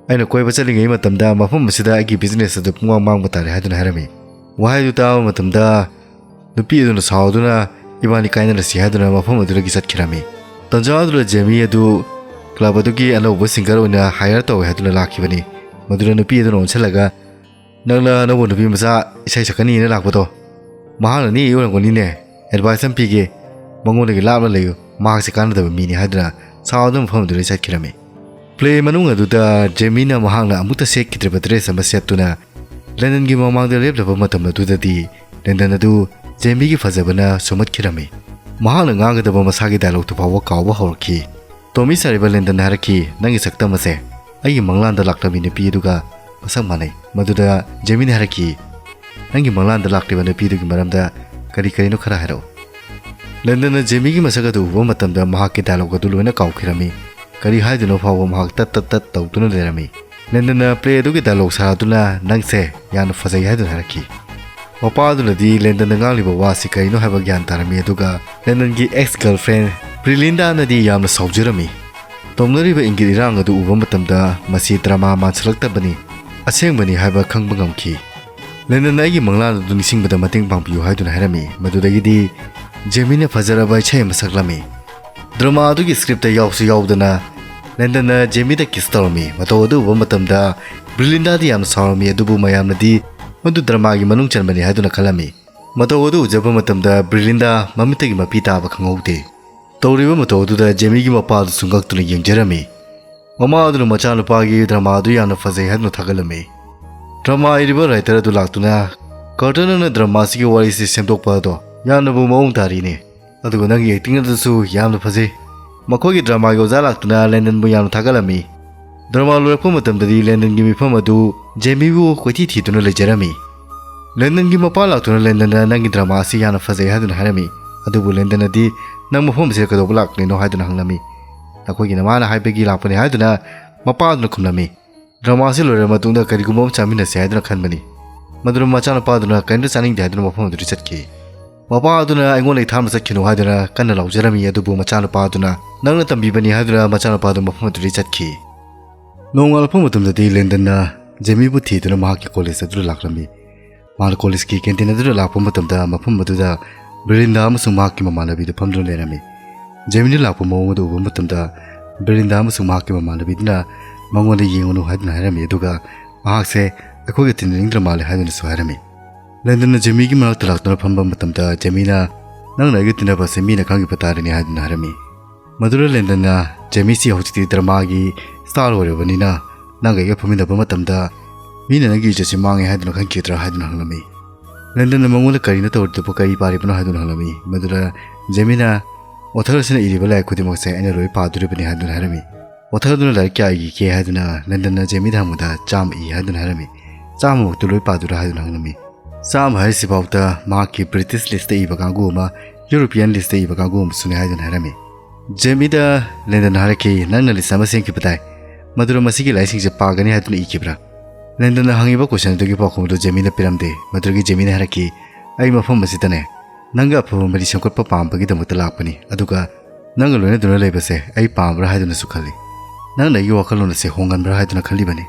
ꯑꯩꯅ ꯀꯣꯏꯕ ꯆꯠꯂꯤꯉꯩ ꯃꯇꯝꯗ ꯃꯐꯝ ꯑꯁꯤꯗ ꯑꯩꯒꯤ ꯕꯤꯖꯤꯅꯦꯁ ꯑꯗꯨ ꯄꯨꯡꯃꯥꯡ ꯃꯥꯡꯕ ꯇꯥꯔꯦ" ꯍꯥꯏꯗꯨꯅ ꯍꯥꯏꯔꯝꯃꯤ꯫ ꯋꯥꯍꯩ ꯑꯗꯨ ꯇꯥꯕ ꯃꯇꯝꯗ ꯅꯨꯄꯤ ꯑꯗꯨꯅ ꯁꯥꯎꯗꯨꯅ "ꯏꯕꯥꯅꯤ ꯀꯥꯏꯅꯔꯁꯤ" ꯍꯥꯏꯗꯨꯅ ꯃꯐꯝ ꯑꯗꯨꯗꯒꯤ ꯆꯠꯈꯤꯔꯝꯃꯤ꯫ ꯇꯟꯖꯥ ꯑꯗꯨꯗ ꯖꯦꯃꯤ ꯑꯗꯨ ꯀ꯭ꯂꯕ ꯑꯗꯨꯒꯤ ꯑꯅꯧꯕ ꯁꯤꯡꯒꯔ ꯑꯣꯏꯅ ꯍꯥꯏꯌꯔ ꯇꯧꯋꯦ ꯍꯥꯏꯗꯨꯅ ꯂꯥꯛꯈꯤꯕꯅꯤ꯫ ꯃꯗꯨꯗ ꯅꯨꯄꯤ ꯑꯗꯨꯅ ꯑꯣꯟꯁꯤꯜꯂꯒ, "ꯅꯪꯅ ꯑꯅꯧꯕ ꯅꯨꯄꯤ ꯃꯆꯥ ꯏꯁꯩ ꯁꯛꯀꯅꯤꯅ ꯂꯥꯛꯄꯗꯣ ꯃꯍꯥꯛꯅꯅꯤ ꯑꯣꯏꯔꯝꯒꯅꯤꯅꯦ꯫ ꯑꯦꯗꯚꯥꯏꯁ ꯑꯃ ꯄꯤꯒꯦ, ꯃꯉꯣꯟꯗꯒꯤ ꯂꯥꯞꯅ ꯂꯩꯌꯨ, ꯃꯍꯥꯛꯁꯦ ꯀꯥꯟꯅꯗꯕ ꯃꯤꯅꯤ" ꯍꯥꯏꯗꯨꯅ ꯁꯥꯎꯗꯨꯅ ꯃꯐꯝ ꯑꯗꯨꯗꯒꯤ ꯆꯠꯈꯤꯔꯝꯃꯤ꯫ ꯄ꯭ꯂꯦ ꯃꯅꯨꯡ ꯑꯗꯨꯗ ꯖꯦꯃꯤꯅ ꯃꯍꯥꯛꯅ ꯑꯃꯨꯛꯇ ꯁꯦꯠꯈꯤꯗ꯭ꯔꯤꯕ ꯗ꯭ꯔꯦꯁ ꯑꯃ ꯁꯦꯠꯇꯨꯅ ꯂꯦꯟꯗꯟꯒꯤ ꯃꯃꯥꯡꯗ ꯂꯦꯞꯂꯕ ꯃꯇꯝ ꯑꯗꯨꯗꯗꯤ ꯂꯦꯟꯗꯟ ꯑꯗꯨ ꯖꯦꯃꯤꯒꯤ ꯐꯖꯕꯅ ꯁꯨꯝꯍꯠꯈꯤꯔꯝꯃꯤ꯫ ꯃꯍꯥꯛꯅ ꯉꯥꯡꯒꯗꯕ ꯃꯁꯥꯒꯤ ꯗꯥꯏꯂꯣꯛꯇꯨ ꯐꯥꯎꯕ ꯀꯥꯎꯕ ꯍꯧꯔꯛꯈꯤ꯫ ꯇꯣꯃꯤ ꯁꯥꯔꯤꯕ ꯂꯦꯟꯗꯟꯅ ꯍꯥꯏꯔꯛꯈꯤ, "ꯅꯪꯒꯤ ꯁꯛꯇꯝ ꯑꯁꯦ ꯑꯩꯒꯤ ꯃꯪꯂꯥꯟꯗ ꯂꯥꯛꯂꯝꯃꯤ ꯅꯨꯄꯤ ꯑꯗꯨꯒ ꯃꯁꯛ ꯃꯥꯟꯅꯩ"꯫ ꯃꯗꯨꯗ ꯖꯦꯃꯤꯅ ꯍꯥꯏꯔꯛꯈꯤ, "ꯅꯪꯒꯤ ꯃꯪꯂꯥꯟꯗ ꯂꯥꯛꯂꯤꯕ ꯅꯨꯄꯤꯗꯨꯒꯤ ꯃꯔꯝꯗ ꯀꯔꯤ ꯀꯔꯤꯅꯣ ꯈꯔ ꯍꯥꯏꯔꯛꯎ"꯫ ꯂꯦꯟꯗꯟꯅ ꯖꯦꯃꯤꯒꯤ ꯃꯁꯛ ꯑꯗꯨ ꯎꯕ ꯃꯇꯝꯗ ꯃꯍꯥꯛꯀꯤ ꯗꯥꯏꯂꯣꯛ ꯑꯗꯨ ꯂꯣꯏꯅ ꯀꯥꯎꯈꯤꯔꯝꯃꯤ꯫ ꯀꯔꯤ ꯍꯥꯏꯗꯣꯏꯅꯣ ꯐꯥꯎꯕ ꯃꯍꯥꯛ ꯇꯠ ꯇꯠ ꯇꯠ ꯇꯧꯗꯨꯅ ꯂꯩꯔꯝꯃꯤ꯫ ꯂꯦꯟꯗꯟꯅ ꯄ꯭ꯂꯦ ꯑꯗꯨꯒꯤ ꯗꯥꯏꯂꯣꯛ ꯁꯥꯗꯨꯅ, "ꯅꯪꯁꯦ ꯌꯥꯝꯅ ꯐꯖꯩ" ꯍꯥꯏꯗꯨꯅ ꯍꯥꯏꯔꯛꯈꯤ꯫ ꯃꯄꯥ ꯑꯗꯨꯅꯗꯤ ꯂꯦꯟꯗꯟꯅ ꯉꯥꯡꯂꯤꯕ ꯋꯥꯁꯤ ꯀꯔꯤꯅꯣ ꯍꯥꯏꯕ ꯒ꯭ꯌꯥꯟ ꯇꯥꯔꯝꯃꯤ, ꯑꯗꯨꯒ ꯂꯦꯟꯗꯟꯒꯤ ꯑꯦꯛꯁ ꯒꯔꯜꯐ꯭ꯔꯦꯟ ꯕ꯭ꯔꯤꯂꯤꯟꯗꯥꯅꯗꯤ ꯌꯥꯝꯅ ꯁꯥꯎꯖꯔꯝꯃꯤ꯫ ꯇꯧꯅꯔꯤꯕ ꯏꯪꯒꯤꯠ ꯏꯔꯥꯡ ꯑꯗꯨ ꯎꯕ ꯃꯇꯝꯗ ꯃꯁꯤ ꯗ꯭ꯔꯃꯥ ꯃꯥꯟꯁꯤꯜꯂꯛꯇꯕꯅꯤ, ꯑꯁꯦꯡꯕꯅꯤ ꯍꯥꯏꯕ ꯈꯪꯕ ꯉꯝꯈꯤ꯫ ꯂꯦꯟꯗꯟꯅ ꯑꯩꯒꯤ ꯃꯪꯂꯥꯟ ꯑꯗꯨ ꯅꯤꯡꯁꯤꯡꯕꯗ ꯃꯇꯦꯡ ꯄꯥꯡꯕꯤꯌꯨ ꯍꯥꯏꯗꯨꯅ ꯍꯥꯏꯔꯝꯃꯤ꯫ ꯃꯗꯨꯗꯒꯤꯗꯤ ꯖꯦꯃꯤꯅ ꯐꯖꯔꯕ ꯏꯁꯩ ꯑꯃ ꯁꯛꯂꯝꯃꯤ꯫ ꯗ꯭ꯔꯃꯥ ꯑꯗꯨꯒꯤ ꯁ꯭ꯀ꯭ꯔꯤꯞꯇ ꯌꯥꯎꯁꯨ ꯌꯥꯎꯗꯅ ꯂꯦꯟꯗꯟꯅ ꯖꯦꯃꯤꯗ ꯀꯤꯁ ꯇꯧꯔꯝꯃꯤ꯫ ꯃꯇꯧ ꯑꯗꯨ ꯎꯕ ꯃꯇꯝꯗ ꯕ꯭ꯔꯤꯂꯤꯟꯗꯥꯗꯤ ꯌꯥꯝꯅ ꯁꯥꯎꯔꯝꯃꯤ, ꯑꯗꯨꯕꯨ ꯃꯌꯥꯝꯅꯗꯤ ꯃꯗꯨ ꯗ꯭ꯔꯃꯥꯒꯤ ꯃꯅꯨꯡ ꯆꯟꯕꯅꯤ ꯍꯥꯏꯗꯨꯅ ꯈꯜꯂꯝꯃꯤ꯫ ꯃꯇꯧ ꯑꯗꯨ ꯎꯖꯕ ꯃꯇꯝꯗ ꯕ꯭ꯔꯤꯂꯤꯟꯗꯥ ꯃꯃꯤꯠꯇꯒꯤ ꯃꯄꯤ ꯇꯥꯕ ꯈꯪꯍꯧꯗꯦ꯫ ꯇꯧꯔꯤꯕ ꯃꯇꯧ ꯑꯗꯨꯗ ꯖꯦꯃꯤꯒꯤ ꯃꯄꯥ ꯑꯗꯨꯁꯨ ꯉꯛꯇꯨꯅ ꯌꯦꯡꯖꯔꯝꯃꯤ꯫ ꯃꯃꯥ ꯑꯗꯨꯅ ꯃꯆꯥꯅꯨꯄꯥꯒꯤ ꯗ꯭ꯔꯃꯥ ꯑꯗꯨ ꯌꯥꯝꯅ ꯐꯖꯩ ꯍꯥꯏꯗꯨꯅ ꯊꯥꯒꯠꯂꯝꯃꯤ꯫ ꯗ꯭ꯔꯃꯥ ꯏꯔꯤꯕ ꯔꯥꯏꯇꯔ ꯑꯗꯨ ꯂꯥꯛꯇꯨꯅ "ꯀꯥꯔꯇꯔ, ꯅꯪꯅ ꯗ꯭ꯔꯃꯥ ꯑꯁꯤꯒꯤ ꯋꯥꯔꯤꯁꯤ ꯁꯦꯝꯗꯣꯛꯄ ꯑꯗꯣ ꯌꯥꯝꯅꯕꯨ ꯃꯑꯣꯡ ꯇꯥꯔꯤꯅꯦ꯫ ꯑꯗꯨꯒ ꯅꯪꯒꯤ ꯑꯦꯛꯇꯤꯡ ꯑꯗꯨꯁꯨ ꯌꯥꯝꯅ ꯐꯖꯩ"꯫ ꯃꯈꯣꯏꯒꯤ ꯗ꯭ꯔꯃꯥꯒꯤ ꯑꯣꯖꯥ ꯂꯥꯛꯇꯨꯅ ꯂꯦꯟꯗꯟꯕꯨ ꯌꯥꯝꯅ ꯊꯥꯒꯠꯂꯝꯃꯤ꯫ ꯗ꯭ꯔꯃꯥ ꯂꯣꯏꯔꯛꯄ ꯃꯇꯝꯗꯗꯤ ꯂꯦꯟꯗꯟꯒꯤ ꯃꯤꯐꯝ ꯑꯗꯨ ꯖꯦꯃꯤꯕꯨ ꯀꯣꯏꯊꯤ ꯊꯤꯗꯨꯅ ꯂꯩꯖꯔꯝꯃꯤ꯫ ꯂꯦꯟꯗꯟꯒꯤ ꯃꯄꯥ ꯂꯥꯛꯇꯨꯅ ꯂꯦꯟꯗꯟꯗ "ꯅꯪꯒꯤ ꯗ꯭ꯔꯃꯥ ꯑꯁꯤ ꯌꯥꯝꯅ ꯐꯖꯩ" ꯍꯥꯏꯗꯨꯅ ꯍꯥꯏꯔꯝꯃꯤ꯫ ꯑꯗꯨꯕꯨ ꯂꯦꯟꯗꯟꯅꯗꯤ, "ꯅꯪ ꯃꯐꯝ ꯑꯁꯤꯗ ꯀꯩꯗꯧꯕ ꯂꯥꯛꯂꯤꯅꯣ?" ꯍꯥꯏꯗꯨꯅ ꯍꯪꯂꯝꯃꯤ꯫ "ꯅꯈꯣꯏꯒꯤ ꯅꯃꯥꯅ ꯍꯥꯏꯕꯒꯤ ꯂꯥꯛꯄꯅꯤ" ꯍꯥꯏꯗꯨꯅ ꯃꯄꯥ ꯑꯗꯨꯅ ꯈꯨꯝꯂꯝꯃꯤ꯫ "ꯗ꯭ꯔꯃꯥ ꯑꯁꯤ ꯂꯣꯏꯔꯕ ꯃꯇꯨꯡꯗ ꯀꯔꯤꯒꯨꯝꯕ ꯑꯃ ꯆꯥꯃꯤꯟꯅꯁꯤ" ꯍꯥꯏꯗꯨꯅ ꯈꯟꯕꯅꯤ꯫ ꯃꯗꯨꯅ ꯃꯆꯥꯅꯨꯄꯥꯗꯨꯅ ꯀꯔꯤꯝꯇ ꯆꯥꯅꯤꯡꯗꯦ ꯍꯥꯏꯗꯨꯅ ꯃꯐꯝ ꯑꯗꯨꯗ ꯆꯠꯈꯤ꯫ ꯃꯄꯥ ꯑꯗꯨꯅ "ꯑꯩꯉꯣꯟꯗ ꯊꯥꯝꯅ ꯆꯠꯈꯤꯅꯨ" ꯍꯥꯏꯗꯨꯅ ꯀꯟꯅ ꯂꯥꯎꯖꯔꯝꯃꯤ, ꯑꯗꯨꯕꯨ ꯃꯆꯥꯅꯨꯄꯥ ꯑꯗꯨꯅ "ꯅꯪꯅ ꯇꯝꯕꯤꯕꯅꯤ" ꯍꯥꯏꯗꯨꯅ ꯃꯆꯥꯅꯨꯄꯥ ꯑꯗꯨ ꯃꯐꯝ ꯑꯗꯨꯗꯒꯤ ꯆꯠꯈꯤ꯫ ꯅꯣꯡꯉꯥꯜꯂꯛꯄ ꯃꯇꯝꯗꯗꯤ ꯂꯦꯟꯗꯟꯅ ꯖꯦꯃꯤꯕꯨ ꯊꯤꯗꯨꯅ ꯃꯍꯥꯛꯀꯤ ꯀꯣꯂꯦꯖ ꯑꯗꯨꯗ ꯂꯥꯛꯂꯝꯃꯤ꯫ ꯃꯍꯥꯛꯅ ꯀꯣꯂꯦꯖꯀꯤ ꯀꯦꯟꯇꯤꯟ ꯑꯗꯨꯗ ꯂꯥꯛꯄ ꯃꯇꯝꯗ ꯃꯐꯝ ꯑꯗꯨꯗ ꯕ꯭ꯔꯤꯂꯤꯟꯗꯥ ꯑꯃꯁꯨꯡ ꯃꯍꯥꯛꯀꯤ ꯃꯃꯥꯟꯅꯕꯤꯗꯨ ꯐꯝꯗꯨꯅ ꯂꯩꯔꯝꯃꯤ꯫ ꯖꯦꯃꯤꯅ ꯂꯥꯛꯄ ꯃꯑꯣꯡ ꯑꯗꯨ ꯎꯕ ꯃꯇꯝꯗ ꯕ꯭ꯔꯤꯂꯤꯟꯗꯥ ꯑꯃꯁꯨꯡ ꯃꯍꯥꯛꯀꯤ ꯃꯃꯥꯟꯅꯕꯤꯗꯨꯅ ꯃꯉꯣꯟꯗ "ꯌꯦꯡꯉꯨꯅꯨ" ꯍꯥꯏꯗꯨꯅ ꯍꯥꯏꯔꯝꯃꯤ, ꯑꯗꯨꯒ ꯃꯍꯥꯛꯁꯦ "ꯑꯩꯈꯣꯏꯒ ꯇꯤꯟꯅꯅꯤꯡꯗ꯭ꯔ ꯃꯥꯜꯂꯦ" ꯍꯥꯏꯗꯨꯅꯁꯨ ꯍꯥꯏꯔꯝꯃꯤ꯫ ꯂꯦꯟꯗꯟꯅ ꯖꯦꯃꯤꯒꯤ ꯃꯅꯥꯛꯇ ꯂꯥꯛꯇꯨꯅ ꯐꯝꯕ ꯃꯇꯝꯗ ꯖꯦꯃꯤꯅ "ꯅꯪꯅ ꯑꯩꯒ ꯇꯤꯟꯅꯕ ꯑꯁꯤ ꯃꯤꯅ ꯈꯪꯈꯤꯕ ꯇꯥꯔꯅꯤ" ꯍꯥꯏꯗꯨꯅ ꯍꯥꯏꯔꯝꯃꯤ꯫ ꯃꯗꯨꯗ ꯂꯦꯟꯗꯟꯅ "ꯖꯦꯃꯤꯁꯤ ꯍꯧꯖꯤꯛꯇꯤ ꯗ꯭ꯔꯃꯥꯒꯤ ꯁ꯭ꯇꯥꯔ ꯑꯣꯏꯔꯕꯅꯤꯅ ꯅꯪꯒ ꯑꯩꯒ ꯐꯝꯃꯤꯟꯅꯕ ꯃꯇꯝꯗ ꯃꯤꯅ ꯅꯪꯒꯤ ꯏꯖꯠꯁꯤ ꯃꯥꯡꯉꯦ ꯍꯥꯏꯗꯨꯅ ꯈꯟꯈꯤꯗ꯭ꯔꯥ?" ꯍꯥꯏꯗꯨꯅ ꯍꯪꯂꯝꯃꯤ꯫ ꯂꯦꯟꯗꯟꯅ ꯃꯉꯣꯟꯗ "ꯀꯔꯤꯅꯣ ꯇꯧꯔꯤꯗꯨꯕꯨ, ꯀꯔꯤ ꯄꯥꯔꯤꯕꯅꯣ?" ꯍꯥꯏꯗꯨꯅ ꯍꯪꯂꯝꯃꯤ꯫ ꯃꯗꯨꯗ ꯖꯦꯃꯤꯅ "ꯑꯣꯊꯔ ꯑꯁꯤꯅ ꯏꯔꯤꯕ ꯂꯥꯏꯔꯤꯛ ꯈꯨꯗꯤꯡꯃꯛꯁꯦ ꯑꯩꯅ ꯂꯣꯏ ꯄꯥꯗꯣꯔꯤꯕꯅꯤ" ꯍꯥꯏꯗꯨꯅ ꯍꯥꯏꯔꯝꯃꯤ꯫ "ꯑꯣꯊꯔ ꯑꯗꯨꯅ ꯂꯥꯏꯔꯤꯛ ꯀꯌꯥ ꯏꯈꯤꯒꯦ?" ꯍꯥꯏꯗꯨꯅ ꯂꯦꯟꯗꯟꯅ ꯖꯦꯃꯤꯗ ꯍꯪꯕꯗ "ꯆꯥꯝꯃ ꯏ" ꯍꯥꯏꯗꯨꯅ ꯍꯥꯏꯔꯝꯃꯤ꯫ "ꯆꯥꯝꯃꯃꯛꯇꯨ ꯂꯣꯏ ꯄꯥꯗꯣꯏꯔꯥ?" ꯍꯥꯏꯗꯨꯅ ꯍꯪꯂꯝꯃꯤ꯫ "ꯆꯥꯝꯃ ꯍꯥꯏꯔꯤꯁꯤꯐꯥꯎꯗ ꯃꯍꯥꯛꯀꯤ ꯕ꯭ꯔꯤꯇꯤꯁ ꯂꯤꯁꯇ ꯏꯕ ꯀꯥꯡꯕꯨ ꯑꯃ, ꯌꯨꯔꯣꯄꯤꯌꯥꯟ ꯂꯤꯁꯇ ꯏꯕ ꯀꯥꯡꯕꯨ ꯑꯃꯁꯨꯅꯤ" ꯍꯥꯏꯗꯨꯅ ꯍꯥꯏꯔꯝꯃꯤ꯫ ꯖꯦꯃꯤꯗ ꯂꯦꯟꯗꯟꯅ ꯍꯥꯏꯔꯛꯈꯤ, "ꯅꯪꯅ ꯂꯤꯁ ꯑꯃ ꯁꯦꯝꯈꯤꯕꯗꯥꯏ? ꯃꯗꯨꯗ ꯃꯁꯤꯒꯤ ꯂꯥꯏꯔꯤꯛꯁꯤꯡꯁꯦ ꯄꯥꯒꯅꯤ ꯍꯥꯏꯗꯨꯅ ꯏꯈꯤꯕ꯭ꯔꯥ?" ꯂꯦꯟꯗꯟꯅ ꯍꯪꯉꯤꯕ ꯀꯣꯏꯁꯟ ꯑꯗꯨꯒꯤ ꯄꯥꯎꯈꯨꯝ ꯑꯗꯨ ꯖꯦꯃꯤꯅ ꯄꯤꯔꯝꯗꯦ꯫ ꯃꯗꯨꯗꯒꯤ ꯖꯦꯃꯤꯅ ꯍꯥꯏꯔꯛꯈꯤ, "ꯑꯩ ꯃꯐꯝ ꯑꯁꯤꯗꯅꯦ, ꯅꯪꯒ ꯑꯐꯕ ꯃꯔꯤ ꯁꯦꯝꯒꯠꯄ ꯄꯥꯝꯕꯒꯤꯗꯃꯛꯇ ꯂꯥꯛꯄꯅꯤ, ꯑꯗꯨꯒ ꯅꯪꯒ ꯂꯣꯏꯅꯗꯨꯅ ꯂꯩꯕꯁꯦ ꯑꯩ ꯄꯥꯝꯕ꯭ꯔꯥ ꯍꯥꯏꯗꯨꯅꯁꯨ ꯈꯜꯂꯤ꯫ ꯅꯪꯅ ꯑꯩꯒꯤ ꯋꯥꯈꯜꯂꯣꯟ ꯑꯁꯦ ꯍꯣꯡꯍꯟꯕ꯭ꯔꯥ ꯍꯥꯏꯗꯨꯅ ꯈꯜꯂꯤꯕꯅꯤ꯫"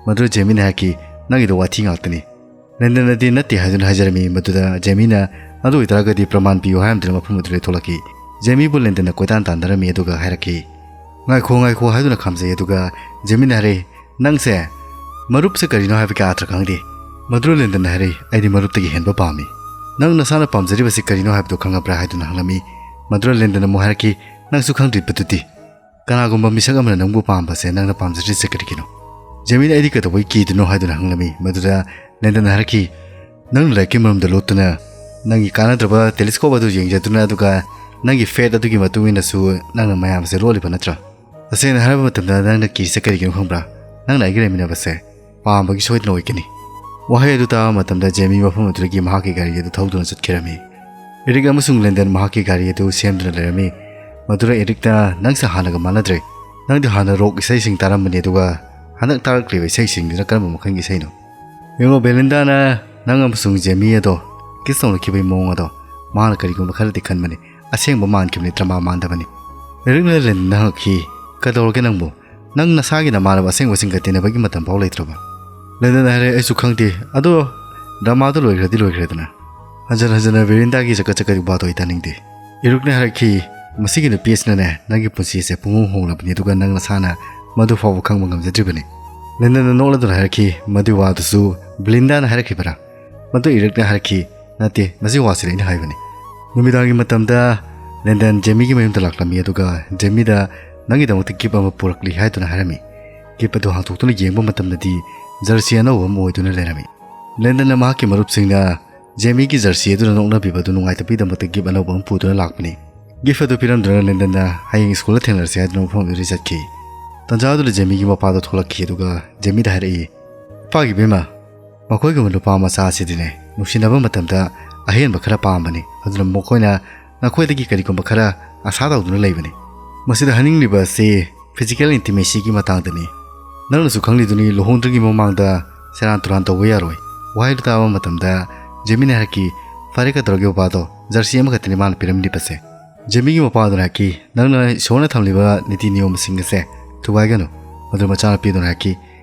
ꯃꯗꯨꯗ ꯖꯦꯃꯤꯅ ꯍꯥꯏꯔꯛꯈꯤ, "ꯅꯪꯒꯤꯗꯣ ꯋꯥꯊꯤ ꯉꯥꯛꯇꯅꯤ꯫" ꯂꯦꯟꯗꯟꯅꯗꯤ "ꯅꯠꯇꯦ" ꯍꯥꯏꯗꯨꯅ ꯍꯥꯏꯖꯔꯝꯃꯤ꯫ ꯃꯗꯨꯗ ꯖꯦꯃꯤꯅ "ꯑꯗꯨ ꯑꯣꯏꯇꯥꯔꯒꯗꯤ ꯄ꯭ꯔꯃꯥꯟ ꯄꯤꯌꯨ" ꯍꯥꯏꯔꯝꯗꯨꯅ ꯃꯐꯝ ꯑꯗꯨꯗꯒꯤ ꯊꯣꯛꯂꯛꯈꯤ꯫ ꯖꯦꯃꯤꯕꯨ ꯂꯦꯟꯗꯟꯅ ꯀꯣꯏꯇꯥꯟ ꯇꯥꯟꯅꯔꯝꯃꯤ, ꯑꯗꯨꯒ ꯍꯥꯏꯔꯛꯈꯤ, "ꯉꯥꯏꯈꯣ, ꯉꯥꯏꯈꯣ" ꯍꯥꯏꯗꯨꯅ ꯈꯥꯝꯖꯩ꯫ ꯑꯗꯨꯒ ꯖꯦꯃꯤꯅ ꯍꯥꯏꯔꯛꯏ, "ꯅꯪꯁꯦ ꯃꯔꯨꯞꯁꯦ ꯀꯔꯤꯅꯣ ꯍꯥꯏꯕꯒꯤ ꯑꯥꯔꯊ ꯈꯪꯗꯦ꯫" ꯃꯗꯨꯗ ꯂꯦꯟꯗꯟꯅ ꯍꯥꯏꯔꯛꯏ, "ꯑꯩꯗꯤ ꯃꯔꯨꯞꯇꯒꯤ ꯍꯦꯟꯕ ꯄꯥꯝꯃꯤ꯫ ꯅꯪ ꯅꯁꯥꯅ ꯄꯥꯝꯖꯔꯤꯕꯁꯤ ꯀꯔꯤꯅꯣ ꯍꯥꯏꯕꯗꯨ ꯈꯪꯉꯕ꯭ꯔꯥ?" ꯍꯥꯏꯗꯨꯅ ꯍꯪꯂꯝꯃꯤ꯫ ꯃꯗꯨꯗ ꯂꯦꯟꯗꯟꯅ ꯑꯃꯨꯛ ꯍꯥꯏꯔꯛꯈꯤ, "ꯅꯪꯁꯨ ꯈꯪꯗ꯭ꯔꯤꯕꯗꯨꯗꯤ꯫ ꯀꯅꯥꯒꯨꯝꯕ ꯃꯤꯁꯛ ꯑꯃꯅ ꯅꯪꯕꯨ ꯄꯥꯝꯕꯁꯦ ꯅꯪꯅ ꯄꯥꯝꯖꯗ꯭ꯔꯤꯁꯦ ꯀꯔꯤꯒꯤꯅꯣ?" ꯖꯦꯃꯤꯅ "ꯑꯩꯗꯤ ꯀꯩꯗꯧꯕꯩ ꯀꯤꯗꯣꯏꯅꯣ?" ꯍꯥꯏꯗꯨꯅ ꯍꯪꯂꯝꯃꯤ꯫ ꯃꯗꯨꯗ ꯂꯦꯟꯗꯟꯅ ꯍꯥꯏꯔꯛꯈꯤ, "ꯅꯪꯅ ꯂꯥꯏꯔꯤꯛꯀꯤ ꯃꯔꯝꯗ ꯂꯣꯠꯇꯨꯅ, ꯅꯪꯒꯤ ꯀꯥꯟꯅꯗ꯭ꯔꯕ ꯇꯦꯂꯤꯁꯀꯣꯞ ꯑꯗꯨ ꯌꯦꯡꯖꯗꯨꯅ, ꯑꯗꯨꯒ ꯅꯪꯒꯤ ꯐꯦꯠ ꯑꯗꯨꯒꯤ ꯃꯇꯨꯡ ꯏꯟꯅꯁꯨ ꯅꯪꯅ ꯃꯌꯥꯝꯁꯦ ꯂꯣꯠꯂꯤꯕ ꯅꯠꯇ꯭ꯔꯥ? ꯇꯁꯦꯡꯅ ꯍꯥꯏꯔꯕ ꯃꯇꯝꯗ ꯅꯪꯅ ꯀꯤꯔꯤꯁꯦ ꯀꯔꯤꯒꯤꯅꯣ ꯈꯪꯕ꯭ꯔꯥ? ꯅꯪꯅ ꯑꯩꯒ ꯂꯩꯃꯤꯟꯅꯕꯁꯦ ꯄꯥꯝꯕꯒꯤ ꯁꯣꯏꯗꯅ ꯑꯣꯏꯒꯅꯤ꯫" ꯋꯥꯍꯩ ꯑꯗꯨ ꯇꯥꯕ ꯃꯇꯝꯗ ꯖꯦꯃꯤ ꯃꯐꯝ ꯑꯗꯨꯗꯒꯤ ꯃꯍꯥꯛꯀꯤ ꯒꯥꯔꯤ ꯑꯗꯨ ꯊꯧꯗꯨꯅ ꯆꯠꯈꯤꯔꯝꯃꯤ꯫ ꯏꯔꯤꯛ ꯑꯃꯁꯨꯡ ꯂꯦꯟꯗꯟ ꯃꯍꯥꯛꯀꯤ ꯒꯥꯔꯤ ꯑꯗꯨ ꯁꯦꯝꯗꯨꯅ ꯂꯩꯔꯝꯃꯤ꯫ ꯃꯗꯨꯗ ꯏꯔꯤꯛꯅ, "ꯅꯪꯁꯦ ꯍꯥꯟꯅꯒ ꯃꯥꯟꯅꯗ꯭ꯔꯦ꯫ ꯅꯪꯗꯤ ꯍꯥꯟꯅ ꯔꯣꯛ ꯏꯁꯩꯁꯤꯡ ꯇꯥꯔꯝꯕꯅꯤ, ꯑꯗꯨꯒ ꯍꯟꯗꯛ ꯇꯥꯔꯛꯂꯤꯕ ꯏꯁꯩꯁꯤꯡꯗꯨꯅ ꯀꯔꯝꯕ ꯃꯈꯜꯒꯤ ꯏꯁꯩꯅꯣ?" ꯌꯦꯡꯉꯣ, ꯕꯦꯂꯤꯟꯗꯥꯅ ꯅꯪ ꯑꯃꯁꯨꯡ ꯖꯦꯃꯤ ꯑꯗꯣ ꯀꯤꯁ ꯇꯧꯅꯈꯤꯕꯒꯤ ꯃꯑꯣꯡ ꯑꯗꯣ ꯃꯥꯅ ꯀꯔꯤꯒꯨꯝꯕ ꯈꯔꯗꯤ ꯈꯟꯕꯅꯤ꯫ ꯑꯁꯦꯡꯕ ꯃꯥꯟꯈꯤꯕꯅꯤ, ꯗ꯭ꯔꯃꯥ ꯃꯥꯟꯗꯕꯅꯤ꯫ ꯑꯦꯔꯤꯛꯅ ꯂꯦꯟꯗꯟꯗ ꯍꯪꯉꯛꯈꯤ, "ꯀꯩꯗꯧꯔꯒꯦ ꯅꯪꯕꯨ? ꯅꯪ ꯅꯁꯥꯒꯤ ꯅꯃꯥꯟꯅꯕ ꯑꯁꯦꯡꯕꯁꯤꯡꯒ ꯇꯤꯟꯅꯕꯒꯤ ꯃꯇꯝ ꯐꯥꯎ ꯂꯩꯇ꯭ꯔꯕ?" ꯂꯦꯟꯗꯟꯅ ꯍꯥꯏꯔꯦ, "ꯑꯩꯁꯨ ꯈꯪꯗꯦ, ꯑꯗꯣ ꯗ꯭ꯔꯃꯥꯗꯣ ꯂꯣꯏꯈ꯭ꯔꯗꯤ ꯂꯣꯏꯈ꯭ꯔꯦꯗꯅ꯫" ꯍꯟꯖꯟ ꯍꯟꯖꯟꯅ ꯕꯦꯔꯤꯟꯗꯥꯒꯤ ꯆꯀꯠ ꯆꯀꯠ ꯋꯥꯗꯣ ꯑꯩ ꯇꯥꯅꯤꯡꯗꯦ꯫ ꯑꯦꯔꯤꯛꯅ ꯍꯥꯏꯔꯛꯈꯤ, "ꯃꯁꯤꯒꯤ ꯅꯨꯄꯤ ꯑꯁꯤꯅꯅꯦ ꯅꯪꯒꯤ ꯄꯨꯟꯁꯤꯁꯦ ꯄꯨꯡꯍꯣꯡ ꯍꯣꯡꯂꯕꯅꯤ, ꯑꯗꯨꯒ ꯅꯪ ꯅꯁꯥꯅ ꯃꯗꯨ ꯐꯥꯎꯕ ꯈꯪꯕ ꯉꯝꯖꯗ꯭ꯔꯤꯕꯅꯤ꯫" ꯂꯦꯟꯗꯟꯅ ꯅꯣꯛꯂꯗꯨꯅ ꯍꯥꯏꯔꯛꯈꯤ, "ꯃꯗꯨꯏ ꯋꯥꯗꯨꯁꯨ ꯕ꯭ꯂꯤꯟꯗꯥꯅ ꯍꯥꯏꯔꯛꯈꯤꯕꯔꯥ?" ꯃꯗꯨ ꯑꯦꯔꯤꯛꯅ ꯍꯥꯏꯔꯛꯈꯤ, "ꯅꯠꯇꯦ, ꯃꯁꯤ ꯋꯥꯁꯤꯗꯤ ꯑꯩꯅ ꯍꯥꯏꯕꯅꯤ꯫" ꯅꯨꯃꯤꯗꯥꯡꯒꯤ ꯃꯇꯝꯗ ꯂꯦꯟꯗꯟ ꯖꯦꯃꯤꯒꯤ ꯃꯌꯨꯝꯗ ꯂꯥꯛꯂꯝꯃꯤ, ꯑꯗꯨꯒ ꯖꯦꯃꯤꯗ ꯅꯪꯒꯤꯗꯃꯛꯇ ꯒꯤꯐ ꯑꯃ ꯄꯨꯔꯛꯂꯤ ꯍꯥꯏꯗꯨꯅ ꯍꯥꯏꯔꯝꯃꯤ꯫ ꯒꯤꯐ ꯑꯗꯨ ꯍꯥꯡꯗꯣꯛꯇꯨꯅ ꯌꯦꯡꯕ ꯃꯇꯝꯗꯗꯤ ꯖꯔꯁꯤ ꯑꯅꯧꯕ ꯑꯃ ꯑꯣꯏꯗꯨꯅ ꯂꯩꯔꯝꯃꯤ꯫ ꯂꯦꯟꯗꯟꯅ ꯃꯍꯥꯛꯀꯤ ꯃꯔꯨꯞꯁꯤꯡꯅ ꯖꯦꯃꯤꯒꯤ ꯖꯔꯁꯤ ꯑꯗꯨꯅ ꯅꯣꯛꯅꯕꯤꯕ ꯑꯗꯨ ꯅꯨꯡꯉꯥꯏꯇꯕꯒꯤꯗꯃꯛꯇ ꯒꯤꯐ ꯑꯅꯧꯕ ꯑꯃ ꯄꯨꯗꯨꯅ ꯂꯥꯛꯄꯅꯤ꯫ ꯒꯤꯐ ꯑꯗꯨ ꯄꯤꯔꯝꯗꯨꯅ ꯂꯦꯟꯗꯟꯅ ꯍꯌꯦꯡ ꯁ꯭ꯀꯨꯜꯗ ꯊꯦꯡꯅꯔꯁꯤ ꯍꯥꯏꯗꯨꯅ ꯃꯐꯝ ꯑꯗꯨꯗꯒꯤ ꯆꯠꯈꯤ꯫ ꯇꯟꯖꯥ ꯑꯗꯨꯗ ꯖꯦꯃꯤꯒꯤ ꯃꯄꯥꯗꯣ ꯊꯣꯛꯂꯛꯈꯤ, ꯑꯗꯨꯒ ꯖꯦꯃꯤꯗ ꯍꯥꯏꯔꯛꯏ, "ꯏꯄꯥꯒꯤ ꯏꯕꯦꯝꯃ, ꯃꯈꯣꯏꯒꯨꯝꯕ ꯅꯨꯄꯥ ꯃꯆꯥ ꯑꯁꯤꯗꯤꯅꯦ, ꯅꯨꯡꯁꯤꯅꯕ ꯃꯇꯝꯗ ꯑꯍꯦꯟꯕ ꯈꯔ ꯄꯥꯝꯕꯅꯤ, ꯑꯗꯨꯅ ꯃꯈꯣꯏꯅ ꯅꯈꯣꯏꯗꯒꯤ ꯀꯔꯤꯒꯨꯝꯕ ꯈꯔ ꯑꯁꯥ ꯇꯧꯗꯨꯅ ꯂꯩꯕꯅꯤ꯫" ꯃꯁꯤꯗ ꯍꯥꯏꯅꯤꯡꯂꯤꯕ ꯑꯁꯤ ꯐꯤꯖꯤꯀꯦꯜ ꯏꯟꯇꯤꯃꯦꯁꯤꯒꯤ ꯃꯇꯥꯡꯗꯅꯤ꯫ ꯅꯪꯅꯁꯨ ꯈꯪꯂꯤꯗꯨꯅꯤ, ꯂꯨꯍꯣꯡꯗ꯭ꯔꯤꯉꯩ ꯃꯃꯥꯡꯗ ꯁꯦꯔꯥꯟ ꯇꯨꯔꯥꯟ ꯇꯧꯕ ꯌꯥꯔꯣꯏ꯫ ꯋꯥꯍꯩꯗꯨ ꯇꯥꯕ ꯃꯇꯝꯗ ꯖꯦꯃꯤꯅ ꯍꯥꯏꯔꯛꯈꯤ, "ꯐꯔꯦ, ꯀꯩꯗꯧꯔꯒꯦ ꯕꯕꯥꯗꯣ? ꯖꯔꯁꯤ ꯑꯃꯈꯛꯇꯅꯤ ꯃꯥꯅ ꯄꯤꯔꯝꯂꯤꯕꯁꯦ꯫" ꯖꯦꯃꯤꯒꯤ ꯃꯄꯥꯗꯨꯅ ꯍꯥꯏꯔꯛꯈꯤ, "ꯅꯪꯅ ꯏꯁꯣꯔꯅ ꯊꯝꯂꯤꯕ ꯅꯤꯇꯤ ꯅꯤꯌꯣꯝꯁꯤꯡ ꯑꯁꯦ ꯊꯨꯒꯥꯏꯒꯅꯨ꯫" ꯃꯗꯨ ꯃꯆꯥꯅꯨꯄꯤꯗꯨꯅ ꯍꯥꯏꯔꯛꯈꯤ,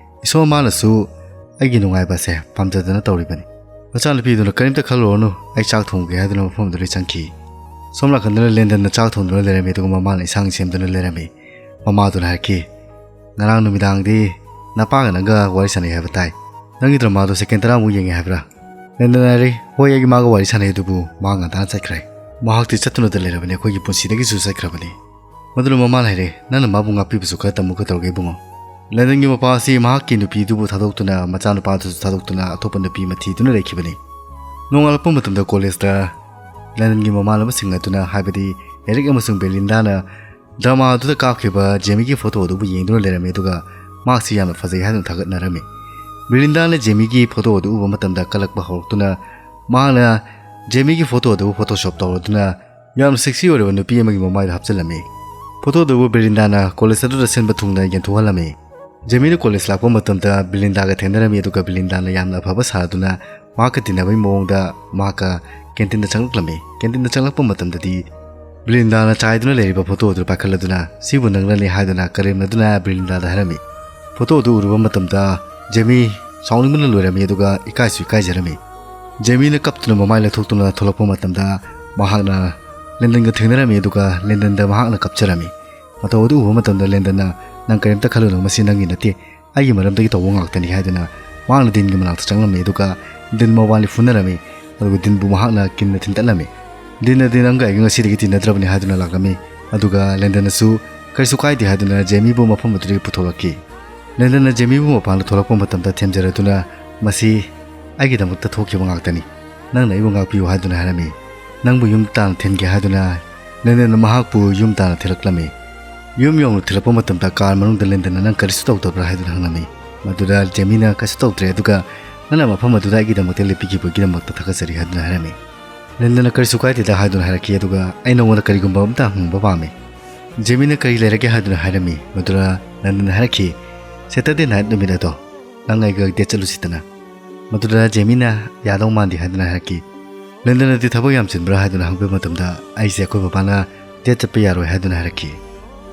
"ꯏꯁꯣꯔ ꯃꯥꯅꯁꯨ ꯑꯩꯒꯤ ꯅꯨꯡꯉꯥꯏꯕ ꯑꯁꯦ ꯄꯥꯝꯖꯗꯅ ꯇꯧꯔꯤꯕꯅꯤ꯫" ꯃꯆꯥꯅꯨꯄꯤꯗꯨꯅ "ꯀꯔꯤꯝꯇ ꯈꯜꯂꯨꯔꯅꯨ, ꯑꯩ ꯆꯥꯛ ꯊꯣꯡꯒꯦ" ꯍꯥꯏꯗꯨꯅ ꯃꯐꯝꯗꯨꯗ ꯆꯪꯈꯤ꯫ ꯁꯣꯝ ꯅꯥꯀꯟꯗꯅ ꯂꯦꯟꯗꯟꯅ ꯆꯥꯛ ꯊꯣꯡꯗꯨꯅ ꯂꯩꯔꯝꯃꯤ, ꯑꯗꯨꯒ ꯃꯃꯥꯅ ꯏꯟꯁꯥꯡ ꯁꯦꯝꯗꯨꯅ ꯂꯩꯔꯝꯃꯤ꯫ ꯃꯃꯥꯗꯨꯅ ꯍꯥꯏꯔꯛꯈꯤ, "ꯉꯔꯥꯡ ꯅꯨꯃꯤꯗꯥꯡꯗꯤ ꯅꯄꯥꯒ ꯅꯪꯒ ꯋꯥꯔꯤ ꯁꯥꯟꯅꯩ ꯍꯥꯏꯕ ꯇꯥꯏ꯫ ꯅꯪꯒꯤ ꯗ꯭ꯔꯃꯥꯗꯣ ꯁꯦꯀꯦꯟ ꯇꯔꯥꯃꯨꯛ ꯌꯦꯡꯉꯦ ꯍꯥꯏꯕ꯭ꯔꯥ?" ꯂꯦꯟꯗꯟ ꯍꯥꯏꯔꯤ, "ꯍꯣꯏ, ꯑꯩꯒꯤ ꯃꯥꯒ ꯋꯥꯔꯤ ꯁꯥꯟꯅꯩ, ꯑꯗꯨꯕꯨ ꯃꯥ ꯉꯟꯇꯥꯅ ꯆꯠꯈ꯭ꯔꯦ꯫ ꯃꯍꯥꯛꯇꯤ ꯆꯠꯇꯨꯅꯗ ꯂꯩꯔꯕꯅꯤ, ꯑꯩꯈꯣꯏꯒꯤ ꯄꯨꯟꯁꯤꯗꯒꯤꯁꯨ ꯆꯠꯈ꯭ꯔꯕꯅꯤ꯫" ꯃꯗꯨꯅ ꯃꯃꯥꯅ ꯍꯥꯏꯔꯦ, "ꯅꯪꯅ ꯃꯥꯕꯨ ꯉꯥꯛꯄꯤꯕꯁꯨ ꯈꯔ ꯇꯝꯃꯨ, ꯀꯩꯗꯧꯔꯒꯦ ꯏꯕꯨꯡꯉꯣ?" ꯂꯦꯟꯗꯟꯒꯤ ꯃꯄꯥ ꯑꯁꯤ ꯃꯍꯥꯛꯀꯤ ꯅꯨꯄꯤꯗꯨꯕꯨ ꯊꯥꯗꯣꯛꯇꯨꯅ, ꯃꯆꯥꯅꯨꯄꯥꯗꯨꯁꯨ ꯊꯥꯗꯣꯛꯇꯨꯅ ꯑꯇꯣꯞꯄ ꯅꯨꯄꯤ ꯑꯃ ꯊꯤꯗꯨꯅ ꯂꯩꯈꯤꯕꯅꯤ꯫ ꯅꯣꯡꯉꯥꯜꯂꯛꯄ ꯃꯇꯝꯗ ꯀꯣꯂꯦꯖꯇ ꯂꯦꯟꯗꯟꯒꯤ ꯃꯃꯥꯟꯅꯕꯁꯤꯡ ꯑꯗꯨꯅ, ꯍꯥꯏꯕꯗꯤ ꯑꯦꯔꯤꯛ ꯑꯃꯁꯨꯡ ꯕꯦꯂꯤꯟꯗꯥꯅ ꯗ꯭ꯔꯃꯥ ꯑꯗꯨꯗ ꯀꯥꯞꯈꯤꯕ ꯖꯦꯃꯤꯒꯤ ꯐꯣꯇꯣ ꯑꯗꯨꯕꯨ ꯌꯦꯡꯗꯨꯅ ꯂꯩꯔꯝꯃꯤ, ꯑꯗꯨꯒ ꯃꯍꯥꯛꯁꯤ ꯌꯥꯝꯅ ꯐꯖꯩ ꯍꯥꯏꯗꯨꯅ ꯊꯥꯒꯠꯅꯔꯝꯃꯤ꯫ ꯕꯦꯂꯤꯟꯗꯥꯅ ꯖꯦꯃꯤꯒꯤ ꯐꯣꯇꯣ ꯑꯗꯨ ꯎꯕ ꯃꯇꯝꯗ ꯀꯜꯂꯛꯄ ꯍꯧꯔꯛꯇꯨꯅ, ꯃꯍꯥꯛꯅ ꯖꯦꯃꯤꯒꯤ ꯐꯣꯇꯣ ꯑꯗꯨꯕꯨ ꯐꯣꯇꯣꯁꯣꯞ ꯇꯧꯔꯗꯨꯅ ꯌꯥꯝꯅ ꯁꯦꯛꯁꯤ ꯑꯣꯏꯔꯕ ꯅꯨꯄꯤ ꯑꯃꯒꯤ ꯃꯃꯥꯏꯗ ꯍꯥꯞꯆꯤꯜꯂꯝꯃꯤ꯫ ꯐꯣꯇꯣ ꯑꯗꯨꯕꯨ ꯕꯦꯂꯤꯟꯗꯥꯅ ꯀꯣꯂꯦꯖ ꯑꯗꯨꯗ ꯁꯤꯟꯕ ꯊꯨꯡꯅ ꯌꯦꯟꯊꯣꯛꯍꯜꯂꯝꯃꯤ꯫ ꯖꯦꯃꯤꯅ ꯀꯣꯂꯦꯖ ꯂꯥꯛꯄ ꯃꯇꯝꯗ ꯕꯤꯂꯤꯟꯗꯥꯒ ꯊꯦꯡꯅꯔꯝꯃꯤ, ꯑꯗꯨꯒ ꯕꯤꯂꯤꯟꯗꯥꯅ ꯌꯥꯝꯅ ꯑꯐꯕ ꯁꯥꯗꯨꯅ ꯃꯍꯥꯛꯀ ꯇꯤꯟꯅꯕꯒꯤ ꯃꯑꯣꯡꯗ ꯃꯍꯥꯛꯀ ꯀꯦꯟꯇꯤꯟꯗ ꯆꯪꯂꯛꯂꯝꯃꯤ꯫ ꯀꯦꯟꯇꯤꯟꯗ ꯆꯪꯂꯛꯄ ꯃꯇꯝꯗꯗꯤ ꯕꯤꯂꯤꯟꯗꯥꯅ ꯆꯥꯏꯗꯨꯅ ꯂꯩꯔꯤꯕ ꯐꯣꯇꯣ ꯑꯗꯨ ꯄꯥꯏꯈꯠꯂꯗꯨꯅ "ꯁꯤꯕꯨ ꯅꯪꯅꯅꯤ?" ꯍꯥꯏꯗꯨꯅ ꯀꯔꯦꯝꯅꯗꯨꯅ ꯕꯤꯂꯤꯟꯗꯥꯗ ꯍꯥꯏꯔꯝꯃꯤ꯫ ꯐꯣꯇꯣ ꯑꯗꯨ ꯎꯔꯨꯕ ꯃꯇꯝꯗ ꯖꯦꯃꯤ ꯁꯥꯎꯅꯤꯡꯕꯅ ꯂꯣꯏꯔꯝꯃꯤ, ꯑꯗꯨꯒ ꯏꯀꯥꯏꯁꯨ ꯏꯀꯥꯏꯖꯔꯝꯃꯤ꯫ ꯖꯦꯃꯤꯅ ꯀꯞꯇꯨꯅ ꯃꯃꯥꯏ ꯂꯩꯊꯣꯛꯇꯨꯅ ꯊꯣꯛꯂꯛꯄ ꯃꯇꯝꯗ ꯃꯍꯥꯛꯅ ꯂꯦꯟꯗꯟꯒ ꯊꯦꯡꯅꯔꯝꯃꯤ, ꯑꯗꯨꯒ ꯂꯦꯟꯗꯟꯗ ꯃꯍꯥꯛꯅ ꯀꯞꯆꯔꯝꯃꯤ꯫ ꯃꯇꯧ ꯑꯗꯨ ꯎꯕ ꯃꯇꯝꯗ ꯂꯦꯟꯗꯟꯅ, "ꯅꯪ ꯀꯔꯤꯝꯇ ꯈꯜꯂꯨꯅꯨ, ꯃꯁꯤ ꯅꯪꯒꯤ ꯅꯠꯇꯦ, ꯑꯩꯒꯤ ꯃꯔꯝꯗꯒꯤ ꯇꯧꯕ ꯉꯥꯛꯇꯅꯤ" ꯍꯥꯏꯗꯨꯅ ꯃꯍꯥꯛꯅ ꯗꯤꯟꯒꯤ ꯃꯅꯥꯛꯇ ꯆꯪꯂꯝꯃꯤ, ꯑꯗꯨꯒ ꯗꯤꯟ ꯃꯕꯥꯅꯤ ꯐꯨꯅꯔꯝꯃꯤ꯫ ꯑꯗꯨꯒ ꯗꯤꯟꯕꯨ ꯃꯍꯥꯛꯅ ꯀꯤꯟꯅ ꯊꯤꯟꯇꯠꯂꯝꯃꯤ꯫ "ꯗꯤꯟ ꯑꯗꯤ ꯅꯪꯒ ꯑꯩꯒ ꯉꯁꯤꯗꯒꯤ ꯇꯤꯟꯅꯗ꯭ꯔꯕꯅꯤ" ꯍꯥꯏꯗꯨꯅ ꯂꯥꯛꯂꯝꯃꯤ꯫ ꯑꯗꯨꯒ ꯂꯦꯟꯗꯟꯅꯁꯨ ꯀꯔꯤꯁꯨ ꯀꯥꯏꯗꯦ ꯍꯥꯏꯗꯨꯅ ꯖꯦꯃꯤꯕꯨ ꯃꯐꯝ ꯑꯗꯨꯗꯒꯤ ꯄꯨꯊꯣꯛꯂꯛꯈꯤ꯫ ꯂꯦꯟꯗꯟꯅ ꯖꯦꯃꯤꯕꯨ ꯃꯄꯥꯟꯗ ꯊꯣꯛꯂꯛꯄ ꯃꯇꯝꯗ ꯊꯦꯝꯖꯔꯗꯨꯅ, "ꯃꯁꯤ ꯑꯩꯒꯤꯗꯃꯛꯇ ꯊꯣꯛꯈꯤꯕ ꯉꯥꯛꯇꯅꯤ, ꯅꯪꯅ ꯑꯩꯕꯨ ꯉꯥꯛꯄꯤꯌꯨ" ꯍꯥꯏꯗꯨꯅ ꯍꯥꯏꯔꯝꯃꯤ꯫ "ꯅꯪꯕꯨ ꯌꯨꯝ ꯇꯥꯟꯅ ꯊꯤꯟꯒꯦ" ꯍꯥꯏꯗꯨꯅ ꯂꯦꯟꯗꯟꯅ ꯃꯍꯥꯛꯄꯨ ꯌꯨꯝ ꯇꯥꯟꯅ ꯊꯤꯜꯂꯛꯂꯝꯃꯤ꯫ ꯌꯨꯝ ꯌꯧꯅ ꯊꯤꯜꯂꯛꯄ ꯃꯇꯝꯗ ꯀꯥꯔ ꯃꯅꯨꯡꯗ ꯂꯦꯟꯗꯟꯅ, "ꯅꯪ ꯀꯔꯤꯁꯨ ꯇꯧꯗꯕ꯭ꯔꯥ?" ꯍꯥꯏꯗꯨꯅ ꯍꯪꯂꯝꯃꯤ꯫ ꯃꯗꯨꯗ ꯖꯦꯃꯤꯅ, "ꯀꯩꯁꯨ ꯇꯧꯗ꯭ꯔꯦ, ꯑꯗꯨꯒ ꯅꯪꯅ ꯃꯐꯝ ꯑꯗꯨꯗ ꯑꯩꯒꯤꯗꯃꯛꯇ ꯂꯦꯞꯄꯤꯈꯤꯕꯒꯤꯗꯃꯛꯇ ꯊꯥꯒꯠꯆꯔꯤ" ꯍꯥꯏꯗꯨꯅ ꯍꯥꯏꯔꯝꯃꯤ꯫ ꯂꯦꯟꯗꯟꯅ "ꯀꯔꯤꯁꯨ ꯀꯥꯏꯗꯦꯗ" ꯍꯥꯏꯗꯨꯅ ꯍꯥꯏꯔꯛꯈꯤ, ꯑꯗꯨꯒ "ꯑꯩ ꯅꯉꯣꯟꯗ ꯀꯔꯤꯒꯨꯝꯕ ꯑꯃꯇ ꯍꯪꯕ ꯄꯥꯝꯃꯤ"꯫ ꯖꯦꯃꯤꯅ "ꯀꯔꯤ ꯂꯩꯔꯒꯦ?" ꯍꯥꯏꯗꯨꯅ ꯍꯥꯏꯔꯝꯃꯤ꯫ ꯃꯗꯨꯗ ꯂꯦꯟꯗꯟꯅ ꯍꯥꯏꯔꯛꯈꯤ, "Saturday night ꯅꯨꯃꯤꯠ ꯑꯗꯣ ꯅꯪ ꯑꯩꯒ ꯗꯦꯠ ꯆꯠꯂꯨꯁꯤꯗꯅ"꯫ ꯃꯗꯨꯗ ꯖꯦꯃꯤꯅ, "ꯌꯥꯗꯧ ꯃꯥꯟꯗꯦ" ꯍꯥꯏꯗꯨꯅ ꯍꯥꯏꯔꯛꯈꯤ꯫ ꯂꯦꯟꯗꯟꯅꯗꯤ "ꯊꯕꯛ ꯌꯥꯝ ꯆꯤꯟꯕ꯭ꯔꯥ?" ꯍꯥꯏꯗꯨꯅ ꯍꯪꯕ ꯃꯇꯝꯗ, "ꯑꯩꯁꯦ ꯑꯩꯈꯣꯏ ꯕꯕꯥꯅ ꯗꯦꯠ ꯆꯠꯄ ꯌꯥꯔꯣꯏ" ꯍꯥꯏꯗꯨꯅ ꯍꯥꯏꯔꯛꯈꯤ꯫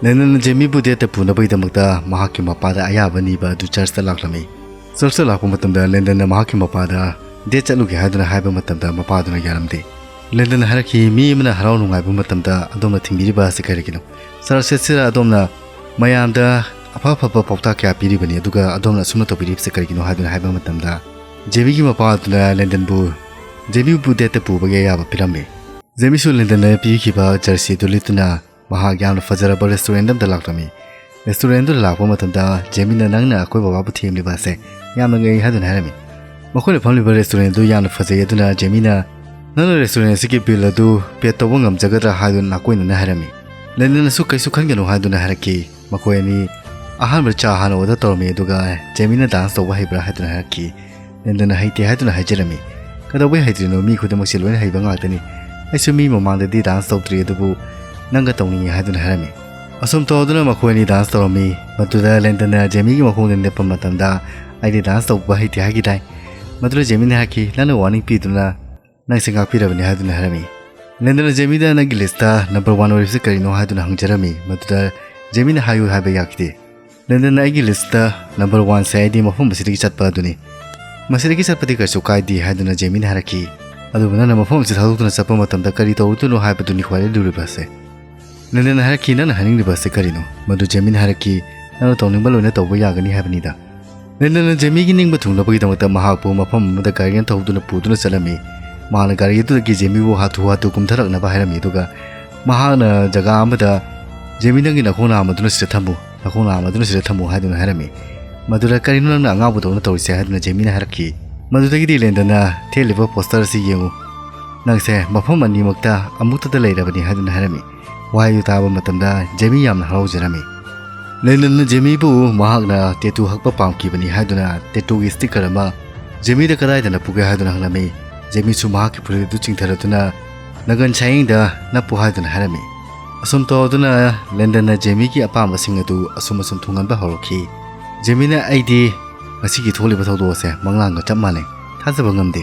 ꯂꯦꯟꯗꯟꯅ ꯖꯦꯃꯤꯕꯨ ꯗꯦꯠꯇ ꯄꯨꯅꯕꯒꯤꯗꯃꯛꯇ ꯃꯍꯥꯛꯀꯤ ꯃꯄꯥꯗ ꯑꯌꯥꯕ ꯅꯤꯕ ꯑꯗꯨ ꯆꯔꯆꯇ ꯂꯥꯛꯂꯝꯃꯤ꯫ ꯆꯔꯆꯇ ꯂꯥꯛꯄ ꯃꯇꯝꯗ ꯂꯦꯟꯗꯟꯅ ꯃꯍꯥꯛꯀꯤ ꯃꯄꯥꯗ ꯗꯦꯠ ꯆꯠꯂꯨꯒꯦ ꯍꯥꯏꯗꯨꯅ ꯍꯥꯏꯕ ꯃꯇꯝꯗ ꯃꯄꯥꯗꯨꯅ ꯌꯥꯔꯝꯗꯦ꯫ ꯂꯦꯟꯗꯟꯅ ꯍꯥꯏꯔꯛꯈꯤ, "ꯃꯤ ꯑꯃꯅ ꯍꯔꯥꯎ ꯅꯨꯡꯉꯥꯏꯕ ꯃꯇꯝꯗ ꯑꯗꯣꯝꯅ ꯊꯤꯡꯕꯤꯔꯤꯕ ꯑꯁꯤ ꯀꯔꯤꯒꯤꯅꯣ? ꯆꯔꯆ ꯑꯁꯤꯗ ꯑꯗꯣꯝꯅ ꯃꯌꯥꯝꯗ ꯑꯐ ꯑꯐꯕ ꯄꯥꯎꯇꯥꯛ ꯀꯌꯥ ꯄꯤꯔꯤꯕꯅꯤ, ꯑꯗꯨꯒ ꯑꯗꯣꯝꯅ ꯑꯁꯨꯝꯅ ꯇꯧꯕꯤꯔꯤꯕꯁꯤ ꯀꯔꯤꯒꯤꯅꯣ?" ꯍꯥꯏꯗꯨꯅ ꯍꯥꯏꯕ ꯃꯇꯝꯗ, ꯖꯦꯃꯤꯒꯤ ꯃꯄꯥ ꯑꯗꯨꯅ ꯂꯦꯟꯗꯟꯕꯨ, ꯖꯦꯃꯤꯕꯨ ꯗꯦꯠꯇ ꯄꯨꯕꯒꯤ ꯑꯌꯥꯕ ꯄꯤꯔꯝꯃꯤ꯫ ꯖꯦꯃꯤꯁꯨ ꯂꯦꯟꯗꯟꯅ ꯄꯤꯈꯤꯕ ꯖꯔꯁꯤ ꯑꯗꯨ ꯂꯤꯠꯇꯨꯅ ꯃꯍꯥꯛ ꯌꯥꯝꯅ ꯐꯖꯔꯕ ꯔꯦꯁꯇꯨꯔꯦꯟꯠ ꯑꯃꯗ ꯂꯥꯛꯂꯝꯃꯤ꯫ ꯔꯦꯁꯇꯨꯔꯦꯟꯠ ꯑꯗꯨꯗ ꯂꯥꯛꯄ ꯃꯇꯝꯗ ꯖꯦꯃꯤꯅ, "ꯅꯪꯅ ꯑꯩꯈꯣꯏ ꯕꯕꯥꯕꯨ ꯊꯦꯝꯂꯤꯕ ꯑꯁꯦ ꯌꯥꯝꯅ ꯉꯛꯏ" ꯍꯥꯏꯗꯨꯅ ꯍꯥꯏꯔꯝꯃꯤ꯫ ꯃꯈꯣꯏꯅ ꯐꯝꯂꯤꯕ ꯔꯦꯁꯇꯨꯔꯦꯟꯠ ꯑꯗꯨ ꯌꯥꯝꯅ ꯐꯖꯩ, ꯑꯗꯨꯅ ꯖꯦꯃꯤꯅ, "ꯅꯪꯅ ꯔꯦꯁꯇꯨꯔꯦꯟꯠ ꯑꯁꯤꯒꯤ ꯕꯤꯜ ꯑꯗꯨ ꯄꯦ ꯇꯧꯕ ꯉꯝꯖꯒꯗ꯭ꯔꯥ?" ꯍꯥꯏꯗꯨꯅ ꯅꯥꯀꯣꯏꯅꯅ ꯍꯥꯏꯔꯝꯃꯤ꯫ ꯂꯦꯟꯗꯟꯅꯁꯨ "ꯀꯩꯁꯨ ꯈꯟꯒꯅꯨ" ꯍꯥꯏꯗꯨꯅ ꯍꯥꯏꯔꯛꯈꯤ꯫ ꯃꯈꯣꯏ ꯑꯅꯤ ꯑꯍꯥꯟꯕꯗ ꯆꯥ ꯍꯥꯟꯅ ꯑꯣꯔꯗꯔ ꯇꯧꯔꯝꯃꯤ, ꯑꯗꯨꯒ ꯖꯦꯃꯤꯅ ꯗꯥꯟꯁ ꯇꯧꯕ ꯍꯩꯕ꯭ꯔꯥ ꯍꯥꯏꯗꯨꯅ ꯍꯥꯏꯔꯛꯈꯤ꯫ ꯂꯦꯟꯗꯟꯅ "ꯍꯩꯇꯦ" ꯍꯥꯏꯗꯨꯅ ꯍꯥꯏꯖꯔꯝꯃꯤ꯫ "ꯀꯩꯗꯧꯕꯩ ꯍꯩꯇ꯭ꯔꯤꯅꯣ? ꯃꯤ ꯈꯨꯗꯤꯡꯃꯛꯁꯦ ꯂꯣꯏꯅ ꯍꯩꯕ ꯉꯥꯛꯇꯅꯤ꯫ ꯑꯩꯁꯨ ꯃꯤ ꯃꯃꯥꯡꯗꯗꯤ ꯗꯥꯟꯁ ꯇꯧꯗ꯭ꯔꯤ, ꯑꯗꯨꯕꯨ ꯅꯪꯒ ꯇꯧꯅꯤꯡꯉꯤ" ꯍꯥꯏꯗꯨꯅ ꯍꯥꯏꯔꯝꯃꯤ꯫ ꯑꯁꯨꯝ ꯇꯧꯗꯨꯅ ꯃꯈꯣꯏ ꯑꯅꯤ ꯗꯥꯟꯁ ꯇꯧꯔꯝꯃꯤ꯫ ꯃꯗꯨꯗ ꯂꯦꯟꯗꯟꯅ ꯖꯦꯃꯤꯒꯤ ꯃꯈꯣꯡꯗ ꯅꯦꯠꯄ ꯃꯇꯝꯗ, "ꯑꯩꯗꯤ ꯗꯥꯟꯁ ꯇꯧꯕ ꯍꯩꯇꯦ" ꯍꯥꯏꯈꯤꯗꯥꯏ? ꯃꯗꯨꯗ ꯖꯦꯃꯤꯅ ꯍꯥꯏꯔꯛꯈꯤ, "ꯅꯪꯅ ꯋꯥꯔꯅꯤꯡ ꯄꯤꯗꯨꯅ ꯅꯪꯁꯦ ꯉꯥꯛꯄꯤꯔꯕꯅꯤ" ꯍꯥꯏꯗꯨꯅ ꯍꯥꯏꯔꯝꯃꯤ꯫ ꯂꯦꯟꯗꯟꯅ ꯖꯦꯃꯤꯗ "ꯅꯪꯒꯤ ꯂꯤꯁꯇ ꯅꯝꯕꯔ ꯋꯥꯟ ꯑꯣꯏꯔꯤꯕꯁꯤ ꯀꯔꯤꯅꯣ?" ꯍꯥꯏꯗꯨꯅ ꯍꯪꯖꯔꯝꯃꯤ꯫ ꯃꯗꯨꯗ ꯖꯦꯃꯤꯅ "ꯍꯥꯏꯌꯨ" ꯍꯥꯏꯕ ꯌꯥꯈꯤꯗꯦ꯫ ꯂꯦꯟꯗꯟꯅ "ꯑꯩꯒꯤ ꯂꯤꯁꯇ ꯅꯝꯕꯔ ꯋꯥꯟꯁꯦ ꯑꯩꯗꯤ ꯃꯐꯝ ꯑꯁꯤꯗꯒꯤ ꯆꯠꯄ ꯑꯗꯨꯅꯤ꯫ ꯃꯁꯤꯗꯒꯤ ꯆꯠꯄꯗꯤ ꯀꯩꯁꯨ ꯀꯥꯏꯗꯦ" ꯍꯥꯏꯗꯨꯅ ꯖꯦꯃꯤꯅ ꯍꯥꯏꯔꯛꯈꯤ꯫ "ꯑꯗꯨꯕꯨ ꯅꯪꯅ ꯃꯐꯝ ꯑꯁꯤ ꯊꯥꯗꯣꯛꯇꯨꯅ ꯆꯠꯄ ꯃꯇꯝꯗ ꯀꯔꯤ ꯇꯧꯔꯨꯗꯣꯏꯅꯣ ꯍꯥꯏꯕꯗꯨꯅꯤ ꯈ꯭ꯋꯥꯏꯗꯒꯤ ꯂꯨꯔꯤꯕ ꯑꯁꯦ꯫" ꯂꯦꯟꯗꯟꯅ ꯍꯥꯏꯔꯛꯈꯤ, "ꯅꯪꯅ ꯍꯥꯏꯅꯤꯡꯂꯤꯕ ꯑꯁꯤ ꯀꯔꯤꯅꯣ?" ꯃꯗꯨ ꯖꯦꯃꯤꯅ ꯍꯥꯏꯔꯛꯈꯤ, "ꯅꯪꯅ ꯇꯧꯅꯤꯡꯕ ꯂꯣꯏꯅ ꯇꯧꯕ ꯌꯥꯒꯅꯤ" ꯍꯥꯏꯕꯅꯤꯗ꯫ ꯂꯦꯟꯗꯟꯅ ꯖꯦꯃꯤꯒꯤ ꯅꯤꯡꯕ ꯊꯨꯡꯅꯕꯒꯤꯗꯃꯛꯇ ꯃꯍꯥꯛꯄꯨ ꯃꯐꯝ ꯑꯃꯗ ꯒꯥꯔꯤ ꯑꯃ ꯊꯧꯗꯨꯅ ꯄꯨꯗꯨꯅ ꯆꯠꯂꯝꯃꯤ꯫ ꯃꯍꯥꯛꯅ ꯒꯥꯔꯤ ꯑꯗꯨꯗꯒꯤ ꯖꯦꯃꯤꯕꯨ ꯍꯥꯊꯨ ꯍꯥꯊꯨ ꯀꯨꯝꯊꯔꯛꯅꯕ ꯍꯥꯏꯔꯝꯃꯤ, ꯑꯗꯨꯒ ꯃꯍꯥꯛꯅ ꯖꯒꯥ ꯑꯃꯗ "ꯖꯦꯃꯤ, ꯅꯪꯒꯤ ꯅꯈꯣꯡ ꯅꯥꯝꯃ ꯑꯗꯨꯅ ꯁꯤꯗ ꯊꯝꯃꯨ, ꯅꯈꯣꯡ ꯅꯥꯝꯃ ꯑꯗꯨꯅ ꯁꯤꯗ ꯊꯝꯃꯨ" ꯍꯥꯏꯗꯨꯅ ꯍꯥꯏꯔꯝꯃꯤ꯫ ꯃꯗꯨꯗ "ꯀꯔꯤꯅꯣ ꯅꯪꯅ ꯑꯉꯥꯎꯕꯗꯧꯅ ꯇꯧꯔꯤꯁꯦ?" ꯍꯥꯏꯗꯨꯅ ꯖꯦꯃꯤꯅ ꯍꯥꯏꯔꯛꯈꯤ꯫ ꯃꯗꯨꯗꯒꯤꯗꯤ ꯂꯦꯟꯗꯟꯅ "ꯊꯦꯠꯂꯤꯕ ꯄꯣꯁꯇꯔ ꯑꯁꯤ ꯌꯦꯡꯉꯨ, ꯅꯪꯁꯦ ꯃꯐꯝ ꯑꯅꯤꯃꯛꯇ ꯑꯃꯨꯛꯇꯗ ꯂꯩꯔꯕꯅꯤ" ꯍꯥꯏꯗꯨꯅ ꯍꯥꯏꯔꯝꯃꯤ꯫ ꯋꯥꯍꯩꯗꯨ ꯇꯥꯕ ꯃꯇꯝꯗ ꯖꯦꯃꯤ ꯌꯥꯝꯅ ꯍꯔꯥꯎꯖꯔꯝꯃꯤ꯫ ꯂꯦꯟꯗꯟꯅ ꯖꯦꯃꯤꯕꯨ ꯃꯍꯥꯛꯅ ꯇꯦꯇꯨ ꯍꯛꯄ ꯄꯥꯝꯈꯤꯕꯅꯤ ꯍꯥꯏꯗꯨꯅ ꯇꯦꯇꯨꯒꯤ ꯁ꯭ꯇꯤꯀꯔ ꯑꯃ ꯖꯦꯃꯤꯗ ꯀꯗꯥꯏꯗꯅ ꯄꯨꯒꯦ ꯍꯥꯏꯗꯨꯅ ꯍꯪꯂꯝꯃꯤ꯫ ꯖꯦꯃꯤꯁꯨ ꯃꯍꯥꯛꯀꯤ ꯐꯨꯔꯤꯠ ꯑꯗꯨ ꯆꯤꯡꯊꯔꯗꯨꯅ ꯅꯒꯟ ꯁꯥꯌꯦꯡꯗ ꯅꯞꯄꯨ ꯍꯥꯏꯗꯨꯅ ꯍꯥꯏꯔꯝꯃꯤ꯫ ꯑꯁꯨꯝ ꯇꯧꯗꯨꯅ ꯂꯦꯟꯗꯟꯅ ꯖꯦꯃꯤꯒꯤ ꯑꯄꯥꯝꯕꯁꯤꯡ ꯑꯗꯨ ꯑꯁꯨꯝ ꯑꯁꯨꯝ ꯊꯨꯡꯍꯟꯕ ꯍꯧꯔꯛꯈꯤ꯫ ꯖꯦꯃꯤꯅ "ꯑꯩꯗꯤ ꯉꯁꯤꯒꯤ ꯊꯣꯛꯂꯤꯕ ꯊꯧꯗꯣꯛ ꯑꯁꯦ ꯃꯪꯂꯥꯟꯒ ꯆꯞ ꯃꯥꯟꯅꯩ, ꯊꯥꯖꯕ ꯉꯝꯗꯦ꯫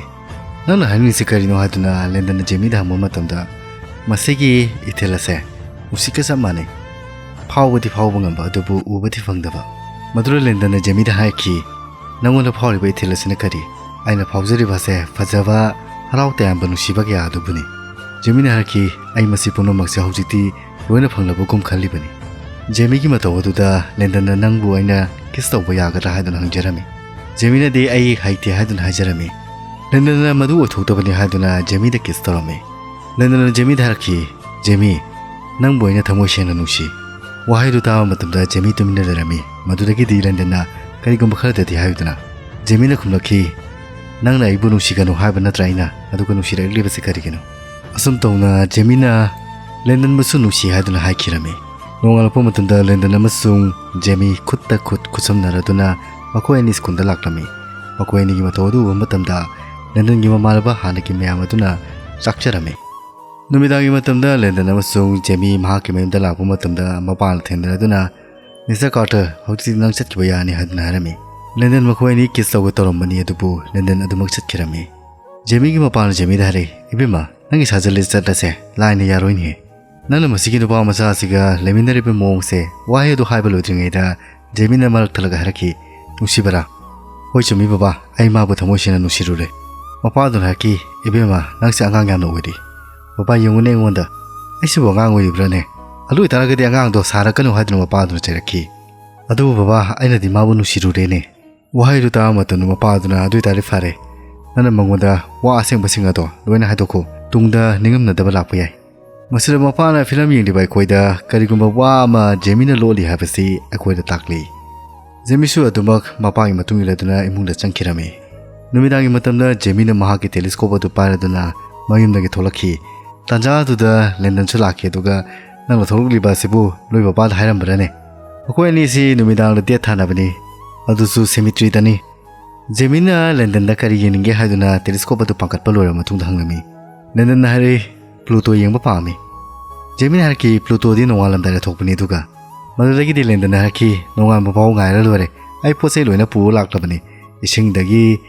ꯅꯪꯅ ꯍꯥꯏꯅꯤꯡꯉꯤꯁꯤ ꯀꯔꯤꯅꯣ?" ꯍꯥꯏꯗꯨꯅ ꯂꯦꯟꯗꯟꯅ ꯖꯦꯃꯤꯗ ꯍꯪꯕ ꯃꯇꯝꯗ, "ꯃꯁꯤꯒꯤ ꯏꯊꯤꯜ ꯑꯁꯦ ꯅꯨꯡꯁꯤꯠꯀ ꯆꯞ ꯃꯥꯟꯅꯩ, ꯐꯥꯎꯕꯗꯤ ꯐꯥꯎꯕ ꯉꯝꯕ ꯑꯗꯨꯕꯨ ꯎꯕꯗꯤ ꯐꯪꯗꯕ꯫" ꯃꯗꯨꯗ ꯂꯦꯟꯗꯟꯅ ꯖꯦꯃꯤꯗ ꯍꯥꯏꯔꯛꯈꯤ, "ꯅꯉꯣꯟꯗ ꯐꯥꯎꯔꯤꯕ ꯏꯊꯤꯜ ꯑꯁꯤꯅ ꯀꯔꯤ? ꯑꯩꯅ ꯐꯥꯎꯖꯔꯤꯕ ꯑꯁꯦ ꯐꯖꯕ, ꯍꯔꯥꯎ ꯇꯌꯥꯝꯕ, ꯅꯨꯡꯁꯤꯕ ꯀꯌꯥ ꯑꯗꯨꯕꯨꯅꯤ꯫" ꯖꯦꯃꯤꯅ ꯍꯥꯏꯔꯛꯈꯤ, "ꯑꯩ ꯃꯁꯤ ꯄꯨꯝꯅꯃꯛꯁꯦ ꯍꯧꯖꯤꯛꯇꯤ ꯂꯣꯏꯅ ꯐꯪꯂꯕꯒꯨꯝ ꯈꯜꯂꯤꯕꯅꯤ꯫" ꯖꯦꯃꯤꯒꯤ ꯃꯇꯧ ꯑꯗꯨꯗ ꯂꯦꯟꯗꯟꯅ "ꯅꯪꯕꯨ ꯑꯩꯅ ꯀꯤꯁ ꯇꯧꯕ ꯌꯥꯒꯗ꯭ꯔꯥ?" ꯍꯥꯏꯗꯨꯅ ꯍꯪꯖꯔꯝꯃꯤ꯫ ꯖꯦꯃꯤꯅꯗꯤ "ꯑꯩ ꯍꯩꯇꯦ" ꯍꯥꯏꯗꯨꯅ ꯍꯥꯏꯖꯔꯝꯃꯤ꯫ ꯂꯦꯟꯗꯟꯅ ꯃꯗꯨ ꯑꯣꯏꯊꯣꯛꯇꯕꯅꯤ ꯍꯥꯏꯗꯨꯅ ꯖꯦꯃꯤꯗ ꯀꯤꯁ ꯇꯧꯔꯝꯃꯤ꯫ ꯂꯦꯟꯗꯟꯅ ꯖꯦꯃꯤꯗ ꯍꯥꯏꯔꯛꯈꯤ, "ꯖꯦꯃꯤ, ꯅꯪꯕꯨ ꯑꯩꯅ ꯊꯃꯣꯏ ꯁꯦꯡꯅ ꯅꯨꯡꯁꯤ꯫" ꯋꯥꯍꯩꯗꯨ ꯇꯥꯕ ꯃꯇꯝꯗ ꯖꯦꯃꯤ ꯇꯨꯃꯤꯟꯅ ꯂꯩꯔꯝꯃꯤ꯫ ꯃꯗꯨꯗꯒꯤꯗꯤ ꯂꯦꯟꯗꯟꯅ "ꯀꯔꯤꯒꯨꯝꯕ ꯈꯔꯗꯗꯤ" ꯍꯥꯏꯌꯨꯗꯅ꯫ ꯖꯦꯃꯤꯅ ꯈꯨꯝꯂꯛꯈꯤ, "ꯅꯪꯅ ꯑꯩꯕꯨ ꯅꯨꯡꯁꯤꯒꯅꯨ ꯍꯥꯏꯕ ꯅꯠꯇ꯭ꯔꯥ ꯑꯩꯅ? ꯑꯗꯨꯒ ꯅꯨꯡꯁꯤꯔꯛꯂꯤꯕꯁꯤ ꯀꯔꯤꯒꯤꯅꯣ?" ꯑꯁꯨꯝ ꯇꯧꯅ ꯖꯦꯃꯤꯅ ꯂꯦꯟꯗꯟꯕꯨꯁꯨ ꯅꯨꯡꯁꯤ ꯍꯥꯏꯗꯨꯅ ꯍꯥꯏꯈꯤꯔꯝꯃꯤ꯫ ꯅꯣꯡꯉꯥꯜꯂꯛꯄ ꯃꯇꯝꯗ ꯂꯦꯟꯗꯟ ꯑꯃꯁꯨꯡ ꯖꯦꯃꯤ ꯈꯨꯠꯇ ꯈꯨꯠ ꯈꯨꯠꯁꯝꯅꯔꯗꯨꯅ ꯃꯈꯣꯏ ꯑꯅꯤ ꯁ꯭ꯀꯨꯜꯗ ꯂꯥꯛꯂꯝꯃꯤ꯫ ꯃꯈꯣꯏ ꯑꯅꯤꯒꯤ ꯃꯇꯧ ꯑꯗꯨ ꯎꯕ ꯃꯇꯝꯗ ꯂꯦꯟꯗꯟꯒꯤ ꯃꯃꯥꯟꯅꯕ ꯍꯥꯟꯅꯒꯤ ꯃꯌꯥꯝ ꯑꯗꯨꯅ ꯆꯥꯛꯆꯔꯝꯃꯤ꯫ ꯅꯨꯃꯤꯗꯥꯡꯒꯤ ꯃꯇꯝꯗ ꯂꯦꯟꯗꯟ ꯑꯃꯁꯨꯡ ꯖꯦꯃꯤ ꯃꯍꯥꯛꯀꯤ ꯃꯌꯨꯝꯗ ꯂꯥꯛꯄ ꯃꯇꯝꯗ, ꯃꯄꯥꯅ ꯊꯦꯡꯅꯔꯗꯨꯅ, "ꯃꯤꯁꯇꯔ ꯀꯥꯔꯇꯔ, ꯍꯧꯖꯤꯛꯇꯤ ꯅꯪ ꯆꯠꯈꯤꯕ ꯌꯥꯔꯅꯤ" ꯍꯥꯏꯗꯨꯅ ꯍꯥꯏꯔꯝꯃꯤ꯫ ꯂꯦꯟꯗꯟ ꯃꯈꯣꯏ ꯑꯅꯤ ꯀꯤꯁ ꯇꯧꯒꯦ ꯇꯧꯔꯝꯕꯅꯤ, ꯑꯗꯨꯕꯨ ꯂꯦꯟꯗꯟ ꯑꯗꯨꯃꯛ ꯆꯠꯈꯤꯔꯝꯃꯤ꯫ ꯖꯦꯃꯤꯒꯤ ꯃꯄꯥꯅ ꯖꯦꯃꯤꯗ ꯍꯥꯏꯔꯛꯏ, "ꯏꯕꯦꯝꯃ, ꯅꯪꯒꯤ ꯁꯥꯖꯜꯂꯤ ꯆꯠꯂꯁꯦ, ꯂꯥꯏꯅ ꯌꯥꯔꯣꯏꯅꯦ꯫ ꯅꯪꯅ ꯃꯁꯤꯒꯤ ꯅꯨꯄꯥ ꯃꯆꯥ ꯑꯁꯤꯒ ꯂꯩꯃꯤꯟꯅꯔꯤꯕ ꯃꯑꯣꯡꯁꯦ, ꯋꯥꯍꯩ ꯑꯗꯨ ꯍꯥꯏꯕ ꯂꯣꯏꯗ꯭ꯔꯤꯉꯩꯗ ꯖꯦꯃꯤꯅ ꯃꯔꯛ ꯊꯠꯂꯒ ꯍꯥꯏꯔꯛꯈꯤ, "ꯅꯨꯡꯁꯤꯕꯔꯥ?" "ꯍꯣꯏ, ꯆꯨꯝꯃꯤ ꯕꯕꯥ, ꯑꯩ ꯃꯥꯕꯨ ꯊꯃꯣꯏ ꯁꯦꯡꯅ ꯅꯨꯡꯁꯤꯔꯨꯔꯦ"꯫ ꯃꯄꯥꯗꯨꯅ ꯍꯥꯏꯔꯛꯈꯤ, "ꯏꯕꯦꯝꯃ, ꯅꯪꯁꯦ ꯑꯉꯥꯡ ꯌꯥꯝꯅ ꯑꯣꯏꯔꯤ꯫ ꯕꯕꯥ, ꯌꯦꯡꯉꯨꯅꯦ ꯑꯩꯉꯣꯟꯗ, ꯑꯩꯁꯤꯕꯨ ꯑꯉꯥꯡ ꯑꯣꯏꯔꯤꯕ꯭ꯔꯥꯅꯦ? ꯑꯗꯨ ꯑꯣꯏꯇꯥꯔꯒꯗꯤ ꯑꯉꯥꯡꯗꯣ ꯁꯥꯔꯛꯀꯅꯨ" ꯍꯥꯏꯗꯨꯅ ꯃꯄꯥꯗꯨꯅ ꯆꯩꯔꯛꯈꯤ꯫ "ꯑꯗꯨꯕꯨ ꯕꯕꯥ, ꯑꯩꯅꯗꯤ ꯃꯥꯕꯨ ꯅꯨꯡꯁꯤꯔꯨꯔꯦꯅꯦ"꯫ ꯋꯥꯍꯩꯗꯨ ꯇꯥꯕ ꯃꯇꯝꯗ ꯃꯄꯥꯗꯨꯅ, "ꯑꯗꯨ ꯑꯣꯏꯇꯥꯔꯗꯤ ꯐꯔꯦ, ꯅꯪꯅ ꯃꯉꯣꯟꯗ ꯋꯥ ꯑꯁꯦꯡꯕꯁꯤꯡ ꯑꯗꯣ ꯂꯣꯏꯅ ꯍꯥꯏꯗꯣꯛꯈꯣ, ꯇꯨꯡꯗ ꯅꯤꯡꯉꯝꯅꯗꯕ ꯂꯥꯛꯄ ꯌꯥꯏ"꯫ ꯃꯁꯤꯗ ꯃꯄꯥꯅ ꯐꯤꯂꯝ ꯌꯦꯡꯂꯤꯕ ꯑꯩꯈꯣꯏꯗ ꯀꯔꯤꯒꯨꯝꯕ ꯋꯥ ꯑꯃ ꯖꯦꯃꯤꯅ ꯂꯣꯠꯂꯤ ꯍꯥꯏꯕꯁꯤ ꯑꯩꯈꯣꯏꯗ ꯇꯥꯛꯂꯤ꯫ ꯖꯦꯃꯤꯁꯨ ꯑꯗꯨꯃꯛ ꯃꯄꯥꯒꯤ ꯃꯇꯨꯡ ꯏꯜꯂꯗꯨꯅ ꯏꯃꯨꯡꯗ ꯆꯪꯈꯤꯔꯝꯃꯤ꯫ ꯅꯨꯃꯤꯗꯥꯡꯒꯤ ꯃꯇꯝꯗ ꯖꯦꯃꯤꯅ ꯃꯍꯥꯛꯀꯤ ꯇꯦꯂꯤꯁꯀꯣꯞ ꯑꯗꯨ ꯄꯥꯏꯔꯗꯨꯅ ꯃꯌꯨꯝꯗꯒꯤ ꯊꯣꯛꯂꯛꯈꯤ꯫ ꯇꯥꯟꯖꯥ ꯑꯗꯨꯗ ꯂꯦꯟꯗꯟꯁꯨ ꯂꯥꯛꯈꯤ, ꯑꯗꯨꯒ, "ꯅꯪꯅ ꯊꯣꯛꯂꯛꯂꯤꯕ ꯑꯁꯤꯕꯨ ꯅꯣꯏ ꯕꯕꯥꯗ ꯍꯥꯏꯔꯝꯕ꯭ꯔꯅꯦ? ꯃꯈꯣꯏ ꯑꯅꯤꯁꯤ ꯅꯨꯃꯤꯗꯥꯡꯗ ꯗꯦꯠ ꯊꯥꯅꯕꯅꯤ, ꯑꯗꯨꯁꯨ ꯁꯦꯃꯤꯇ꯭ꯔꯤꯗꯅꯤ"꯫ ꯖꯦꯃꯤꯅ ꯂꯦꯟꯗꯟꯗ ꯀꯔꯤ ꯌꯦꯡꯅꯤꯡꯒꯦ ꯍꯥꯏꯗꯨꯅ ꯇꯦꯂꯤꯁꯀꯣꯞ ꯑꯗꯨ ꯄꯥꯡꯈꯠꯄ ꯂꯣꯏꯔꯕ ꯃꯇꯨꯡꯗ ꯍꯪꯂꯝꯃꯤ꯫ ꯂꯦꯟꯗꯟꯅ ꯍꯥꯏꯔꯛꯏ, "ꯄ꯭ꯂꯨꯇꯣ ꯌꯦꯡꯕ ꯄꯥꯝꯃꯤ"꯫ ꯖꯦꯃꯤꯅ ꯍꯥꯏꯔꯛꯈꯤ, "ꯄ꯭ꯂꯨꯇꯣꯗꯤ ꯅꯣꯡꯉꯥꯜꯂꯝꯗꯥꯏꯗ ꯊꯣꯛꯄꯅꯤ"꯫ ꯑꯗꯨꯒ ꯃꯗꯨꯗꯒꯤꯗꯤ ꯂꯦꯟꯗꯟꯅ ꯍꯥꯏꯔꯛꯈꯤ, "ꯅꯣꯡꯉꯥꯟꯕ ꯐꯥꯎ ꯉꯥꯏꯔ ꯂꯣꯏꯔꯦ꯫ ꯑꯩ ꯄꯣꯠ ꯆꯩ ꯂꯣꯏꯅ ꯄꯨꯔ ꯂꯥꯛꯂꯕꯅꯤ꯫ ꯏꯁꯤꯡꯗꯒꯤ,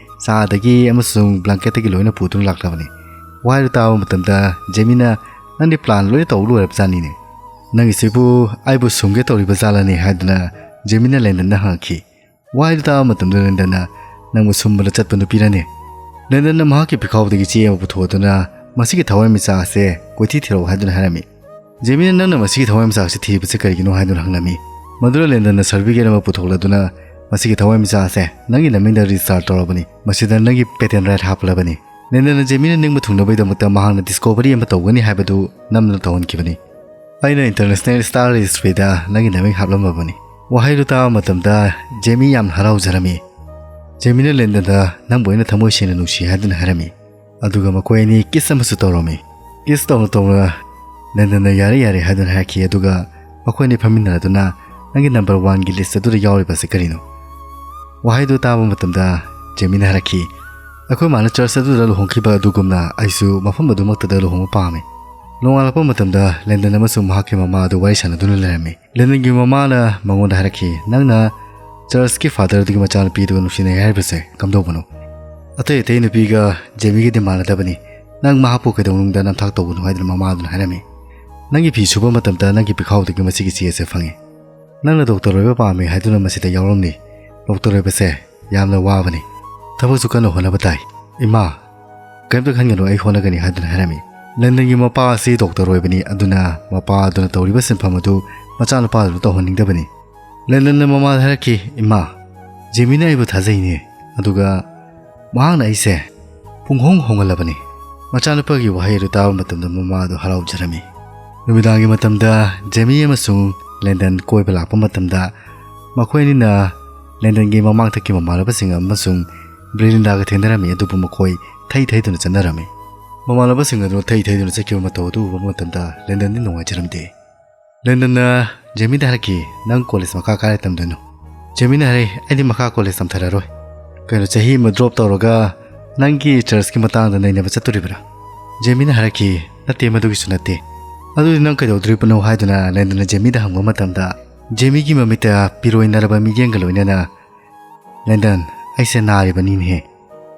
ꯆꯥꯗꯒꯤ ꯑꯃꯁꯨꯡ ꯕ꯭ꯂꯥꯡꯀꯦꯠꯇꯒꯤ ꯂꯣꯏꯅ ꯄꯨꯗꯨꯅ ꯂꯥꯛꯂꯕꯅꯤ"꯫ ꯋꯥꯍꯩꯗꯨ ꯇꯥꯕ ꯃꯇꯝꯗ ꯖꯦꯃꯤꯅ, "ꯅꯪꯗꯤ ꯄ꯭ꯂꯥꯟ ꯂꯣꯏꯅ ꯇꯧ ꯂꯣꯏꯔꯕ ꯖꯥꯠꯅꯤꯅꯦ꯫ ꯅꯪꯒꯤꯁꯤꯕꯨ ꯑꯩꯕꯨ ꯁꯨꯝꯒꯦ ꯇꯧꯔꯤꯕ ꯖꯥꯠꯂꯅꯦ?" ꯍꯥꯏꯗꯨꯅ ꯖꯦꯃꯤꯅ ꯂꯦꯟꯗꯟꯗ ꯍꯪꯉꯛꯈꯤ꯫ ꯋꯥꯍꯩꯗꯨ ꯇꯥꯕ ꯃꯇꯝꯗ ꯂꯦꯟꯗꯟꯅ, "ꯅꯪꯕꯨ ꯁꯨꯝꯕꯗ ꯆꯠꯄ ꯅꯨꯄꯤꯔꯅꯦ?" ꯂꯦꯟꯗꯟꯅ ꯃꯍꯥꯛꯀꯤ ꯄꯤꯈꯥꯎꯗꯒꯤ ꯆꯦ ꯑꯃ ꯄꯨꯊꯣꯛꯇꯨꯅ, "ꯃꯁꯤꯒꯤ ꯊꯋꯥꯏ ꯃꯤꯆꯥꯛ ꯑꯁꯦ ꯀꯣꯏꯊꯤ ꯊꯤꯔꯛꯎ" ꯍꯥꯏꯗꯨꯅ ꯍꯥꯏꯔꯝꯃꯤ꯫ ꯖꯦꯃꯤꯅ, "ꯅꯪꯅ ꯃꯁꯤꯒꯤ ꯊꯋꯥꯏ ꯃꯤꯆꯥꯛ ꯑꯁꯤ ꯊꯤꯔꯤꯕꯁꯤ ꯀꯔꯤꯒꯤꯅꯣ?" ꯍꯥꯏꯗꯨꯅ ꯍꯪꯂꯝꯃꯤ꯫ ꯃꯗꯨꯗ ꯂꯦꯟꯗꯟꯅ ꯁꯥꯔꯇꯤꯐꯤꯀꯦꯠ ꯑꯃ ꯄꯨꯊꯣꯛꯂꯗꯨꯅ, "ꯃꯁꯤꯒꯤ ꯊꯋꯥꯏ ꯃꯤꯆꯥꯛ ꯑꯁꯦ ꯅꯪꯒꯤ ꯅꯃꯤꯡꯗ ꯔꯦꯖꯤꯁꯇꯥꯔ ꯇꯧꯔꯕꯅꯤ꯫ ꯃꯁꯤꯗ ꯅꯪꯒꯤ ꯄꯦꯇꯦꯟ ꯔꯥꯏꯠ ꯍꯥꯞꯂꯕꯅꯤ꯫ ꯂꯦꯟꯗꯟꯅ ꯖꯦꯃꯤꯅ ꯅꯤꯡꯕ ꯊꯨꯡꯅꯕꯒꯤꯗꯃꯛꯇ ꯃꯍꯥꯛꯅ ꯗꯤꯁꯀꯣꯚꯔꯤ ꯑꯃ ꯇꯧꯒꯅꯤ ꯍꯥꯏꯕꯗꯨ ꯅꯝꯗꯅ ꯇꯧꯍꯟꯈꯤꯕꯅꯤ꯫ ꯑꯩꯅ ꯏꯟꯇꯔꯅꯦꯁꯅꯦꯜ ꯁ꯭ꯇꯥꯔ ꯔꯦꯖꯤꯁꯇ꯭ꯔꯤꯗ ꯅꯪꯒꯤ ꯅꯃꯤꯡ ꯍꯥꯞꯂꯝꯃꯕꯅꯤ"꯫ ꯋꯥꯍꯩꯗꯨ ꯇꯥꯕ ꯃꯇꯝꯗ ꯖꯦꯃꯤ ꯌꯥꯝꯅ ꯍꯔꯥꯎꯖꯔꯝꯃꯤ꯫ ꯖꯦꯃꯤꯅ ꯂꯦꯟꯗꯟꯗ, "ꯅꯪꯕꯨ ꯑꯩꯅ ꯊꯃꯣꯏ ꯁꯦꯡꯅ ꯅꯨꯡꯁꯤ" ꯍꯥꯏꯗꯨꯅ ꯍꯥꯏꯔꯝꯃꯤ꯫ ꯑꯗꯨꯒ ꯃꯈꯣꯏ ꯑꯅꯤ ꯀꯤꯁ ꯑꯃꯁꯨ ꯇꯧꯔꯝꯃꯤ꯫ ꯀꯤꯁ ꯇꯧꯅ ꯇꯧꯅ ꯂꯦꯟꯗꯟꯅ "ꯌꯥꯔꯦ, ꯌꯥꯔꯦ" ꯍꯥꯏꯗꯨꯅ ꯍꯥꯏꯔꯛꯈꯤ꯫ ꯑꯗꯨꯒ ꯃꯈꯣꯏ ꯑꯅꯤ ꯐꯝꯃꯤꯟꯅꯔꯗꯨꯅ, "ꯅꯪꯒꯤ ꯅꯝꯕꯔ ꯋꯥꯟꯒꯤ ꯂꯤꯁ ꯑꯗꯨꯗ ꯌꯥꯎꯔꯤꯕ ꯑꯁꯤ ꯀꯔꯤꯅꯣ?" ꯋꯥꯍꯩꯗꯨ ꯇꯥꯕ ꯃꯇꯝꯗ ꯖꯦꯃꯤꯅ ꯍꯥꯏꯔꯛꯈꯤ, "ꯑꯩꯈꯣꯏ ꯃꯥꯅ ꯆꯔꯆ ꯑꯗꯨꯗ ꯂꯨꯍꯣꯡꯈꯤꯕ ꯑꯗꯨꯒꯨꯝꯅ ꯑꯩꯁꯨ ꯃꯐꯝ ꯑꯗꯨꯃꯛꯇꯗ ꯂꯨꯍꯣꯡꯕ ꯄꯥꯝꯃꯤ"꯫ ꯅꯣꯡꯉꯥꯜꯂꯛꯄ ꯃꯇꯝꯗ ꯂꯦꯟꯗꯟ ꯑꯃꯁꯨꯡ ꯃꯍꯥꯛꯀꯤ ꯃꯃꯥ ꯑꯗꯨ ꯋꯥꯔꯤ ꯁꯥꯟꯅꯗꯨꯅ ꯂꯩꯔꯝꯃꯤ꯫ ꯂꯦꯟꯗꯟꯒꯤ ꯃꯃꯥꯅ ꯃꯉꯣꯟꯗ ꯍꯥꯏꯔꯛꯈꯤ, "ꯅꯪꯅ ꯆꯔꯆꯀꯤ ꯐꯥꯗꯔ ꯑꯗꯨꯒꯤ ꯃꯆꯥꯅꯨꯄꯤ ꯑꯗꯨꯒ ꯅꯨꯡꯁꯤꯅꯩ ꯍꯥꯏꯔꯤꯕꯁꯦ ꯀꯝꯗꯧꯕꯅꯣ? ꯑꯇꯩ ꯑꯇꯩ ꯅꯨꯄꯤꯒ ꯖꯦꯃꯤꯒꯗꯤ ꯃꯥꯟꯅꯗꯕꯅꯤ꯫ ꯅꯪ ꯃꯍꯥꯛꯄꯨ ꯀꯩꯗꯧꯅꯨꯡꯗ ꯅꯝꯊꯥꯛ ꯇꯧꯒꯅꯨ" ꯍꯥꯏꯗꯨꯅ ꯃꯃꯥ ꯑꯗꯨꯅ ꯍꯥꯏꯔꯝꯃꯤ꯫ "ꯅꯪꯒꯤ ꯐꯤ ꯁꯨꯕ ꯃꯇꯝꯗ ꯅꯪꯒꯤ ꯄꯤꯈꯥꯎꯗꯒꯤ ꯃꯁꯤꯒꯤ ꯆꯦ ꯑꯁꯦ ꯐꯪꯉꯤ꯫ ꯅꯪꯅ ꯗꯣꯛꯇꯔ ꯑꯣꯏꯕ ꯄꯥꯝꯃꯤ ꯍꯥꯏꯗꯨꯅ ꯃꯁꯤꯗ ꯌꯥꯎꯔꯝꯂꯤ꯫ ꯗꯣꯛꯇꯔ ꯑꯣꯏꯕꯁꯦ ꯌꯥꯝꯅ ꯋꯥꯕꯅꯤ꯫ ꯊꯕꯛꯁꯨ ꯀꯟꯅ ꯍꯣꯠꯅꯕ ꯇꯥꯏ꯫ ꯏꯃꯥ, ꯀꯔꯤꯝꯇ ꯈꯟꯒꯅꯨ, ꯑꯩ ꯍꯣꯠꯅꯒꯅꯤ" ꯍꯥꯏꯗꯨꯅ ꯍꯥꯏꯔꯝꯃꯤ꯫ ꯂꯦꯟꯗꯟꯒꯤ ꯃꯄꯥ ꯑꯁꯤ ꯗꯣꯛꯇꯔ ꯑꯣꯏꯕꯅꯤ, ꯑꯗꯨꯅ ꯃꯄꯥ ꯑꯗꯨꯅ ꯇꯧꯔꯤꯕ ꯁꯤꯟꯐꯝ ꯑꯗꯨ ꯃꯆꯥꯅꯨꯄꯥ ꯑꯗꯨꯅ ꯇꯧꯍꯟꯅꯤꯡꯗꯕꯅꯤ꯫ ꯂꯦꯟꯗꯟꯅ ꯃꯃꯥꯗ ꯍꯥꯏꯔꯛꯈꯤ, "ꯏꯃꯥ, ꯖꯦꯃꯤꯅ ꯑꯩꯕꯨ ꯊꯥꯖꯩꯅꯦ, ꯑꯗꯨꯒ ꯃꯍꯥꯛꯅ ꯑꯩꯁꯦ ꯄꯨꯡꯍꯣꯡ ꯍꯣꯡꯍꯜꯂꯕꯅꯤ"꯫ ꯃꯆꯥꯅꯨꯄꯥꯒꯤ ꯋꯥꯍꯩ ꯑꯗꯨ ꯇꯥꯕ ꯃꯇꯝꯗ ꯃꯃꯥ ꯑꯗꯨ ꯍꯔꯥꯎꯖꯔꯝꯃꯤ꯫ ꯅꯨꯃꯤꯗꯥꯡꯒꯤ ꯃꯇꯝꯗ ꯖꯦꯃꯤ ꯑꯃꯁꯨꯡ ꯂꯦꯟꯗꯟ ꯀꯣꯏꯕ ꯂꯥꯛꯄ ꯃꯇꯝꯗ ꯃꯈꯣꯏ ꯑꯅꯤꯅ ꯂꯦꯟꯗꯟꯒꯤ ꯃꯃꯥꯡꯊꯛꯀꯤ ꯃꯃꯥꯟꯅꯕꯁꯤꯡ ꯑꯃꯁꯨꯡ ꯕ꯭ꯔꯤꯂꯤꯟꯗꯥꯒ ꯊꯦꯡꯅꯔꯝꯃꯤ, ꯑꯗꯨꯕꯨ ꯃꯈꯣꯏ ꯊꯩ ꯊꯩꯗꯨꯅ ꯆꯠꯅꯔꯝꯃꯤ꯫ ꯃꯃꯥꯟꯅꯕꯁꯤꯡ ꯑꯗꯨꯅ ꯊꯩ ꯊꯩꯗꯨꯅ ꯆꯠꯈꯤꯕ ꯃꯇꯧ ꯑꯗꯨ ꯎꯕ ꯃꯇꯝꯗ ꯂꯦꯟꯗꯟꯗꯤ ꯅꯨꯡꯉꯥꯏꯖꯔꯝꯗꯦ꯫ ꯂꯦꯟꯗꯟꯅ ꯖꯦꯃꯤꯗ ꯍꯥꯏꯔꯛꯈꯤ, "ꯅꯪ ꯀꯣꯂꯦꯖ ꯃꯈꯥ ꯀꯥꯏꯗ ꯇꯝꯗꯣꯏꯅꯣ?" ꯖꯦꯃꯤꯅ ꯍꯥꯏꯔꯛꯏ, "ꯑꯩꯗꯤ ꯃꯈꯥ ꯀꯣꯂꯦꯖ ꯇꯝꯊꯔꯔꯣꯏ꯫ ꯀꯩꯅꯣ, ꯆꯍꯤ ꯑꯃ ꯗ꯭ꯔꯣꯞ ꯇꯧꯔꯒ ꯅꯪꯒꯤ ꯆꯔꯆꯀꯤ ꯃꯇꯥꯡꯗ ꯅꯩꯅꯕ ꯆꯠꯇꯣꯔꯤꯕ꯭ꯔꯥ?" ꯖꯦꯃꯤꯅ ꯍꯥꯏꯔꯛꯈꯤ, "ꯅꯠꯇꯦ, ꯃꯗꯨꯒꯤꯁꯨ ꯅꯠꯇꯦ꯫ ꯑꯗꯨꯗꯤ ꯅꯪ ꯀꯩꯗꯧꯗꯣꯔꯤꯕꯅꯣ?" ꯍꯥꯏꯗꯨꯅ ꯂꯦꯟꯗꯟꯅ ꯖꯦꯃꯤꯗ ꯍꯪꯕ ꯃꯇꯝꯗ, ꯖꯦꯃꯤꯒꯤ ꯃꯃꯤꯠꯇ ꯄꯤꯔꯣꯏꯅꯔꯕ ꯃꯤꯠꯌꯦꯡꯒ ꯂꯣꯏꯅꯅ, "ꯂꯦꯟꯗꯟ, ꯑꯩꯁꯦ ꯅꯥꯔꯤꯕꯅꯤꯅꯦꯍꯦ"꯫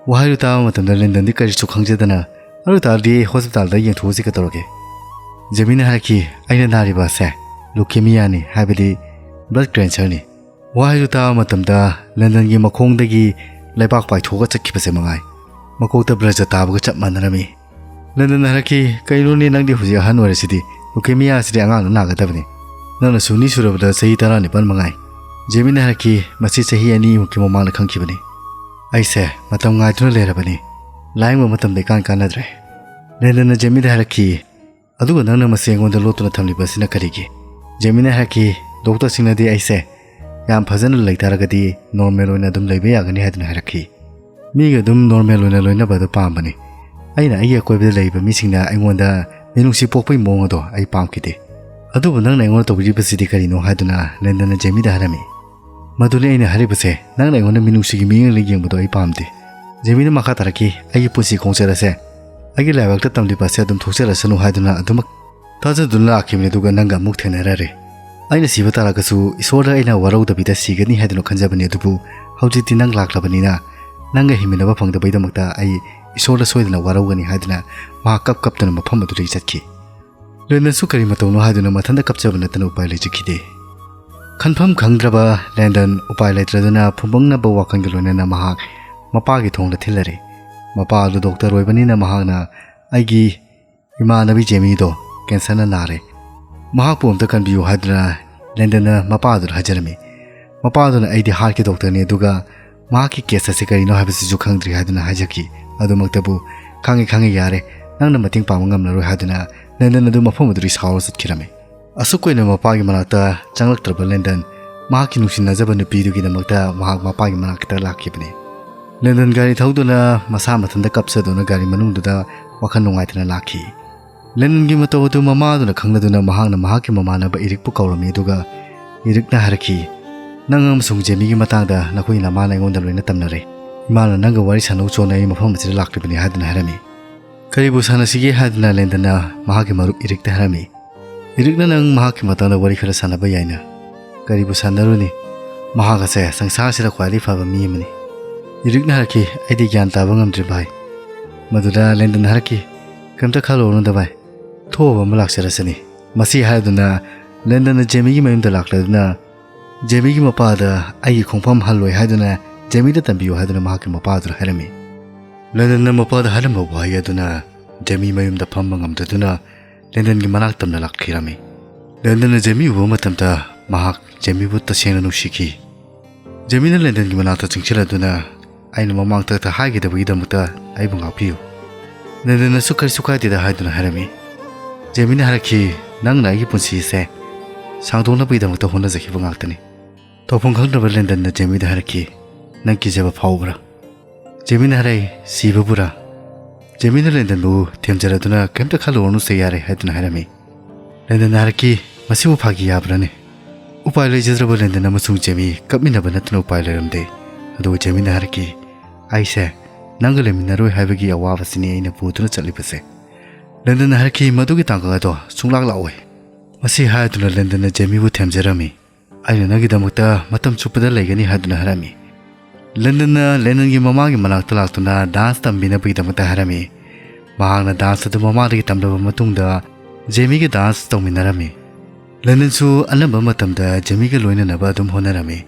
ꯋꯥꯍꯩꯗꯨ ꯇꯥꯕ ꯃꯇꯝꯗ ꯂꯦꯟꯗꯟꯗꯤ ꯀꯔꯤꯁꯨ ꯈꯪꯖꯗꯅ, "ꯑꯗꯨ ꯇꯥꯔꯗꯤ ꯍꯣꯁꯄꯤꯇꯥꯜꯗ ꯌꯦꯡꯊꯣꯛꯎꯁꯤ ꯀꯩꯗꯧꯔꯒꯦ?" ꯖꯦꯃꯤꯅ ꯍꯥꯏꯔꯛꯈꯤ, "ꯑꯩꯅ ꯅꯥꯔꯤꯕ ꯑꯁꯦ ꯂꯨꯀꯦꯃꯤꯌꯥꯅꯤ, ꯍꯥꯏꯕꯗꯤ ꯕ꯭ꯂꯗ ꯀꯦꯟꯁꯔꯅꯤ"꯫ ꯋꯥꯍꯩꯗꯨ ꯇꯥꯕ ꯃꯇꯝꯗ ꯂꯦꯟꯗꯟꯒꯤ ꯃꯈꯣꯡꯗꯒꯤ ꯂꯩꯕꯥꯛ ꯄꯥꯏꯊꯣꯛꯑꯒ ꯆꯠꯈꯤꯕꯁꯦ ꯃꯉꯥꯏ꯫ ꯃꯀꯣꯛꯇ ꯕ꯭ꯂꯗ ꯇꯥꯕꯒ ꯆꯞ ꯃꯥꯟꯅꯔꯝꯃꯤ꯫ ꯂꯦꯟꯗꯟꯅ ꯍꯥꯏꯔꯛꯈꯤ, "ꯀꯩꯅꯣꯅꯦ, ꯅꯪꯗꯤ ꯍꯧꯖꯤꯛ ꯑꯍꯟ ꯑꯣꯏꯔꯁꯤꯗꯤ? ꯂꯨꯀꯦꯃꯤꯌꯥ ꯑꯁꯤꯗꯤ ꯑꯉꯥꯡꯅ ꯅꯥꯒꯗꯕꯅꯤ꯫ ꯅꯪꯅ ꯁꯨꯅꯤ ꯁꯨꯔꯕꯗ ꯆꯍꯤ ꯇꯔꯥꯅꯤꯄꯥꯟ ꯃꯉꯥꯏ"꯫ ꯖꯦꯃꯤꯅ ꯍꯥꯏꯔꯛꯈꯤ, "ꯃꯁꯤ ꯆꯍꯤ ꯑꯅꯤꯃꯨꯛꯀꯤ ꯃꯃꯥꯡꯗ ꯈꯪꯈꯤꯕꯅꯤ꯫ ꯑꯩꯁꯦ ꯃꯇꯝ ꯉꯥꯏꯗꯨꯅ ꯂꯩꯔꯕꯅꯤ꯫ ꯂꯥꯌꯦꯡꯕ ꯃꯇꯝꯗ ꯏꯀꯥꯟ ꯀꯥꯟꯅꯗ꯭ꯔꯦ"꯫ ꯂꯦꯟꯗꯟꯅ ꯖꯦꯃꯤꯗ ꯍꯥꯏꯔꯛꯈꯤ, "ꯑꯗꯨꯒ ꯅꯪꯅ ꯃꯁꯤ ꯑꯩꯉꯣꯟꯗ ꯂꯣꯠꯇꯨꯅ ꯊꯝꯂꯤꯕ ꯑꯁꯤꯅ ꯀꯔꯤꯒꯤ?" ꯖꯦꯃꯤꯅ ꯍꯥꯏꯔꯛꯈꯤ, "ꯗꯣꯛꯇꯔꯁꯤꯡꯅꯗꯤ ꯑꯩꯁꯦ ꯌꯥꯝ ꯐꯖꯅ ꯂꯩꯇꯥꯔꯒꯗꯤ ꯅꯣꯔꯃꯦꯜ ꯑꯣꯏꯅ ꯑꯗꯨꯝ ꯂꯩꯕ ꯌꯥꯒꯅꯤ ꯍꯥꯏꯗꯨꯅ ꯍꯥꯏꯔꯛꯈꯤ꯫ ꯃꯤꯒ ꯑꯗꯨꯝ ꯅꯣꯔꯃꯦꯜ ꯑꯣꯏꯅ ꯂꯣꯏꯅꯕ ꯑꯗꯨ ꯄꯥꯝꯕꯅꯤ꯫ ꯑꯩꯅ ꯑꯩꯒꯤ ꯑꯀꯣꯏꯕꯗ ꯂꯩꯔꯤꯕ ꯃꯤꯁꯤꯡꯅ ꯑꯩꯉꯣꯟꯗ ꯃꯤꯅꯨꯡꯁꯤ ꯄꯣꯛꯄꯒꯤ ꯃꯑꯣꯡ ꯑꯗꯣ ꯑꯩ ꯄꯥꯝꯈꯤꯗꯦ꯫ ꯑꯗꯨꯕꯨ ꯅꯪꯅ ꯑꯩꯉꯣꯟꯗ ꯇꯧꯕꯤꯔꯤꯕꯁꯤꯗꯤ ꯀꯔꯤꯅꯣ?" ꯍꯥꯏꯗꯨꯅ ꯂꯦꯟꯗꯟꯅ ꯖꯦꯃꯤꯗ ꯍꯥꯏꯔꯝꯃꯤ꯫ "ꯃꯗꯨꯅꯤ ꯑꯩꯅ ꯍꯥꯏꯔꯤꯕꯁꯦ, ꯅꯪꯅ ꯑꯩꯉꯣꯟꯗ ꯃꯤꯅꯨꯡꯁꯤꯒꯤ ꯃꯤꯠꯌꯦꯡꯗ ꯌꯦꯡꯕꯗꯣ ꯑꯩ ꯄꯥꯝꯗꯦ"꯫ ꯖꯦꯃꯤꯅ ꯃꯈꯥ ꯇꯥꯔꯛꯈꯤ, "ꯑꯩꯒꯤ ꯄꯨꯟꯁꯤ ꯈꯣꯡꯆꯠ ꯑꯁꯦ ꯑꯩꯒꯤ ꯂꯥꯏꯕꯛꯇ ꯇꯝꯂꯤꯕ ꯑꯁꯦ ꯑꯗꯨꯝ ꯊꯣꯛꯆꯔꯁꯅꯨ ꯍꯥꯏꯗꯨꯅ ꯑꯗꯨꯃꯛ ꯊꯥꯖꯗꯨꯅ ꯂꯥꯛꯈꯤꯕꯅꯤ, ꯑꯗꯨꯒ ꯅꯪꯒ ꯑꯃꯨꯛ ꯊꯦꯡꯅꯔꯔꯦ꯫ ꯑꯩꯅ ꯁꯤꯕ ꯇꯥꯔꯒꯁꯨ ꯏꯁꯣꯔꯗ ꯑꯩꯅ ꯋꯥꯔꯧꯗꯕꯤꯗ ꯁꯤꯒꯅꯤ ꯍꯥꯏꯗꯨꯅ ꯈꯟꯖꯕꯅꯤ, ꯑꯗꯨꯕꯨ ꯍꯧꯖꯤꯛꯇꯤ ꯅꯪ ꯂꯥꯛꯂꯕꯅꯤꯅ ꯅꯪꯒ ꯍꯤꯡꯃꯤꯟꯅꯕ ꯐꯪꯗꯕꯩꯗꯃꯛꯇ ꯑꯩ ꯏꯁꯣꯔꯗ ꯁꯣꯏꯗꯅ ꯋꯥꯔꯧꯒꯅꯤ ꯍꯥꯏꯗꯨꯅ ꯃꯍꯥꯛ ꯀꯞ ꯀꯞꯇꯨꯅ ꯃꯐꯝ ꯑꯗꯨꯗꯒꯤ ꯆꯠꯈꯤ꯫ ꯂꯦꯟꯗꯟꯁꯨ ꯀꯔꯤ ꯃꯇꯧꯅꯣ ꯍꯥꯏꯗꯨꯅ ꯃꯊꯟꯇ ꯀꯞꯆꯕ ꯅꯠꯇꯅ ꯎꯄꯥꯏ ꯂꯩꯖꯈꯤꯗꯦ꯫ ꯈꯟꯐꯝ ꯈꯪꯗ꯭ꯔꯕ ꯂꯦꯟꯗꯟ ꯎꯄꯥꯏ ꯂꯩꯇ꯭ꯔꯗꯨꯅ ꯐꯨꯝꯕꯪꯅꯕ ꯋꯥꯈꯜꯒ ꯂꯣꯏꯅꯅ ꯃꯍꯥꯛ ꯃꯄꯥꯒꯤ ꯊꯣꯡꯗ ꯊꯤꯜꯂꯔꯦ꯫ ꯃꯄꯥ ꯑꯗꯨ ꯗꯣꯛꯇꯔ ꯑꯣꯏꯕꯅꯤꯅ ꯃꯍꯥꯛꯅ ꯑꯩꯒꯤ ꯏꯃꯥꯟꯅꯕꯤ ꯖꯦꯃꯤꯗꯣ ꯀꯦꯟꯁꯔꯅ ꯅꯥꯔꯦ, ꯃꯍꯥꯛꯄꯨ ꯑꯝꯇ ꯀꯟꯕꯤꯌꯨ ꯍꯥꯏꯗꯨꯅ ꯂꯦꯟꯗꯟꯅ ꯃꯄꯥꯗꯨꯗ ꯍꯥꯏꯖꯔꯝꯃꯤ꯫ ꯃꯄꯥꯗꯨꯅ ꯑꯩꯗꯤ ꯍꯥꯔꯠꯀꯤ ꯗꯣꯛꯇꯔꯅꯤ, ꯑꯗꯨꯒ ꯃꯍꯥꯛꯀꯤ ꯀꯦꯁ ꯑꯁꯤ ꯀꯔꯤꯅꯣ ꯍꯥꯏꯕꯁꯤꯁꯨ ꯈꯪꯗ꯭ꯔꯤ ꯍꯥꯏꯗꯨꯅ ꯍꯥꯏꯖꯈꯤ꯫ ꯑꯗꯨꯃꯛꯇꯕꯨ "ꯈꯪꯉꯤ, ꯈꯪꯉꯤ, ꯌꯥꯔꯦ, ꯅꯪꯅ ꯃꯇꯦꯡ ꯄꯥꯡꯕ ꯉꯝꯂꯔꯣꯏ" ꯍꯥꯏꯗꯨꯅ ꯂꯦꯟꯗꯟ ꯑꯗꯨ ꯃꯐꯝ ꯑꯗꯨꯗꯒꯤ ꯁꯥꯎꯔ ꯆꯠꯈꯤꯔꯝꯃꯤ꯫ ꯑꯁꯨꯛ ꯀꯨꯏꯅ ꯃꯄꯥꯒꯤ ꯃꯅꯥꯛꯇ ꯆꯪꯂꯛꯇ꯭ꯔꯕ ꯂꯦꯟꯗꯟ ꯃꯍꯥꯛꯀꯤ ꯅꯨꯡꯁꯤꯅꯖꯕ ꯅꯨꯄꯤꯗꯨꯒꯤꯗꯃꯛꯇ ꯃꯍꯥꯛ ꯃꯄꯥꯒꯤ ꯃꯅꯥꯛꯇ ꯂꯥꯛꯈꯤꯕꯅꯤ꯫ ꯂꯦꯟꯗꯟ ꯒꯥꯔꯤ ꯊꯧꯗꯨꯅ ꯃꯁꯥ ꯃꯊꯟꯇ ꯀꯞꯆꯗꯨꯅ ꯒꯥꯔꯤ ꯃꯅꯨꯡꯗꯨꯗ ꯋꯥꯈꯜ ꯅꯨꯡꯉꯥꯏꯇꯅ ꯂꯥꯛꯈꯤ꯫ ꯂꯦꯟꯗꯟꯒꯤ ꯃꯇꯧ ꯑꯗꯨ ꯃꯃꯥꯗꯨꯅ ꯈꯪꯂꯗꯨꯅ ꯃꯍꯥꯛꯅ ꯃꯍꯥꯛꯀꯤ ꯃꯃꯥꯟꯅꯕ ꯏꯔꯤꯛꯄꯨ ꯀꯧꯔꯝꯃꯤ, ꯑꯗꯨꯒ ꯏꯔꯤꯛꯅ ꯍꯥꯏꯔꯛꯈꯤ, "ꯅꯪ ꯑꯃꯁꯨꯡ ꯖꯦꯃꯤꯒꯤ ꯃꯇꯥꯡꯗ ꯅꯈꯣꯏ ꯅꯃꯥꯅ ꯑꯩꯉꯣꯟꯗ ꯂꯣꯏꯅ ꯇꯝꯅꯔꯦ꯫ ꯏꯃꯥꯅ ꯅꯪꯒ ꯋꯥꯔꯤ ꯁꯥꯟꯅꯧ ꯆꯣꯅ ꯑꯩ ꯃꯐꯝ ꯑꯁꯤꯗ ꯂꯥꯛꯂꯤꯕꯅꯤ" ꯍꯥꯏꯗꯨꯅ ꯍꯥꯏꯔꯝꯃꯤ꯫ "ꯀꯔꯤꯕꯨ ꯁꯥꯟꯅꯁꯤꯒꯦ?" ꯍꯥꯏꯗꯨꯅ ꯂꯦꯟꯗꯟꯅ ꯃꯍꯥꯛꯀꯤ ꯃꯔꯨꯞ ꯏꯔꯤꯛꯇ ꯍꯥꯏꯔꯝꯃꯤ꯫ ꯏꯔꯤꯛꯅ ꯅꯪ ꯃꯍꯥꯛꯀꯤ ꯃꯇꯥꯡꯗ ꯋꯥꯔꯤ ꯈꯔ ꯁꯥꯟꯅꯕ ꯌꯥꯏꯅ꯫ "ꯀꯔꯤꯕꯨ ꯁꯥꯟꯅꯔꯨꯅꯤ? ꯃꯍꯥꯛ ꯑꯁꯦ ꯁꯪꯁꯥꯔꯁꯤꯗ ꯈ꯭ꯋꯥꯏꯗꯒꯤ ꯐꯕ ꯃꯤ ꯑꯃꯅꯤ"꯫ ꯏꯔꯤꯛꯅ ꯍꯥꯏꯔꯛꯈꯤ, "ꯑꯩꯗꯤ ꯒ꯭ꯌꯥꯟ ꯇꯥꯕ ꯉꯝꯗ꯭ꯔꯦ ꯚꯥꯏ"꯫ ꯃꯗꯨꯗ ꯂꯦꯟꯗꯟ ꯍꯥꯏꯔꯛꯈꯤ, "ꯀꯔꯤꯝꯇ ꯈꯜꯂꯨꯔꯅꯨꯗ ꯚꯥꯏ, ꯊꯣꯛꯑꯕ ꯑꯃ ꯂꯥꯛꯆꯔꯁꯅꯤ"꯫ ꯃꯁꯤ ꯍꯥꯏꯗꯨꯅ ꯂꯦꯟꯗꯟꯅ ꯖꯦꯃꯤꯒꯤ ꯃꯌꯨꯝꯗ ꯂꯥꯛꯂꯗꯨꯅ ꯖꯦꯃꯤꯒꯤ ꯃꯄꯥꯗ ꯑꯩꯒꯤ ꯈꯣꯡꯐꯝ ꯍꯜꯂꯣꯏ ꯍꯥꯏꯗꯨꯅ ꯖꯦꯃꯤꯗ ꯇꯝꯕꯤꯌꯨ ꯍꯥꯏꯗꯨꯅ ꯃꯍꯥꯛꯀꯤ ꯃꯄꯥꯗꯨꯗ ꯍꯥꯏꯔꯝꯃꯤ꯫ ꯂꯦꯟꯗꯟꯅ ꯃꯄꯥꯗ ꯍꯥꯏꯔꯝꯕ ꯋꯥꯍꯩ ꯑꯗꯨꯅ ꯖꯦꯃꯤ ꯃꯌꯨꯝꯗ ꯐꯝꯕ ꯉꯝꯗꯗꯨꯅ ꯂꯦꯟꯗꯟꯒꯤ ꯃꯅꯥꯛ ꯇꯝꯅ ꯂꯥꯛꯈꯤꯔꯝꯃꯤ꯫ ꯂꯦꯟꯗꯟꯅ ꯖꯦꯃꯤ ꯎꯕ ꯃꯇꯝꯗ ꯃꯍꯥꯛ ꯖꯦꯃꯤꯕꯨ ꯇꯁꯦꯡꯅ ꯅꯨꯡꯁꯤꯈꯤ꯫ ꯖꯦꯃꯤꯅ ꯂꯦꯟꯗꯟꯒꯤ ꯃꯅꯥꯛꯇ ꯆꯪꯁꯤꯜꯂꯗꯨꯅ, "ꯑꯩꯅ ꯃꯃꯥꯡꯊꯛꯇ ꯍꯥꯏꯒꯗꯕꯒꯤꯗꯃꯛꯇ ꯑꯩꯕꯨ ꯉꯥꯛꯄꯤꯌꯨ"꯫ ꯂꯦꯟꯗꯟꯅꯁꯨ "ꯀꯔꯤꯁꯨ ꯀꯥꯏꯗꯦꯗ" ꯍꯥꯏꯗꯨꯅ ꯍꯥꯏꯔꯝꯃꯤ꯫ ꯖꯦꯃꯤꯅ ꯍꯥꯏꯔꯛꯈꯤ, "ꯅꯪꯅ ꯑꯩꯒꯤ ꯄꯨꯟꯁꯤꯁꯦ ꯁꯥꯡꯗꯣꯛꯅꯕꯒꯤꯗꯃꯛꯇ ꯍꯣꯠꯅꯖꯈꯤꯕ ꯉꯥꯛꯇꯅꯤ"꯫ ꯇꯧꯐꯝ ꯈꯪꯗ꯭ꯔꯕ ꯂꯦꯟꯗꯟꯅ ꯖꯦꯃꯤꯗ ꯍꯥꯏꯔꯛꯈꯤ, "ꯅꯪ ꯀꯤꯖꯕ ꯐꯥꯎꯕ꯭ꯔꯥ?" ꯖꯦꯃꯤꯅ ꯍꯥꯏꯔꯛꯏ, "ꯁꯤꯕꯕꯨꯔꯥ?" ꯖꯦꯃꯤꯅ ꯂꯦꯟꯗꯟꯕꯨ ꯊꯦꯝꯖꯔꯗꯨꯅ, "ꯀꯔꯤꯝꯇ ꯈꯜꯂꯨꯔꯅꯨꯁꯦ, ꯌꯥꯔꯦ" ꯍꯥꯏꯗꯨꯅ ꯍꯥꯏꯔꯝꯃꯤ꯫ ꯂꯦꯟꯗꯟꯅ ꯍꯥꯏꯔꯛꯈꯤ, "ꯃꯁꯤꯕꯨ ꯐꯥꯒꯤ ꯌꯥꯕ꯭ꯔꯥꯅꯦ?" ꯎꯄꯥꯏ ꯂꯩꯖꯗ꯭ꯔꯕ ꯂꯦꯟꯗꯟ ꯑꯃꯁꯨꯡ ꯖꯦꯃꯤ ꯀꯞꯃꯤꯟꯅꯕ ꯅꯠꯇꯅ ꯎꯄꯥꯏ ꯂꯩꯔꯝꯗꯦ꯫ ꯑꯗꯨꯒ ꯖꯦꯃꯤꯅ ꯍꯥꯏꯔꯛꯈꯤ, "ꯑꯩꯁꯦ ꯅꯪꯒ ꯂꯩꯃꯤꯟꯅꯔꯣꯏ ꯍꯥꯏꯕꯒꯤ ꯑꯋꯥꯕꯁꯤꯅꯤ ꯑꯩꯅ ꯄꯨꯗꯨꯅ ꯆꯠꯂꯤꯕꯁꯦ꯫ ꯂꯦꯟꯗꯟꯅ ꯍꯥꯏꯔꯛꯈꯤ, "ꯃꯗꯨꯒꯤ ꯇꯥꯡꯀꯛ ꯑꯗꯣ ꯁꯨꯡꯂꯥꯛ ꯂꯥꯛꯑꯣꯏ"꯫ ꯃꯁꯤ ꯍꯥꯏꯗꯨꯅ ꯂꯦꯟꯗꯟꯅ ꯖꯦꯃꯤꯕꯨ ꯊꯦꯝꯖꯔꯝꯃꯤ꯫ "ꯑꯩꯅ ꯅꯪꯒꯤꯗꯃꯛꯇ ꯃꯇꯝ ꯆꯨꯞꯄꯗ ꯂꯩꯒꯅꯤ" ꯍꯥꯏꯗꯨꯅ ꯍꯥꯏꯔꯝꯃꯤ꯫ ꯂꯦꯟꯗꯟꯅ ꯂꯦꯟꯗꯟꯒꯤ ꯃꯃꯥꯒꯤ ꯃꯅꯥꯛꯇ ꯂꯥꯛꯇꯨꯅ ꯗꯥꯟꯁ ꯇꯝꯕꯤꯅꯕꯒꯤꯗꯃꯛꯇ ꯍꯥꯏꯔꯝꯃꯤ꯫ ꯃꯍꯥꯛꯅ ꯗꯥꯟꯁ ꯑꯗꯨ ꯃꯃꯥꯗꯒꯤ ꯇꯝꯂꯕ ꯃꯇꯨꯡꯗ ꯖꯦꯃꯤꯒ ꯗꯥꯟꯁ ꯇꯧꯃꯤꯟꯅꯔꯝꯃꯤ꯫ ꯂꯦꯟꯗꯟꯁꯨ ꯑꯅꯝꯕ ꯃꯇꯝꯗ ꯖꯦꯃꯤꯒ ꯂꯣꯏꯅꯅꯕ ꯑꯗꯨꯝ ꯍꯣꯠꯅꯔꯝꯃꯤ꯫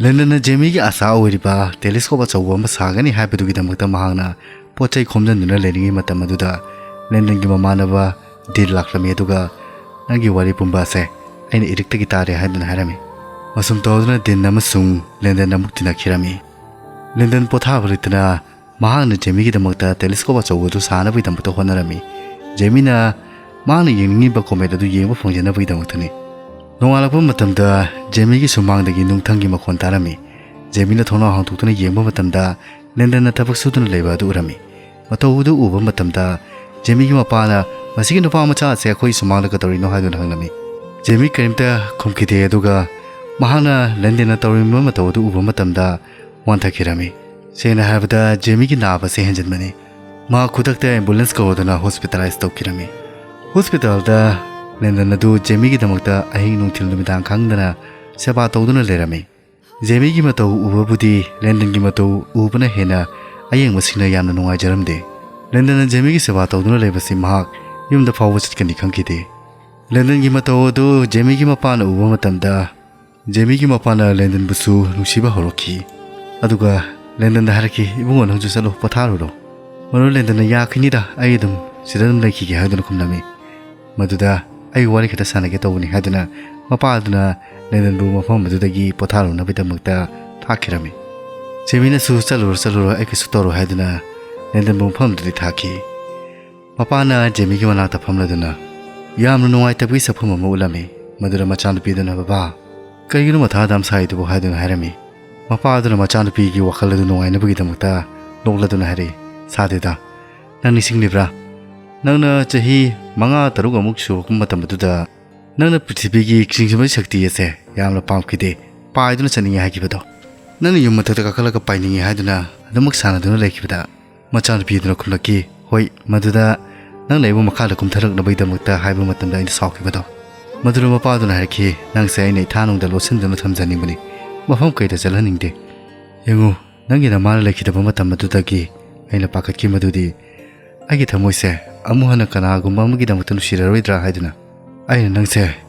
ꯂꯦꯟꯗꯟꯅ ꯖꯦꯃꯤꯒꯤ ꯑꯥꯁꯥ ꯑꯣꯏꯔꯤꯕ ꯇꯦꯂꯤꯁꯀꯣꯞ ꯑꯆꯧꯕ ꯑꯃ ꯁꯥꯒꯅꯤ ꯍꯥꯏꯕꯗꯨꯒꯤꯗꯃꯛꯇ ꯃꯍꯥꯛꯅ ꯄꯣꯠ ꯆꯩ ꯈꯣꯝꯖꯤꯟꯗꯨꯅ ꯂꯩꯔꯤꯉꯩ ꯃꯇꯝ ꯑꯗꯨꯗ ꯂꯦꯟꯗꯟꯒꯤ ꯃꯃꯥꯟꯅꯕ ꯗꯤꯟ ꯂꯥꯛꯂꯝꯃꯤ, ꯑꯗꯨꯒ "ꯅꯪꯒꯤ ꯋꯥꯔꯤ ꯄꯨꯝꯕ ꯑꯁꯦ ꯑꯩꯅ ꯏꯔꯤꯛꯇꯒꯤ ꯇꯥꯔꯦ" ꯍꯥꯏꯗꯨꯅ ꯍꯥꯏꯔꯝꯃꯤ꯫ ꯑꯁꯨꯝ ꯇꯧꯗꯨꯅ ꯗꯤꯟ ꯑꯃꯁꯨꯡ ꯂꯦꯟꯗꯟ ꯑꯃꯨꯛ ꯇꯤꯟꯅꯈꯤꯔꯝꯃꯤ꯫ ꯂꯦꯟꯗꯟ ꯄꯣꯊꯥꯕ ꯂꯩꯇꯅ ꯃꯍꯥꯛꯅ ꯖꯦꯃꯤꯒꯤꯗꯃꯛꯇ ꯇꯦꯂꯤꯁꯀꯣꯞ ꯑꯆꯧꯕ ꯑꯗꯨ ꯁꯥꯅꯕꯒꯤꯗꯃꯛꯇ ꯍꯣꯠꯅꯔꯝꯃꯤ꯫ ꯖꯦꯃꯤꯅ ꯃꯍꯥꯛꯅ ꯌꯦꯡꯅꯤꯡꯉꯤꯕ ꯀꯣꯃꯦꯠ ꯑꯗꯨ ꯌꯦꯡꯕ ꯐꯪꯖꯅꯕꯒꯤꯗꯃꯛꯇꯅꯤ꯫ ꯅꯣꯡꯉꯥꯜꯂꯛꯄ ꯃꯇꯝꯗ ꯖꯦꯃꯤꯒꯤ ꯁꯨꯃꯥꯡꯗꯒꯤ ꯅꯨꯡꯊꯪꯒꯤ ꯃꯈꯣꯟ ꯇꯥꯔꯝꯃꯤ꯫ ꯖꯦꯃꯤꯅ ꯊꯣꯡꯅꯥꯎ ꯍꯥꯡꯗꯣꯛꯇꯨꯅ ꯌꯦꯡꯕ ꯃꯇꯝꯗ ꯂꯦꯟꯗꯟꯅ ꯊꯕꯛ ꯁꯨꯗꯨꯅ ꯂꯩꯕ ꯑꯗꯨ ꯎꯔꯝꯃꯤ꯫ ꯃꯇꯧ ꯑꯗꯨ ꯎꯕ ꯃꯇꯝꯗ ꯖꯦꯃꯤꯒꯤ ꯃꯄꯥꯅ, "ꯃꯁꯤꯒꯤ ꯅꯨꯄꯥ ꯃꯆꯥ ꯑꯁꯦ ꯑꯩꯈꯣꯏ ꯁꯨꯃꯥꯡꯗ ꯀꯩꯗꯧꯔꯤꯅꯣ?" ꯍꯥꯏꯗꯨꯅ ꯍꯪꯂꯝꯃꯤ꯫ ꯖꯦꯃꯤ ꯀꯔꯤꯝꯇ ꯈꯨꯝꯈꯤꯗꯦ, ꯑꯗꯨꯒ ꯃꯍꯥꯛꯅ ꯂꯦꯟꯗꯟꯅ ꯇꯧꯔꯝꯃꯤꯕ ꯃꯇꯧ ꯑꯗꯨ ꯎꯕ ꯃꯇꯝꯗ ꯋꯥꯟꯊꯈꯤꯔꯝꯃꯤ꯫ ꯁꯦꯡꯅ ꯍꯥꯏꯔꯕꯗ ꯖꯦꯃꯤꯒꯤ ꯅꯥꯕꯁꯦ ꯍꯦꯟꯖꯤꯟꯕꯅꯤ꯫ ꯃꯍꯥꯛ ꯈꯨꯗꯛꯇ ꯑꯦꯝꯕꯨꯂꯦꯟꯁ ꯀꯧꯔꯗꯨꯅ ꯍꯣꯁꯄꯤꯇꯥꯂꯥꯏꯁ ꯇꯧꯈꯤꯔꯝꯃꯤ꯫ ꯍꯣꯁꯄꯤꯇꯥꯜꯗ ꯂꯦꯟꯗꯟ ꯑꯗꯨ ꯖꯦꯃꯤꯒꯤꯗꯃꯛꯇ ꯑꯍꯤꯡ ꯅꯨꯡꯊꯤꯜ ꯅꯨꯃꯤꯗꯥꯡ ꯈꯪꯗꯅ ꯁꯦꯕꯥ ꯇꯧꯗꯨꯅ ꯂꯩꯔꯝꯃꯤ꯫ ꯖꯦꯃꯤꯒꯤ ꯃꯇꯧ ꯎꯕꯕꯨꯗꯤ ꯂꯦꯟꯗꯟꯒꯤ ꯃꯇꯧ ꯎꯕꯅ ꯍꯦꯟꯅ ꯑꯌꯦꯡꯕꯁꯤꯡꯅ ꯌꯥꯝꯅ ꯅꯨꯡꯉꯥꯏꯖꯔꯝꯗꯦ꯫ ꯂꯦꯟꯗꯟꯅ ꯖꯦꯃꯤꯒꯤ ꯁꯦꯕꯥ ꯇꯧꯗꯨꯅ ꯂꯩꯕꯁꯤ ꯃꯍꯥꯛ ꯌꯨꯝꯗ ꯐꯥꯎꯕ ꯆꯠꯀꯅꯤ ꯈꯪꯈꯤꯗꯦ꯫ ꯂꯦꯟꯗꯟꯒꯤ ꯃꯇꯧ ꯑꯗꯨ ꯖꯦꯃꯤꯒꯤ ꯃꯄꯥꯅ ꯎꯕ ꯃꯇꯝꯗ, ꯖꯦꯃꯤꯒꯤ ꯃꯄꯥꯅ ꯂꯦꯟꯗꯟꯕꯨꯁꯨ ꯅꯨꯡꯁꯤꯕ ꯍꯧꯔꯛꯈꯤ꯫ ꯑꯗꯨꯒ ꯂꯦꯟꯗꯟꯗ ꯍꯥꯏꯔꯛꯈꯤ, "ꯏꯕꯨꯡꯉꯣ, ꯅꯪꯁꯨ ꯆꯠꯂꯣ, ꯄꯣꯊꯥꯔꯨꯔꯣ"꯫ ꯃꯗꯨꯗ ꯂꯦꯟꯗꯟꯅ, "ꯌꯥꯈꯤꯅꯤꯗ, ꯑꯩ ꯑꯗꯨꯝ ꯁꯤꯗ ꯑꯗꯨꯝ ꯂꯩꯈꯤꯒꯦ" ꯍꯥꯏꯗꯨꯅ ꯈꯨꯝꯂꯝꯃꯤ꯫ ꯃꯗꯨꯗ, "ꯑꯩ ꯋꯥꯔꯤ ꯈꯛꯇ ꯁꯥꯟꯅꯒꯦ ꯇꯧꯕꯅꯤ" ꯍꯥꯏꯗꯨꯅ ꯃꯄꯥꯗꯨꯅ ꯂꯦꯟꯗꯟꯕꯨ ꯃꯐꯝ ꯑꯗꯨꯗꯒꯤ ꯄꯣꯊꯥꯔꯨꯅꯕꯒꯤꯗꯃꯛꯇ ꯊꯥꯈꯤꯔꯝꯃꯤ꯫ ꯖꯦꯃꯤꯅꯁꯨ, "ꯆꯠꯂꯨꯔꯣ, ꯆꯠꯂꯨꯔꯣ, ꯑꯩ ꯀꯩꯁꯨ ꯇꯧꯔꯣꯏ" ꯍꯥꯏꯗꯨꯅ ꯂꯦꯟꯗꯟꯕꯨ ꯃꯐꯝꯗꯨꯗꯤ ꯊꯥꯈꯤ꯫ ꯃꯄꯥꯅ ꯖꯦꯃꯤꯒꯤ ꯃꯅꯥꯛꯇ ꯐꯝꯂꯗꯨꯅ ꯌꯥꯝꯅ ꯅꯨꯡꯉꯥꯏꯇꯕꯒꯤ ꯁꯛꯐꯝ ꯑꯃ ꯎꯠꯂꯝꯃꯤ꯫ ꯃꯗꯨꯗ ꯃꯆꯥꯅꯨꯄꯤꯗꯨꯅ, "ꯕꯕꯥ, ꯀꯔꯤꯒꯤꯅꯣ ꯃꯊꯥ ꯑꯗꯥꯝ ꯁꯥꯏꯗꯨꯕꯨ?" ꯍꯥꯏꯗꯨꯅ ꯍꯥꯏꯔꯝꯃꯤ꯫ ꯃꯄꯥꯗꯨꯅ ꯃꯆꯥꯅꯨꯄꯤꯒꯤ ꯋꯥꯈꯜ ꯑꯗꯨ ꯅꯨꯡꯉꯥꯏꯅꯕꯒꯤꯗꯃꯛꯇ ꯅꯣꯛꯂꯗꯨꯅ ꯍꯥꯏꯔꯛꯏ, "ꯁꯥꯗꯦꯗ꯫ ꯅꯪ ꯅꯤꯡꯁꯤꯡꯂꯤꯕ꯭ꯔꯥ? ꯅꯪꯅ ꯆꯍꯤ ꯃꯉꯥ ꯇꯔꯨꯛ ꯑꯃꯨꯛ ꯁꯨꯔꯛꯄ ꯃꯇꯝ ꯑꯗꯨꯗ ꯅꯪꯅ ꯄ꯭ꯔꯤꯊꯤꯕꯤꯒꯤ ꯆꯤꯡꯁꯤꯟꯕꯒꯤ ꯁꯛꯇꯤ ꯑꯁꯦ ꯌꯥꯝꯅ ꯄꯥꯝꯈꯤꯗꯦ, ꯄꯥꯏꯗꯨꯅ ꯆꯠꯅꯤꯡꯉꯦ ꯍꯥꯏꯈꯤꯕꯗꯣ?" "ꯅꯪꯅ ꯌꯨꯝ ꯃꯊꯛꯇ ꯀꯥꯈꯠꯂꯒ ꯄꯥꯏꯅꯤꯡꯉꯤ ꯍꯥꯏꯗꯨꯅ ꯑꯗꯨꯃꯛ ꯁꯥꯟꯅꯗꯨꯅ ꯂꯩꯈꯤꯕꯗ, ꯃꯆꯥꯅꯨꯄꯤꯗꯨꯅ ꯈꯨꯝꯂꯛꯈꯤ, "ꯍꯣꯏ, ꯃꯗꯨꯗ ꯅꯪꯅ ꯑꯩꯕꯨ ꯃꯈꯥꯗ ꯀꯨꯝꯊꯔꯛꯅꯕꯒꯤꯗꯃꯛꯇ ꯍꯥꯏꯕ ꯃꯇꯝꯗ ꯑꯩꯅ ꯁꯥꯎꯈꯤꯕꯗꯣ, ꯃꯗꯨꯅ ꯃꯄꯥꯗꯨꯅ ꯍꯥꯏꯔꯛꯈꯤ, 'ꯅꯪꯁꯦ ꯑꯩꯅ ꯏꯊꯥꯅꯨꯡꯗ ꯂꯣꯠꯁꯤꯟꯗꯨꯅ ꯊꯝꯖꯅꯤꯡꯕꯅꯤ, ꯃꯐꯝ ꯀꯩꯗ ꯆꯠꯍꯟꯅꯤꯡꯗꯦ.' ꯌꯦꯡꯉꯨ, ꯅꯪꯒꯤ ꯅꯃꯥꯅ ꯂꯩꯈꯤꯗꯕ ꯃꯇꯝ ꯑꯗꯨꯗꯒꯤ ꯑꯩꯅ ꯄꯥꯈꯠꯈꯤ ꯃꯗꯨꯗꯤ ꯑꯩꯒꯤ ꯊꯃꯣꯏꯁꯦ ꯑꯃꯨꯛ ꯍꯟꯅ ꯀꯅꯥꯒꯨꯝꯕ ꯑꯃꯒꯤꯗꯃꯛꯇ ꯅꯨꯡꯁꯤꯔꯔꯣꯏꯗ꯭ꯔꯥ ꯍꯥꯏꯗꯨꯅ꯫ ꯑꯩꯅ ꯅꯪꯁꯦ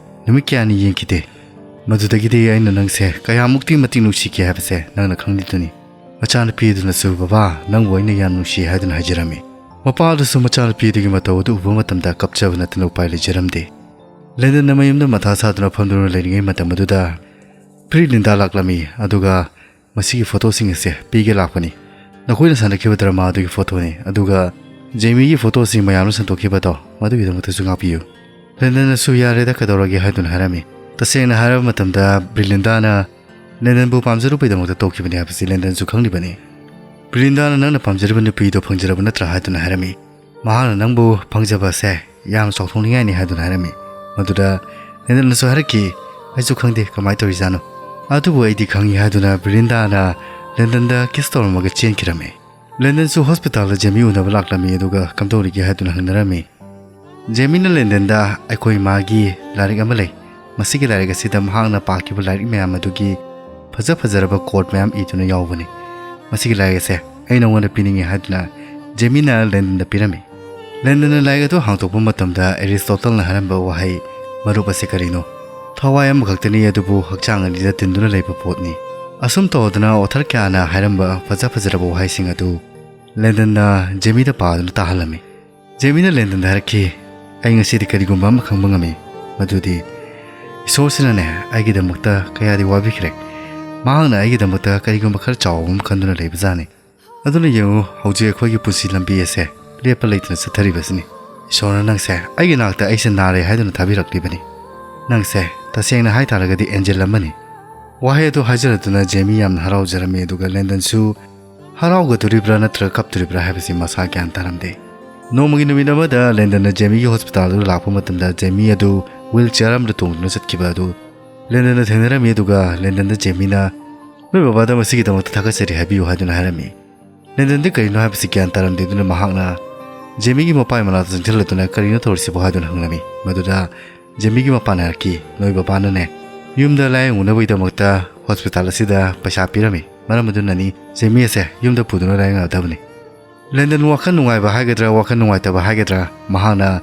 ꯅꯨꯃꯤꯠ ꯀꯌꯥꯅꯤ ꯌꯦꯡꯈꯤꯗꯦ꯫ ꯃꯗꯨꯗꯒꯤꯗꯤ ꯑꯩꯅ ꯅꯪꯁꯦ ꯀꯌꯥꯃꯨꯛꯇꯤ ꯃꯇꯤꯛ ꯅꯨꯡꯁꯤꯈꯤ ꯍꯥꯏꯕꯁꯦ ꯅꯪꯅ ꯈꯪꯂꯤꯗꯨꯅꯤ꯫" ꯃꯆꯥꯅꯨꯄꯤ ꯑꯗꯨꯅꯁꯨ, "ꯕꯕꯥ, ꯅꯪꯕꯨ ꯑꯩꯅ ꯌꯥꯝ ꯅꯨꯡꯁꯤ" ꯍꯥꯏꯗꯨꯅ ꯍꯥꯏꯖꯔꯝꯃꯤ꯫ ꯃꯄꯥ ꯑꯗꯨꯁꯨ ꯃꯆꯥꯅꯨꯄꯤ ꯑꯗꯨꯒꯤ ꯃꯇꯧ ꯑꯗꯨ ꯎꯕ ꯃꯇꯝꯗ ꯀꯞꯆꯕ ꯅꯠꯇꯅ ꯎꯄꯥꯏ ꯂꯩꯖꯔꯝꯗꯦ꯫ ꯂꯦꯟꯗꯟꯅ ꯃꯌꯨꯝꯗ ꯃꯊꯥ ꯁꯥꯗꯨꯅ ꯐꯝꯗꯨꯅ ꯂꯩꯔꯤꯉꯩ ꯃꯇꯝ ꯑꯗꯨꯗ ꯄ꯭ꯔꯤ ꯂꯤꯟꯗꯥ ꯂꯥꯛꯂꯝꯃꯤ, ꯑꯗꯨꯒ "ꯃꯁꯤꯒꯤ ꯐꯣꯇꯣꯁꯤꯡ ꯑꯁꯦ ꯄꯤꯒꯦ ꯂꯥꯛꯄꯅꯤ꯫ ꯅꯈꯣꯏꯅ ꯁꯥꯟꯅꯈꯤꯕ ꯗ꯭ꯔꯃꯥ ꯑꯗꯨꯒꯤ ꯐꯣꯇꯣꯅꯤ꯫ ꯑꯗꯨꯒ ꯖꯦꯃꯤꯒꯤ ꯐꯣꯇꯣꯁꯤꯡ ꯃꯌꯥꯝꯅ ꯁꯟꯗꯣꯛꯈꯤꯕꯗꯣ, ꯃꯗꯨꯒꯤꯗꯃꯛꯇꯁꯨ ꯉꯥꯛꯄꯤꯌꯨ꯫" ꯂꯦꯟꯗꯟꯅꯁꯨ "ꯌꯥꯔꯦꯗ, ꯀꯩꯗꯧꯔꯒꯦ?" ꯍꯥꯏꯗꯨꯅ ꯍꯥꯏꯔꯝꯃꯤ꯫ ꯇꯁꯦꯡꯅ ꯍꯥꯏꯔꯕ ꯃꯇꯝꯗ, ꯕ꯭ꯔꯤꯂꯤꯟꯗꯥꯅ ꯂꯦꯟꯗꯟꯕꯨ ꯄꯥꯝꯖꯔꯨꯕꯩꯗꯃꯛꯇ ꯇꯧꯈꯤꯕꯅꯤ ꯍꯥꯏꯕꯁꯤ ꯂꯦꯟꯗꯟꯁꯨ ꯈꯪꯂꯤꯕꯅꯤ꯫ ꯕ꯭ꯔꯤꯂꯤꯟꯗꯥꯅ "ꯅꯪꯅ ꯄꯥꯝꯖꯔꯤꯕ ꯅꯨꯄꯤꯗꯣ ꯐꯪꯖꯔꯕ ꯅꯠꯇ꯭ꯔꯥ?" ꯍꯥꯏꯗꯨꯅ ꯍꯥꯏꯔꯝꯃꯤ꯫ ꯃꯍꯥꯛꯅ "ꯅꯪꯕꯨ ꯐꯪꯖꯕ ꯑꯁꯦ ꯌꯥꯝꯅ ꯆꯥꯎꯊꯣꯛꯅꯤꯡꯉꯥꯏꯅꯤ" ꯍꯥꯏꯗꯨꯅ ꯍꯥꯏꯔꯝꯃꯤ꯫ ꯃꯗꯨꯗ ꯂꯦꯟꯗꯟꯅꯁꯨ ꯍꯥꯏꯔꯛꯈꯤ, "ꯑꯩꯁꯨ ꯈꯪꯗꯦ ꯀꯃꯥꯏꯅ ꯇꯧꯔꯤꯖꯥꯠꯅꯣ, ꯑꯗꯨꯕꯨ ꯑꯩꯗꯤ ꯈꯪꯉꯤ" ꯍꯥꯏꯗꯨꯅ ꯕ꯭ꯔꯤꯂꯤꯟꯗꯥꯅ ꯂꯦꯟꯗꯟꯗ ꯀꯤꯁ ꯇꯧꯔꯝꯃꯒ ꯆꯦꯟꯈꯤꯔꯝꯃꯤ꯫ ꯂꯦꯟꯗꯟꯁꯨ ꯍꯣꯁꯄꯤꯇꯥꯜꯗ ꯖꯦꯃꯤ ꯎꯅꯕ ꯂꯥꯛꯂꯝꯃꯤ, ꯑꯗꯨꯒ "ꯀꯝꯗꯧꯔꯤꯒꯦ?" ꯍꯥꯏꯗꯨꯅ ꯍꯪꯅꯔꯝꯃꯤ꯫ ꯖꯦꯃꯤꯅ ꯂꯦꯟꯗꯟꯗ "ꯑꯩꯈꯣꯏ ꯏꯃꯥꯒꯤ ꯂꯥꯏꯔꯤꯛ ꯑꯃ ꯂꯩ, ꯃꯁꯤꯒꯤ ꯂꯥꯏꯔꯤꯛ ꯑꯁꯤꯗ ꯃꯍꯥꯛꯅ ꯄꯥꯈꯤꯕ ꯂꯥꯏꯔꯤꯛ ꯃꯌꯥꯝ ꯑꯗꯨꯒꯤ ꯐꯖ ꯐꯖꯔꯕ ꯀꯣꯠ ꯃꯌꯥꯝ ꯏꯗꯨꯅ ꯌꯥꯎꯕꯅꯤ꯫ ꯃꯁꯤꯒꯤ ꯂꯥꯏꯔꯤꯛ ꯑꯁꯦ ꯑꯩ ꯅꯉꯣꯟꯗ ꯄꯤꯅꯤꯡꯏ" ꯍꯥꯏꯗꯨꯅ ꯖꯦꯃꯤꯅ ꯂꯦꯟꯗꯟꯗ ꯄꯤꯔꯝꯃꯤ꯫ ꯂꯦꯟꯗꯟꯅ ꯂꯥꯏꯔꯤꯛ ꯑꯗꯨ ꯍꯥꯡꯗꯣꯛꯄ ꯃꯇꯝꯗ ꯑꯦꯔꯤꯁꯇꯣꯇꯜꯅ ꯍꯥꯏꯔꯝꯕ ꯋꯥꯍꯩ "ꯃꯔꯨꯞ" ꯑꯁꯤ ꯀꯔꯤꯅꯣ? ꯊꯋꯥꯏ ꯑꯃꯈꯛꯇꯅꯤ, ꯑꯗꯨꯕꯨ ꯍꯛꯆꯥꯡ ꯑꯅꯤꯗ ꯇꯤꯟꯗꯨꯅ ꯂꯩꯕ ꯄꯣꯠꯅꯤ꯫ ꯑꯁꯨꯝ ꯇꯧꯗꯅ ꯑꯣꯊꯔ ꯀꯌꯥꯅ ꯍꯥꯏꯔꯝꯕ ꯐꯖ ꯐꯖꯔꯕ ꯋꯥꯍꯩꯁꯤꯡ ꯑꯗꯨ ꯂꯦꯟꯗꯟꯅ ꯖꯦꯃꯤꯗ ꯄꯥꯗꯨꯅ ꯇꯥꯍꯜꯂꯝꯃꯤ꯫ ꯖꯦꯃꯤꯅ ꯂꯦꯟꯗꯟꯗ ꯍꯥꯏꯔꯛꯈꯤ, "ꯑꯩ ꯉꯁꯤꯗꯤ ꯀꯔꯤꯒꯨꯝꯕ ꯑꯃ ꯈꯪꯕ ꯉꯝꯃꯤ, ꯃꯗꯨꯗꯤ ꯏꯁꯣꯔꯁꯤꯅꯅꯦ ꯑꯩꯒꯤꯗꯃꯛꯇ ꯀꯌꯥꯗꯤ ꯋꯥꯕꯤꯈ꯭ꯔꯦ꯫ ꯃꯍꯥꯛꯅ ꯑꯩꯒꯤꯗꯃꯛꯇ ꯀꯔꯤꯒꯨꯝꯕ ꯈꯔ ꯆꯥꯎꯕ ꯑꯃ ꯈꯟꯗꯨꯅ ꯂꯩꯕꯖꯥꯠꯅꯤ꯫ ꯑꯗꯨꯅ ꯌꯦꯡꯉꯨ, ꯍꯧꯖꯤꯛ ꯑꯩꯈꯣꯏꯒꯤ ꯄꯨꯟꯁꯤ ꯂꯝꯕꯤ ꯑꯁꯦ ꯂꯦꯞꯄ ꯂꯩꯇꯅ ꯆꯠꯊꯔꯤꯕꯁꯤꯅꯤ꯫ ꯏꯁꯣꯔꯅ ꯅꯪꯁꯦ ꯑꯩꯒꯤ ꯅꯥꯛꯇ ꯑꯩꯁꯦ ꯅꯥꯔꯦ ꯍꯥꯏꯗꯨꯅ ꯊꯥꯕꯤꯔꯛꯂꯤꯕꯅꯤ꯫ ꯅꯪꯁꯦ ꯇꯁꯦꯡꯅ ꯍꯥꯏꯇꯥꯔꯒꯗꯤ ꯑꯦꯟꯖꯦꯜ ꯑꯃꯅꯤ꯫" ꯋꯥꯍꯩ ꯑꯗꯨ ꯍꯥꯏꯖꯔꯗꯨꯅ ꯖꯦꯃꯤ ꯌꯥꯝꯅ ꯍꯔꯥꯎꯖꯔꯝꯃꯤ, ꯑꯗꯨꯒ ꯂꯦꯟꯗꯟꯁꯨ ꯍꯔꯥꯎꯒꯗꯣꯔꯤꯕ꯭ꯔꯥ ꯅꯠꯇ꯭ꯔꯒ ꯀꯞꯇꯣꯔꯤꯕ꯭ꯔꯥ ꯍꯥꯏꯕꯁꯤ ꯃꯁꯥ ꯒ꯭ꯌꯥꯟ ꯇꯥꯔꯝꯗꯦ꯫ ꯅꯣꯡꯃꯒꯤ ꯅꯨꯃꯤꯠ ꯑꯃꯗ ꯂꯦꯟꯗꯟꯅ ꯖꯦꯃꯤꯒꯤ ꯍꯣꯁꯄꯤꯇꯥꯜꯗꯨꯗ ꯂꯥꯛꯄ ꯃꯇꯝꯗ ꯖꯦꯃꯤ ꯑꯗꯨ ꯋꯤꯜ ꯆꯤꯌꯔ ꯑꯃꯗ ꯇꯣꯡꯗꯨꯅ ꯆꯠꯈꯤꯕ ꯑꯗꯨ ꯂꯦꯟꯗꯟꯅ ꯊꯦꯡꯅꯔꯝꯃꯤ, ꯑꯗꯨꯒ ꯂꯦꯟꯗꯟꯗ ꯖꯦꯃꯤꯅ "ꯅꯣꯏ ꯕꯕꯥꯗ ꯃꯁꯤꯒꯤꯗꯃꯛꯇ ꯊꯥꯒꯠꯆꯔꯤ ꯍꯥꯏꯕꯤꯌꯨ" ꯍꯥꯏꯗꯨꯅ ꯍꯥꯏꯔꯝꯃꯤ꯫ ꯂꯦꯟꯗꯟꯗꯤ ꯀꯔꯤꯅꯣ ꯍꯥꯏꯕꯁꯤ ꯒ꯭ꯌꯥꯟ ꯇꯥꯔꯝꯗꯦꯗꯨꯅ ꯃꯍꯥꯛꯅ ꯖꯦꯃꯤꯒꯤ ꯃꯄꯥꯒꯤ ꯃꯅꯥꯛꯇ ꯆꯪꯁꯤꯜꯂꯗꯨꯅ "ꯀꯔꯤꯅꯣ ꯇꯧꯔꯤꯁꯤꯕꯣ?" ꯍꯥꯏꯗꯨꯅ ꯍꯪꯂꯝꯃꯤ꯫ ꯃꯗꯨꯗ ꯖꯦꯃꯤꯒꯤ ꯃꯄꯥꯅ ꯍꯥꯏꯔꯛꯈꯤ, "ꯅꯣꯏ ꯕꯕꯥꯅꯅꯦ ꯌꯨꯝꯗ ꯂꯥꯌꯦꯡꯉꯨꯅꯕꯒꯤꯗꯃꯛꯇ ꯍꯣꯁꯄꯤꯇꯥꯜ ꯑꯁꯤꯗ ꯄꯩꯁꯥ ꯄꯤꯔꯝꯃꯤ꯫ ꯃꯔꯝ ꯑꯗꯨꯅꯅꯤ ꯖꯦꯃꯤ ꯑꯁꯦ ꯌꯨꯝꯗ ꯄꯨꯗꯨꯅ ꯂꯥꯌꯦꯡꯒꯗꯕꯅꯤ"꯫ ꯂꯦꯟꯗꯟ ꯋꯥꯈꯜ ꯅꯨꯡꯉꯥꯏꯕ ꯍꯥꯏꯒꯗ꯭ꯔꯥ, ꯋꯥꯈꯜ ꯅꯨꯡꯉꯥꯏꯇꯕ ꯍꯥꯏꯒꯗ꯭ꯔꯥ, ꯃꯍꯥꯛꯅ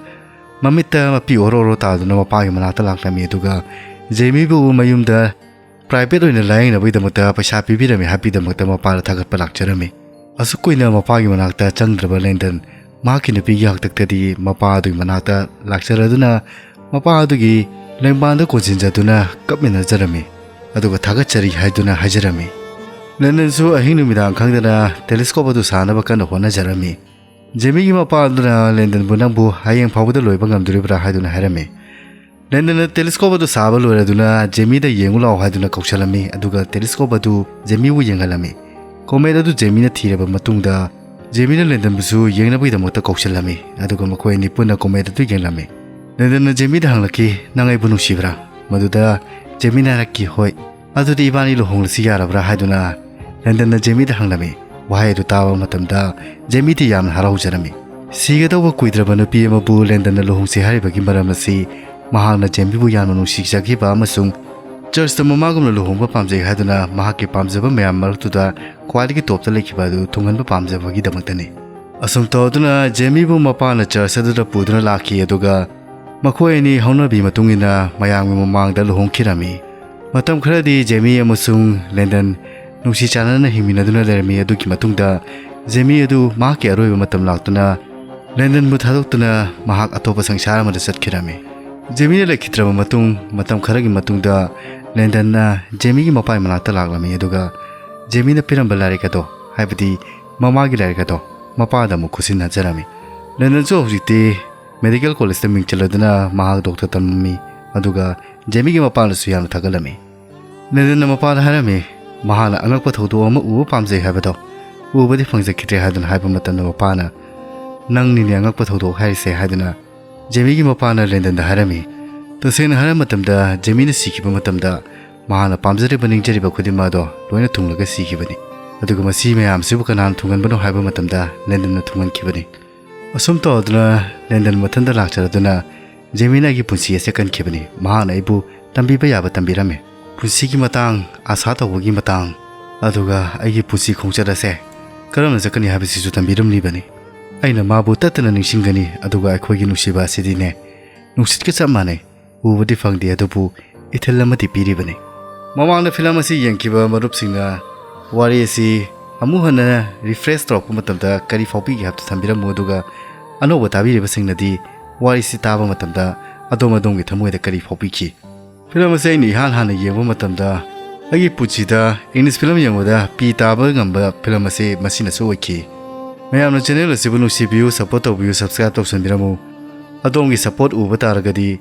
ꯃꯃꯤꯠꯇ ꯃꯄꯤ ꯑꯣꯔꯣ ꯑꯣꯔꯣ ꯇꯥꯗꯨꯅ ꯃꯄꯥꯒꯤ ꯃꯅꯥꯛꯇ ꯂꯥꯛꯂꯝꯃꯤ, ꯑꯗꯨꯒ ꯖꯦꯃꯤꯕꯨ ꯃꯌꯨꯝꯗ ꯄ꯭ꯔꯥꯏꯚꯦꯠ ꯑꯣꯏꯅ ꯂꯥꯌꯦꯡꯅꯕꯒꯤꯗꯃꯛꯇ ꯄꯩꯁꯥ ꯄꯤꯕꯤꯔꯝꯃꯤ ꯍꯥꯏꯕꯒꯤꯗꯃꯛꯇ ꯃꯄꯥꯗ ꯊꯥꯒꯠꯄ ꯂꯥꯛꯆꯔꯝꯃꯤ꯫ ꯑꯁꯨꯛ ꯀꯨꯏꯅ ꯃꯄꯥꯒꯤ ꯃꯅꯥꯛꯇ ꯆꯪꯗ꯭ꯔꯕ ꯂꯦꯟꯗꯟ ꯃꯍꯥꯛꯀꯤ ꯅꯨꯄꯤꯒꯤ ꯍꯥꯛꯇꯛꯇꯗꯤ ꯃꯄꯥ ꯑꯗꯨꯒꯤ ꯃꯅꯥꯛꯇ ꯂꯥꯛꯆꯔꯗꯨꯅ ꯃꯄꯥ ꯑꯗꯨꯒꯤ ꯂꯦꯡꯕꯥꯟꯗ ꯀꯣꯟꯁꯤꯟꯖꯗꯨꯅ ꯀꯞꯃꯤꯟꯅꯖꯔꯝꯃꯤ, ꯑꯗꯨꯒ "ꯊꯥꯒꯠꯆꯔꯤ" ꯍꯥꯏꯗꯨꯅ ꯍꯥꯏꯖꯔꯝꯃꯤ꯫ ꯂꯦꯟꯗꯟꯁꯨ ꯑꯍꯤꯡ ꯅꯨꯃꯤꯗꯥꯡ ꯈꯪꯗꯅ ꯇꯦꯂꯤꯁꯀꯣꯞ ꯑꯗꯨ ꯁꯥꯅꯕ ꯀꯟꯅ ꯍꯣꯠꯅꯖꯔꯝꯃꯤ꯫ ꯖꯦꯃꯤꯒꯤ ꯃꯄꯥ ꯑꯗꯨꯅ ꯂꯦꯟꯗꯟꯕꯨ "ꯅꯪꯕꯨ ꯍꯌꯦꯡ ꯐꯥꯎꯕꯗ ꯂꯣꯏꯕ ꯉꯝꯗꯣꯔꯤꯕ꯭ꯔꯥ?" ꯍꯥꯏꯗꯨꯅ ꯍꯥꯏꯔꯝꯃꯤ꯫ ꯂꯦꯟꯗꯟꯅ ꯇꯦꯂꯤꯁꯀꯣꯞ ꯑꯗꯨ ꯁꯥꯕ ꯂꯣꯏꯔꯗꯨꯅ ꯖꯦꯃꯤꯗ "ꯌꯦꯡꯉꯨ ꯂꯥꯛꯑꯣ" ꯍꯥꯏꯗꯨꯅ ꯀꯧꯁꯜꯂꯝꯃꯤ, ꯑꯗꯨꯒ ꯇꯦꯂꯤꯁꯀꯣꯞ ꯑꯗꯨ ꯖꯦꯃꯤꯕꯨ ꯌꯦꯡꯍꯜꯂꯝꯃꯤ꯫ ꯀꯣꯃꯦꯠ ꯑꯗꯨ ꯖꯦꯃꯤꯅ ꯊꯤꯔꯕ ꯃꯇꯨꯡꯗ ꯖꯦꯃꯤꯅ ꯂꯦꯟꯗꯟꯕꯨꯁꯨ ꯌꯦꯡꯅꯕꯒꯤꯗꯃꯛꯇ ꯀꯧꯁꯜꯂꯝꯃꯤ, ꯑꯗꯨꯒ ꯃꯈꯣꯏ ꯑꯅꯤ ꯄꯨꯟꯅ ꯀꯣꯃꯦꯠ ꯑꯗꯨ ꯌꯦꯡꯂꯝꯃꯤ꯫ ꯂꯦꯟꯗꯟꯅ ꯖꯦꯃꯤꯗ ꯍꯪꯂꯛꯈꯤ, "ꯅꯪ ꯑꯩꯕꯨ ꯅꯨꯡꯁꯤꯕ꯭ꯔꯥ?" ꯃꯗꯨꯗ ꯖꯦꯃꯤꯅ ꯍꯥꯏꯔꯛꯈꯤ, "ꯍꯣꯏ꯫ ꯑꯗꯨꯗꯤ ꯏꯕꯥꯅꯤ ꯂꯨꯍꯣꯡꯂꯁꯤ ꯌꯥꯔꯕ꯭ꯔꯥ?" ꯍꯥꯏꯗꯨꯅ ꯂꯦꯟꯗꯟꯅ ꯖꯦꯃꯤꯗ ꯍꯪꯂꯝꯃꯤ꯫ ꯋꯥꯍꯩ ꯑꯗꯨ ꯇꯥꯕ ꯃꯇꯝꯗ ꯖꯦꯃꯤꯗꯤ ꯌꯥꯝꯅ ꯍꯔꯥꯎꯖꯔꯝꯃꯤ꯫ ꯁꯤꯒꯗꯧꯕ ꯀꯨꯏꯗ꯭ꯔꯕ ꯅꯨꯄꯤ ꯑꯃꯕꯨ ꯂꯦꯟꯗꯟꯅ ꯂꯨꯍꯣꯡꯁꯤ ꯍꯥꯏꯔꯤꯕꯒꯤ ꯃꯔꯝ ꯑꯁꯤ ꯃꯍꯥꯛꯅ ꯖꯦꯃꯤꯕꯨ ꯌꯥꯝꯅ ꯅꯨꯡꯁꯤꯖꯈꯤꯕ ꯑꯃꯁꯨꯡ ꯆꯔꯆꯇ ꯃꯃꯥꯒꯨꯝꯅ ꯂꯨꯍꯣꯡꯕ ꯄꯥꯝꯖꯩ ꯍꯥꯏꯗꯨꯅ ꯃꯍꯥꯛꯀꯤ ꯄꯥꯝꯖꯕ ꯃꯌꯥꯝ ꯃꯔꯛꯇꯨꯗ ꯈ꯭ꯋꯥꯏꯗꯒꯤ ꯇꯣꯞꯇ ꯂꯩꯈꯤꯕ ꯑꯗꯨ ꯊꯨꯡꯍꯟꯕ ꯄꯥꯝꯖꯕꯒꯤꯗꯃꯛꯇꯅꯤ꯫ ꯑꯁꯨꯝ ꯇꯧꯗꯨꯅ ꯖꯦꯃꯤꯕꯨ ꯃꯄꯥꯅ ꯆꯔꯆ ꯑꯗꯨꯗ ꯄꯨꯗꯨꯅ ꯂꯥꯛꯈꯤ, ꯑꯗꯨꯒ ꯃꯈꯣꯏ ꯑꯅꯤ ꯍꯧꯅꯕꯤ ꯃꯇꯨꯡ ꯏꯟꯅ ꯃꯌꯥꯝꯒꯤ ꯃꯃꯥꯡꯗ ꯂꯨꯍꯣꯡꯈꯤꯔꯝꯃꯤ꯫ ꯃꯇꯝ ꯈꯔꯗꯤ ꯖꯦꯃꯤ ꯑꯃꯁꯨꯡ ꯂꯦꯟꯗꯟ ꯅꯨꯡꯁꯤ ꯆꯥꯟꯅꯅ ꯍꯤꯡꯃꯤꯟꯅꯗꯨꯅ ꯂꯩꯔꯝꯃꯤ꯫ ꯑꯗꯨꯒꯤ ꯃꯇꯨꯡꯗ ꯖꯦꯃꯤ ꯑꯗꯨ ꯃꯍꯥꯛꯀꯤ ꯑꯔꯣꯏꯕ ꯃꯇꯝ ꯂꯥꯛꯇꯨꯅ ꯂꯦꯟꯗꯟꯕꯨ ꯊꯥꯗꯣꯛꯇꯨꯅ ꯃꯍꯥꯛ ꯑꯇꯣꯞꯄ ꯁꯪꯁꯥꯔ ꯑꯃꯗ ꯆꯠꯈꯤꯔꯝꯃꯤ꯫ ꯖꯦꯃꯤꯅ ꯂꯩꯈꯤꯗ꯭ꯔꯕ ꯃꯇꯨꯡ ꯃꯇꯝ ꯈꯔꯒꯤ ꯃꯇꯨꯡꯗ ꯂꯦꯟꯗꯟꯅ ꯖꯦꯃꯤꯒꯤ ꯃꯄꯥꯒꯤ ꯃꯅꯥꯛꯇ ꯂꯥꯛꯂꯝꯃꯤ, ꯑꯗꯨꯒ ꯖꯦꯃꯤꯅ ꯄꯤꯔꯝꯕ ꯂꯥꯏꯔꯤꯛ ꯑꯗꯣ, ꯍꯥꯏꯕꯗꯤ ꯃꯃꯥꯒꯤ ꯂꯥꯏꯔꯤꯛ ꯑꯗꯣ, ꯃꯄꯥꯗ ꯑꯃꯨꯛ ꯈꯨꯠꯁꯤꯟꯅꯖꯔꯝꯃꯤ꯫ ꯂꯦꯟꯗꯟꯁꯨ ꯍꯧꯖꯤꯛꯇꯤ ꯃꯦꯗꯤꯀꯦꯜ ꯀꯣꯂꯦꯖꯇ ꯃꯤꯡ ꯆꯜꯂꯗꯨꯅ ꯃꯍꯥꯛ ꯗꯣꯛꯇꯔ ꯇꯝꯂꯝꯃꯤ, ꯑꯗꯨꯒ ꯖꯦꯃꯤꯒꯤ ꯃꯄꯥꯅꯁꯨ ꯌꯥꯝꯅ ꯊꯥꯒꯠꯂꯝꯃꯤ꯫ ꯂꯦꯟꯗꯟꯅ ꯃꯄꯥꯗ ꯍꯥꯏꯔꯝꯃꯤ, ꯃꯍꯥꯛꯅ ꯑꯉꯛꯄ ꯊꯧꯗꯣꯛ ꯑꯃ ꯎꯕ ꯄꯥꯝꯖꯩ ꯍꯥꯏꯕꯗꯣ ꯎꯕꯗꯤ ꯐꯪꯖꯈꯤꯗ꯭ꯔꯦ ꯍꯥꯏꯗꯨꯅ ꯍꯥꯏꯕ ꯃꯇꯝꯗ ꯃꯄꯥꯅ, "ꯅꯪꯅꯤꯅꯦ ꯑꯉꯛꯄ ꯊꯧꯗꯣꯛ ꯍꯥꯏꯔꯤꯁꯦ" ꯍꯥꯏꯗꯨꯅ ꯖꯦꯃꯤꯒꯤ ꯃꯄꯥꯅ ꯂꯦꯟꯗꯟꯗ ꯍꯥꯏꯔꯝꯃꯤ꯫ ꯇꯁꯦꯡꯅ ꯍꯥꯏꯔꯕ ꯃꯇꯝꯗ ꯖꯦꯃꯤꯅ ꯁꯤꯈꯤꯕ ꯃꯇꯝꯗ ꯃꯍꯥꯛꯅ ꯄꯥꯝꯖꯔꯤꯕ ꯅꯤꯡꯖꯔꯤꯕ ꯈꯨꯗꯤꯡꯃꯛ ꯑꯗꯣ ꯂꯣꯏꯅ ꯊꯨꯡꯂꯒ ꯁꯤꯈꯤꯕꯅꯤ꯫ ꯑꯗꯨꯒ ꯃꯁꯤ ꯃꯌꯥꯝꯁꯤꯕꯨ ꯀꯅꯥꯅ ꯊꯨꯡꯍꯟꯕꯅꯣ ꯍꯥꯏꯕ ꯃꯇꯝꯗ ꯂꯦꯟꯗꯟꯅ ꯊꯨꯡꯍꯟꯈꯤꯕꯅꯤ꯫ ꯑꯁꯨꯝ ꯇꯧꯗꯨꯅ ꯂꯦꯟꯗꯟ ꯃꯊꯟꯇ ꯂꯥꯛꯆꯔꯗꯨꯅ ꯖꯦꯃꯤꯅ ꯑꯩꯒꯤ ꯄꯨꯟꯁꯤ ꯑꯁꯦ ꯀꯟꯈꯤꯕꯅꯤ꯫ ꯃꯍꯥꯛꯅ ꯑꯩꯕꯨ ꯇꯝꯕꯤꯕ ꯌꯥꯕ ꯇꯝꯕꯤꯔꯝꯃꯤ꯫ ꯄꯨꯟꯁꯤꯒꯤ ꯃꯇꯥꯡ, ꯑꯁꯥ ꯇꯧꯕꯒꯤ ꯃꯇꯥꯡ, ꯑꯗꯨꯒ ꯑꯩꯒꯤ ꯄꯨꯟꯁꯤ ꯈꯣꯡꯆꯠ ꯑꯁꯦ ꯀꯔꯝꯅ ꯆꯠꯀꯅꯤ ꯍꯥꯏꯕꯁꯤꯁꯨ ꯇꯝꯕꯤꯔꯝꯂꯤꯕꯅꯤ꯫ ꯑꯩꯅ ꯃꯥꯕꯨ ꯇꯠꯇꯅ ꯅꯤꯡꯁꯤꯡꯒꯅꯤ, ꯑꯗꯨꯒ ꯑꯩꯈꯣꯏꯒꯤ ꯅꯨꯡꯁꯤꯕ ꯑꯁꯤꯗꯤꯅꯦ ꯅꯨꯡꯁꯤꯠꯀ ꯆꯞ ꯃꯥꯟꯅꯩ, ꯎꯕꯗꯤ ꯐꯪꯗꯦ, ꯑꯗꯨꯕꯨ ꯏꯊꯤꯜ ꯑꯃꯗꯤ ꯄꯤꯔꯤꯕꯅꯤ꯫ ꯃꯃꯥꯡꯗ ꯐꯤꯂꯝ ꯑꯁꯤ ꯌꯦꯡꯈꯤꯕ ꯃꯔꯨꯞꯁꯤꯡꯅ ꯋꯥꯔꯤ ꯑꯁꯤ ꯑꯃꯨꯛ ꯍꯟꯅ ꯔꯤꯐ꯭ꯔꯦꯁ ꯇꯧꯔꯛꯄ ꯃꯇꯝꯗ ꯀꯔꯤ ꯐꯥꯎꯕꯤꯒꯦ ꯍꯥꯏꯕꯗꯨ ꯊꯝꯕꯤꯔꯝꯃꯨ, ꯑꯗꯨꯒ ꯑꯅꯧꯕ ꯇꯥꯕꯤꯔꯤꯕꯁꯤꯡꯅꯗꯤ ꯋꯥꯔꯤꯁꯤ ꯇꯥꯕ ꯃꯇꯝꯗ ꯑꯗꯣꯝ ꯑꯗꯣꯝꯒꯤ ꯊꯃꯣꯏꯗ ꯀꯔꯤ ꯐꯥꯎꯕꯤꯈꯤ? ꯐꯤꯂꯝ ꯑꯁꯤ ꯑꯩꯅ ꯏꯍꯥꯟ ꯍꯥꯟꯅ ꯌꯦꯡꯕ ꯃꯇꯝꯗ ꯑꯩꯒꯤ ꯄꯨꯟꯁꯤꯗ ꯏꯪꯂꯤꯁ ꯐꯤꯂꯝ ꯌꯦꯡꯕꯗ ꯄꯤ ꯇꯥꯕ ꯉꯝꯕ ꯐꯤꯂꯝ ꯑꯁꯤ ꯃꯁꯤꯅꯁꯨ ꯑꯣꯏꯈꯤ꯫ ꯃꯌꯥꯝꯅ ꯆꯦꯅꯦꯜ ꯑꯁꯤꯕꯨ ꯅꯨꯡꯁꯤꯕꯤꯌꯨ, ꯁꯞꯄꯣꯔꯠ ꯇꯧꯕꯤꯌꯨ, ꯁꯕꯁꯀ꯭ꯔꯥꯏꯕ ꯇꯧꯁꯟꯕꯤꯔꯝꯃꯨ꯫ ꯑꯗꯣꯝꯒꯤ ꯁꯞꯄꯣꯔꯠ ꯎꯕ ꯇꯥꯔꯒꯗꯤ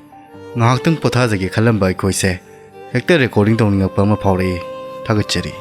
ꯉꯥꯏꯍꯥꯛꯇꯪ ꯄꯣꯊꯥꯖꯒꯦ ꯈꯜꯂꯝꯕ ꯑꯩꯈꯣꯏꯁꯦ ꯍꯦꯛꯇ ꯔꯦꯀꯣꯔꯗꯤꯡ ꯇꯧꯅꯤꯡꯉꯛꯄ ꯑꯃ ꯐꯥꯎꯔꯛꯏ꯫ ꯊꯥꯒꯠꯆꯔꯤ꯫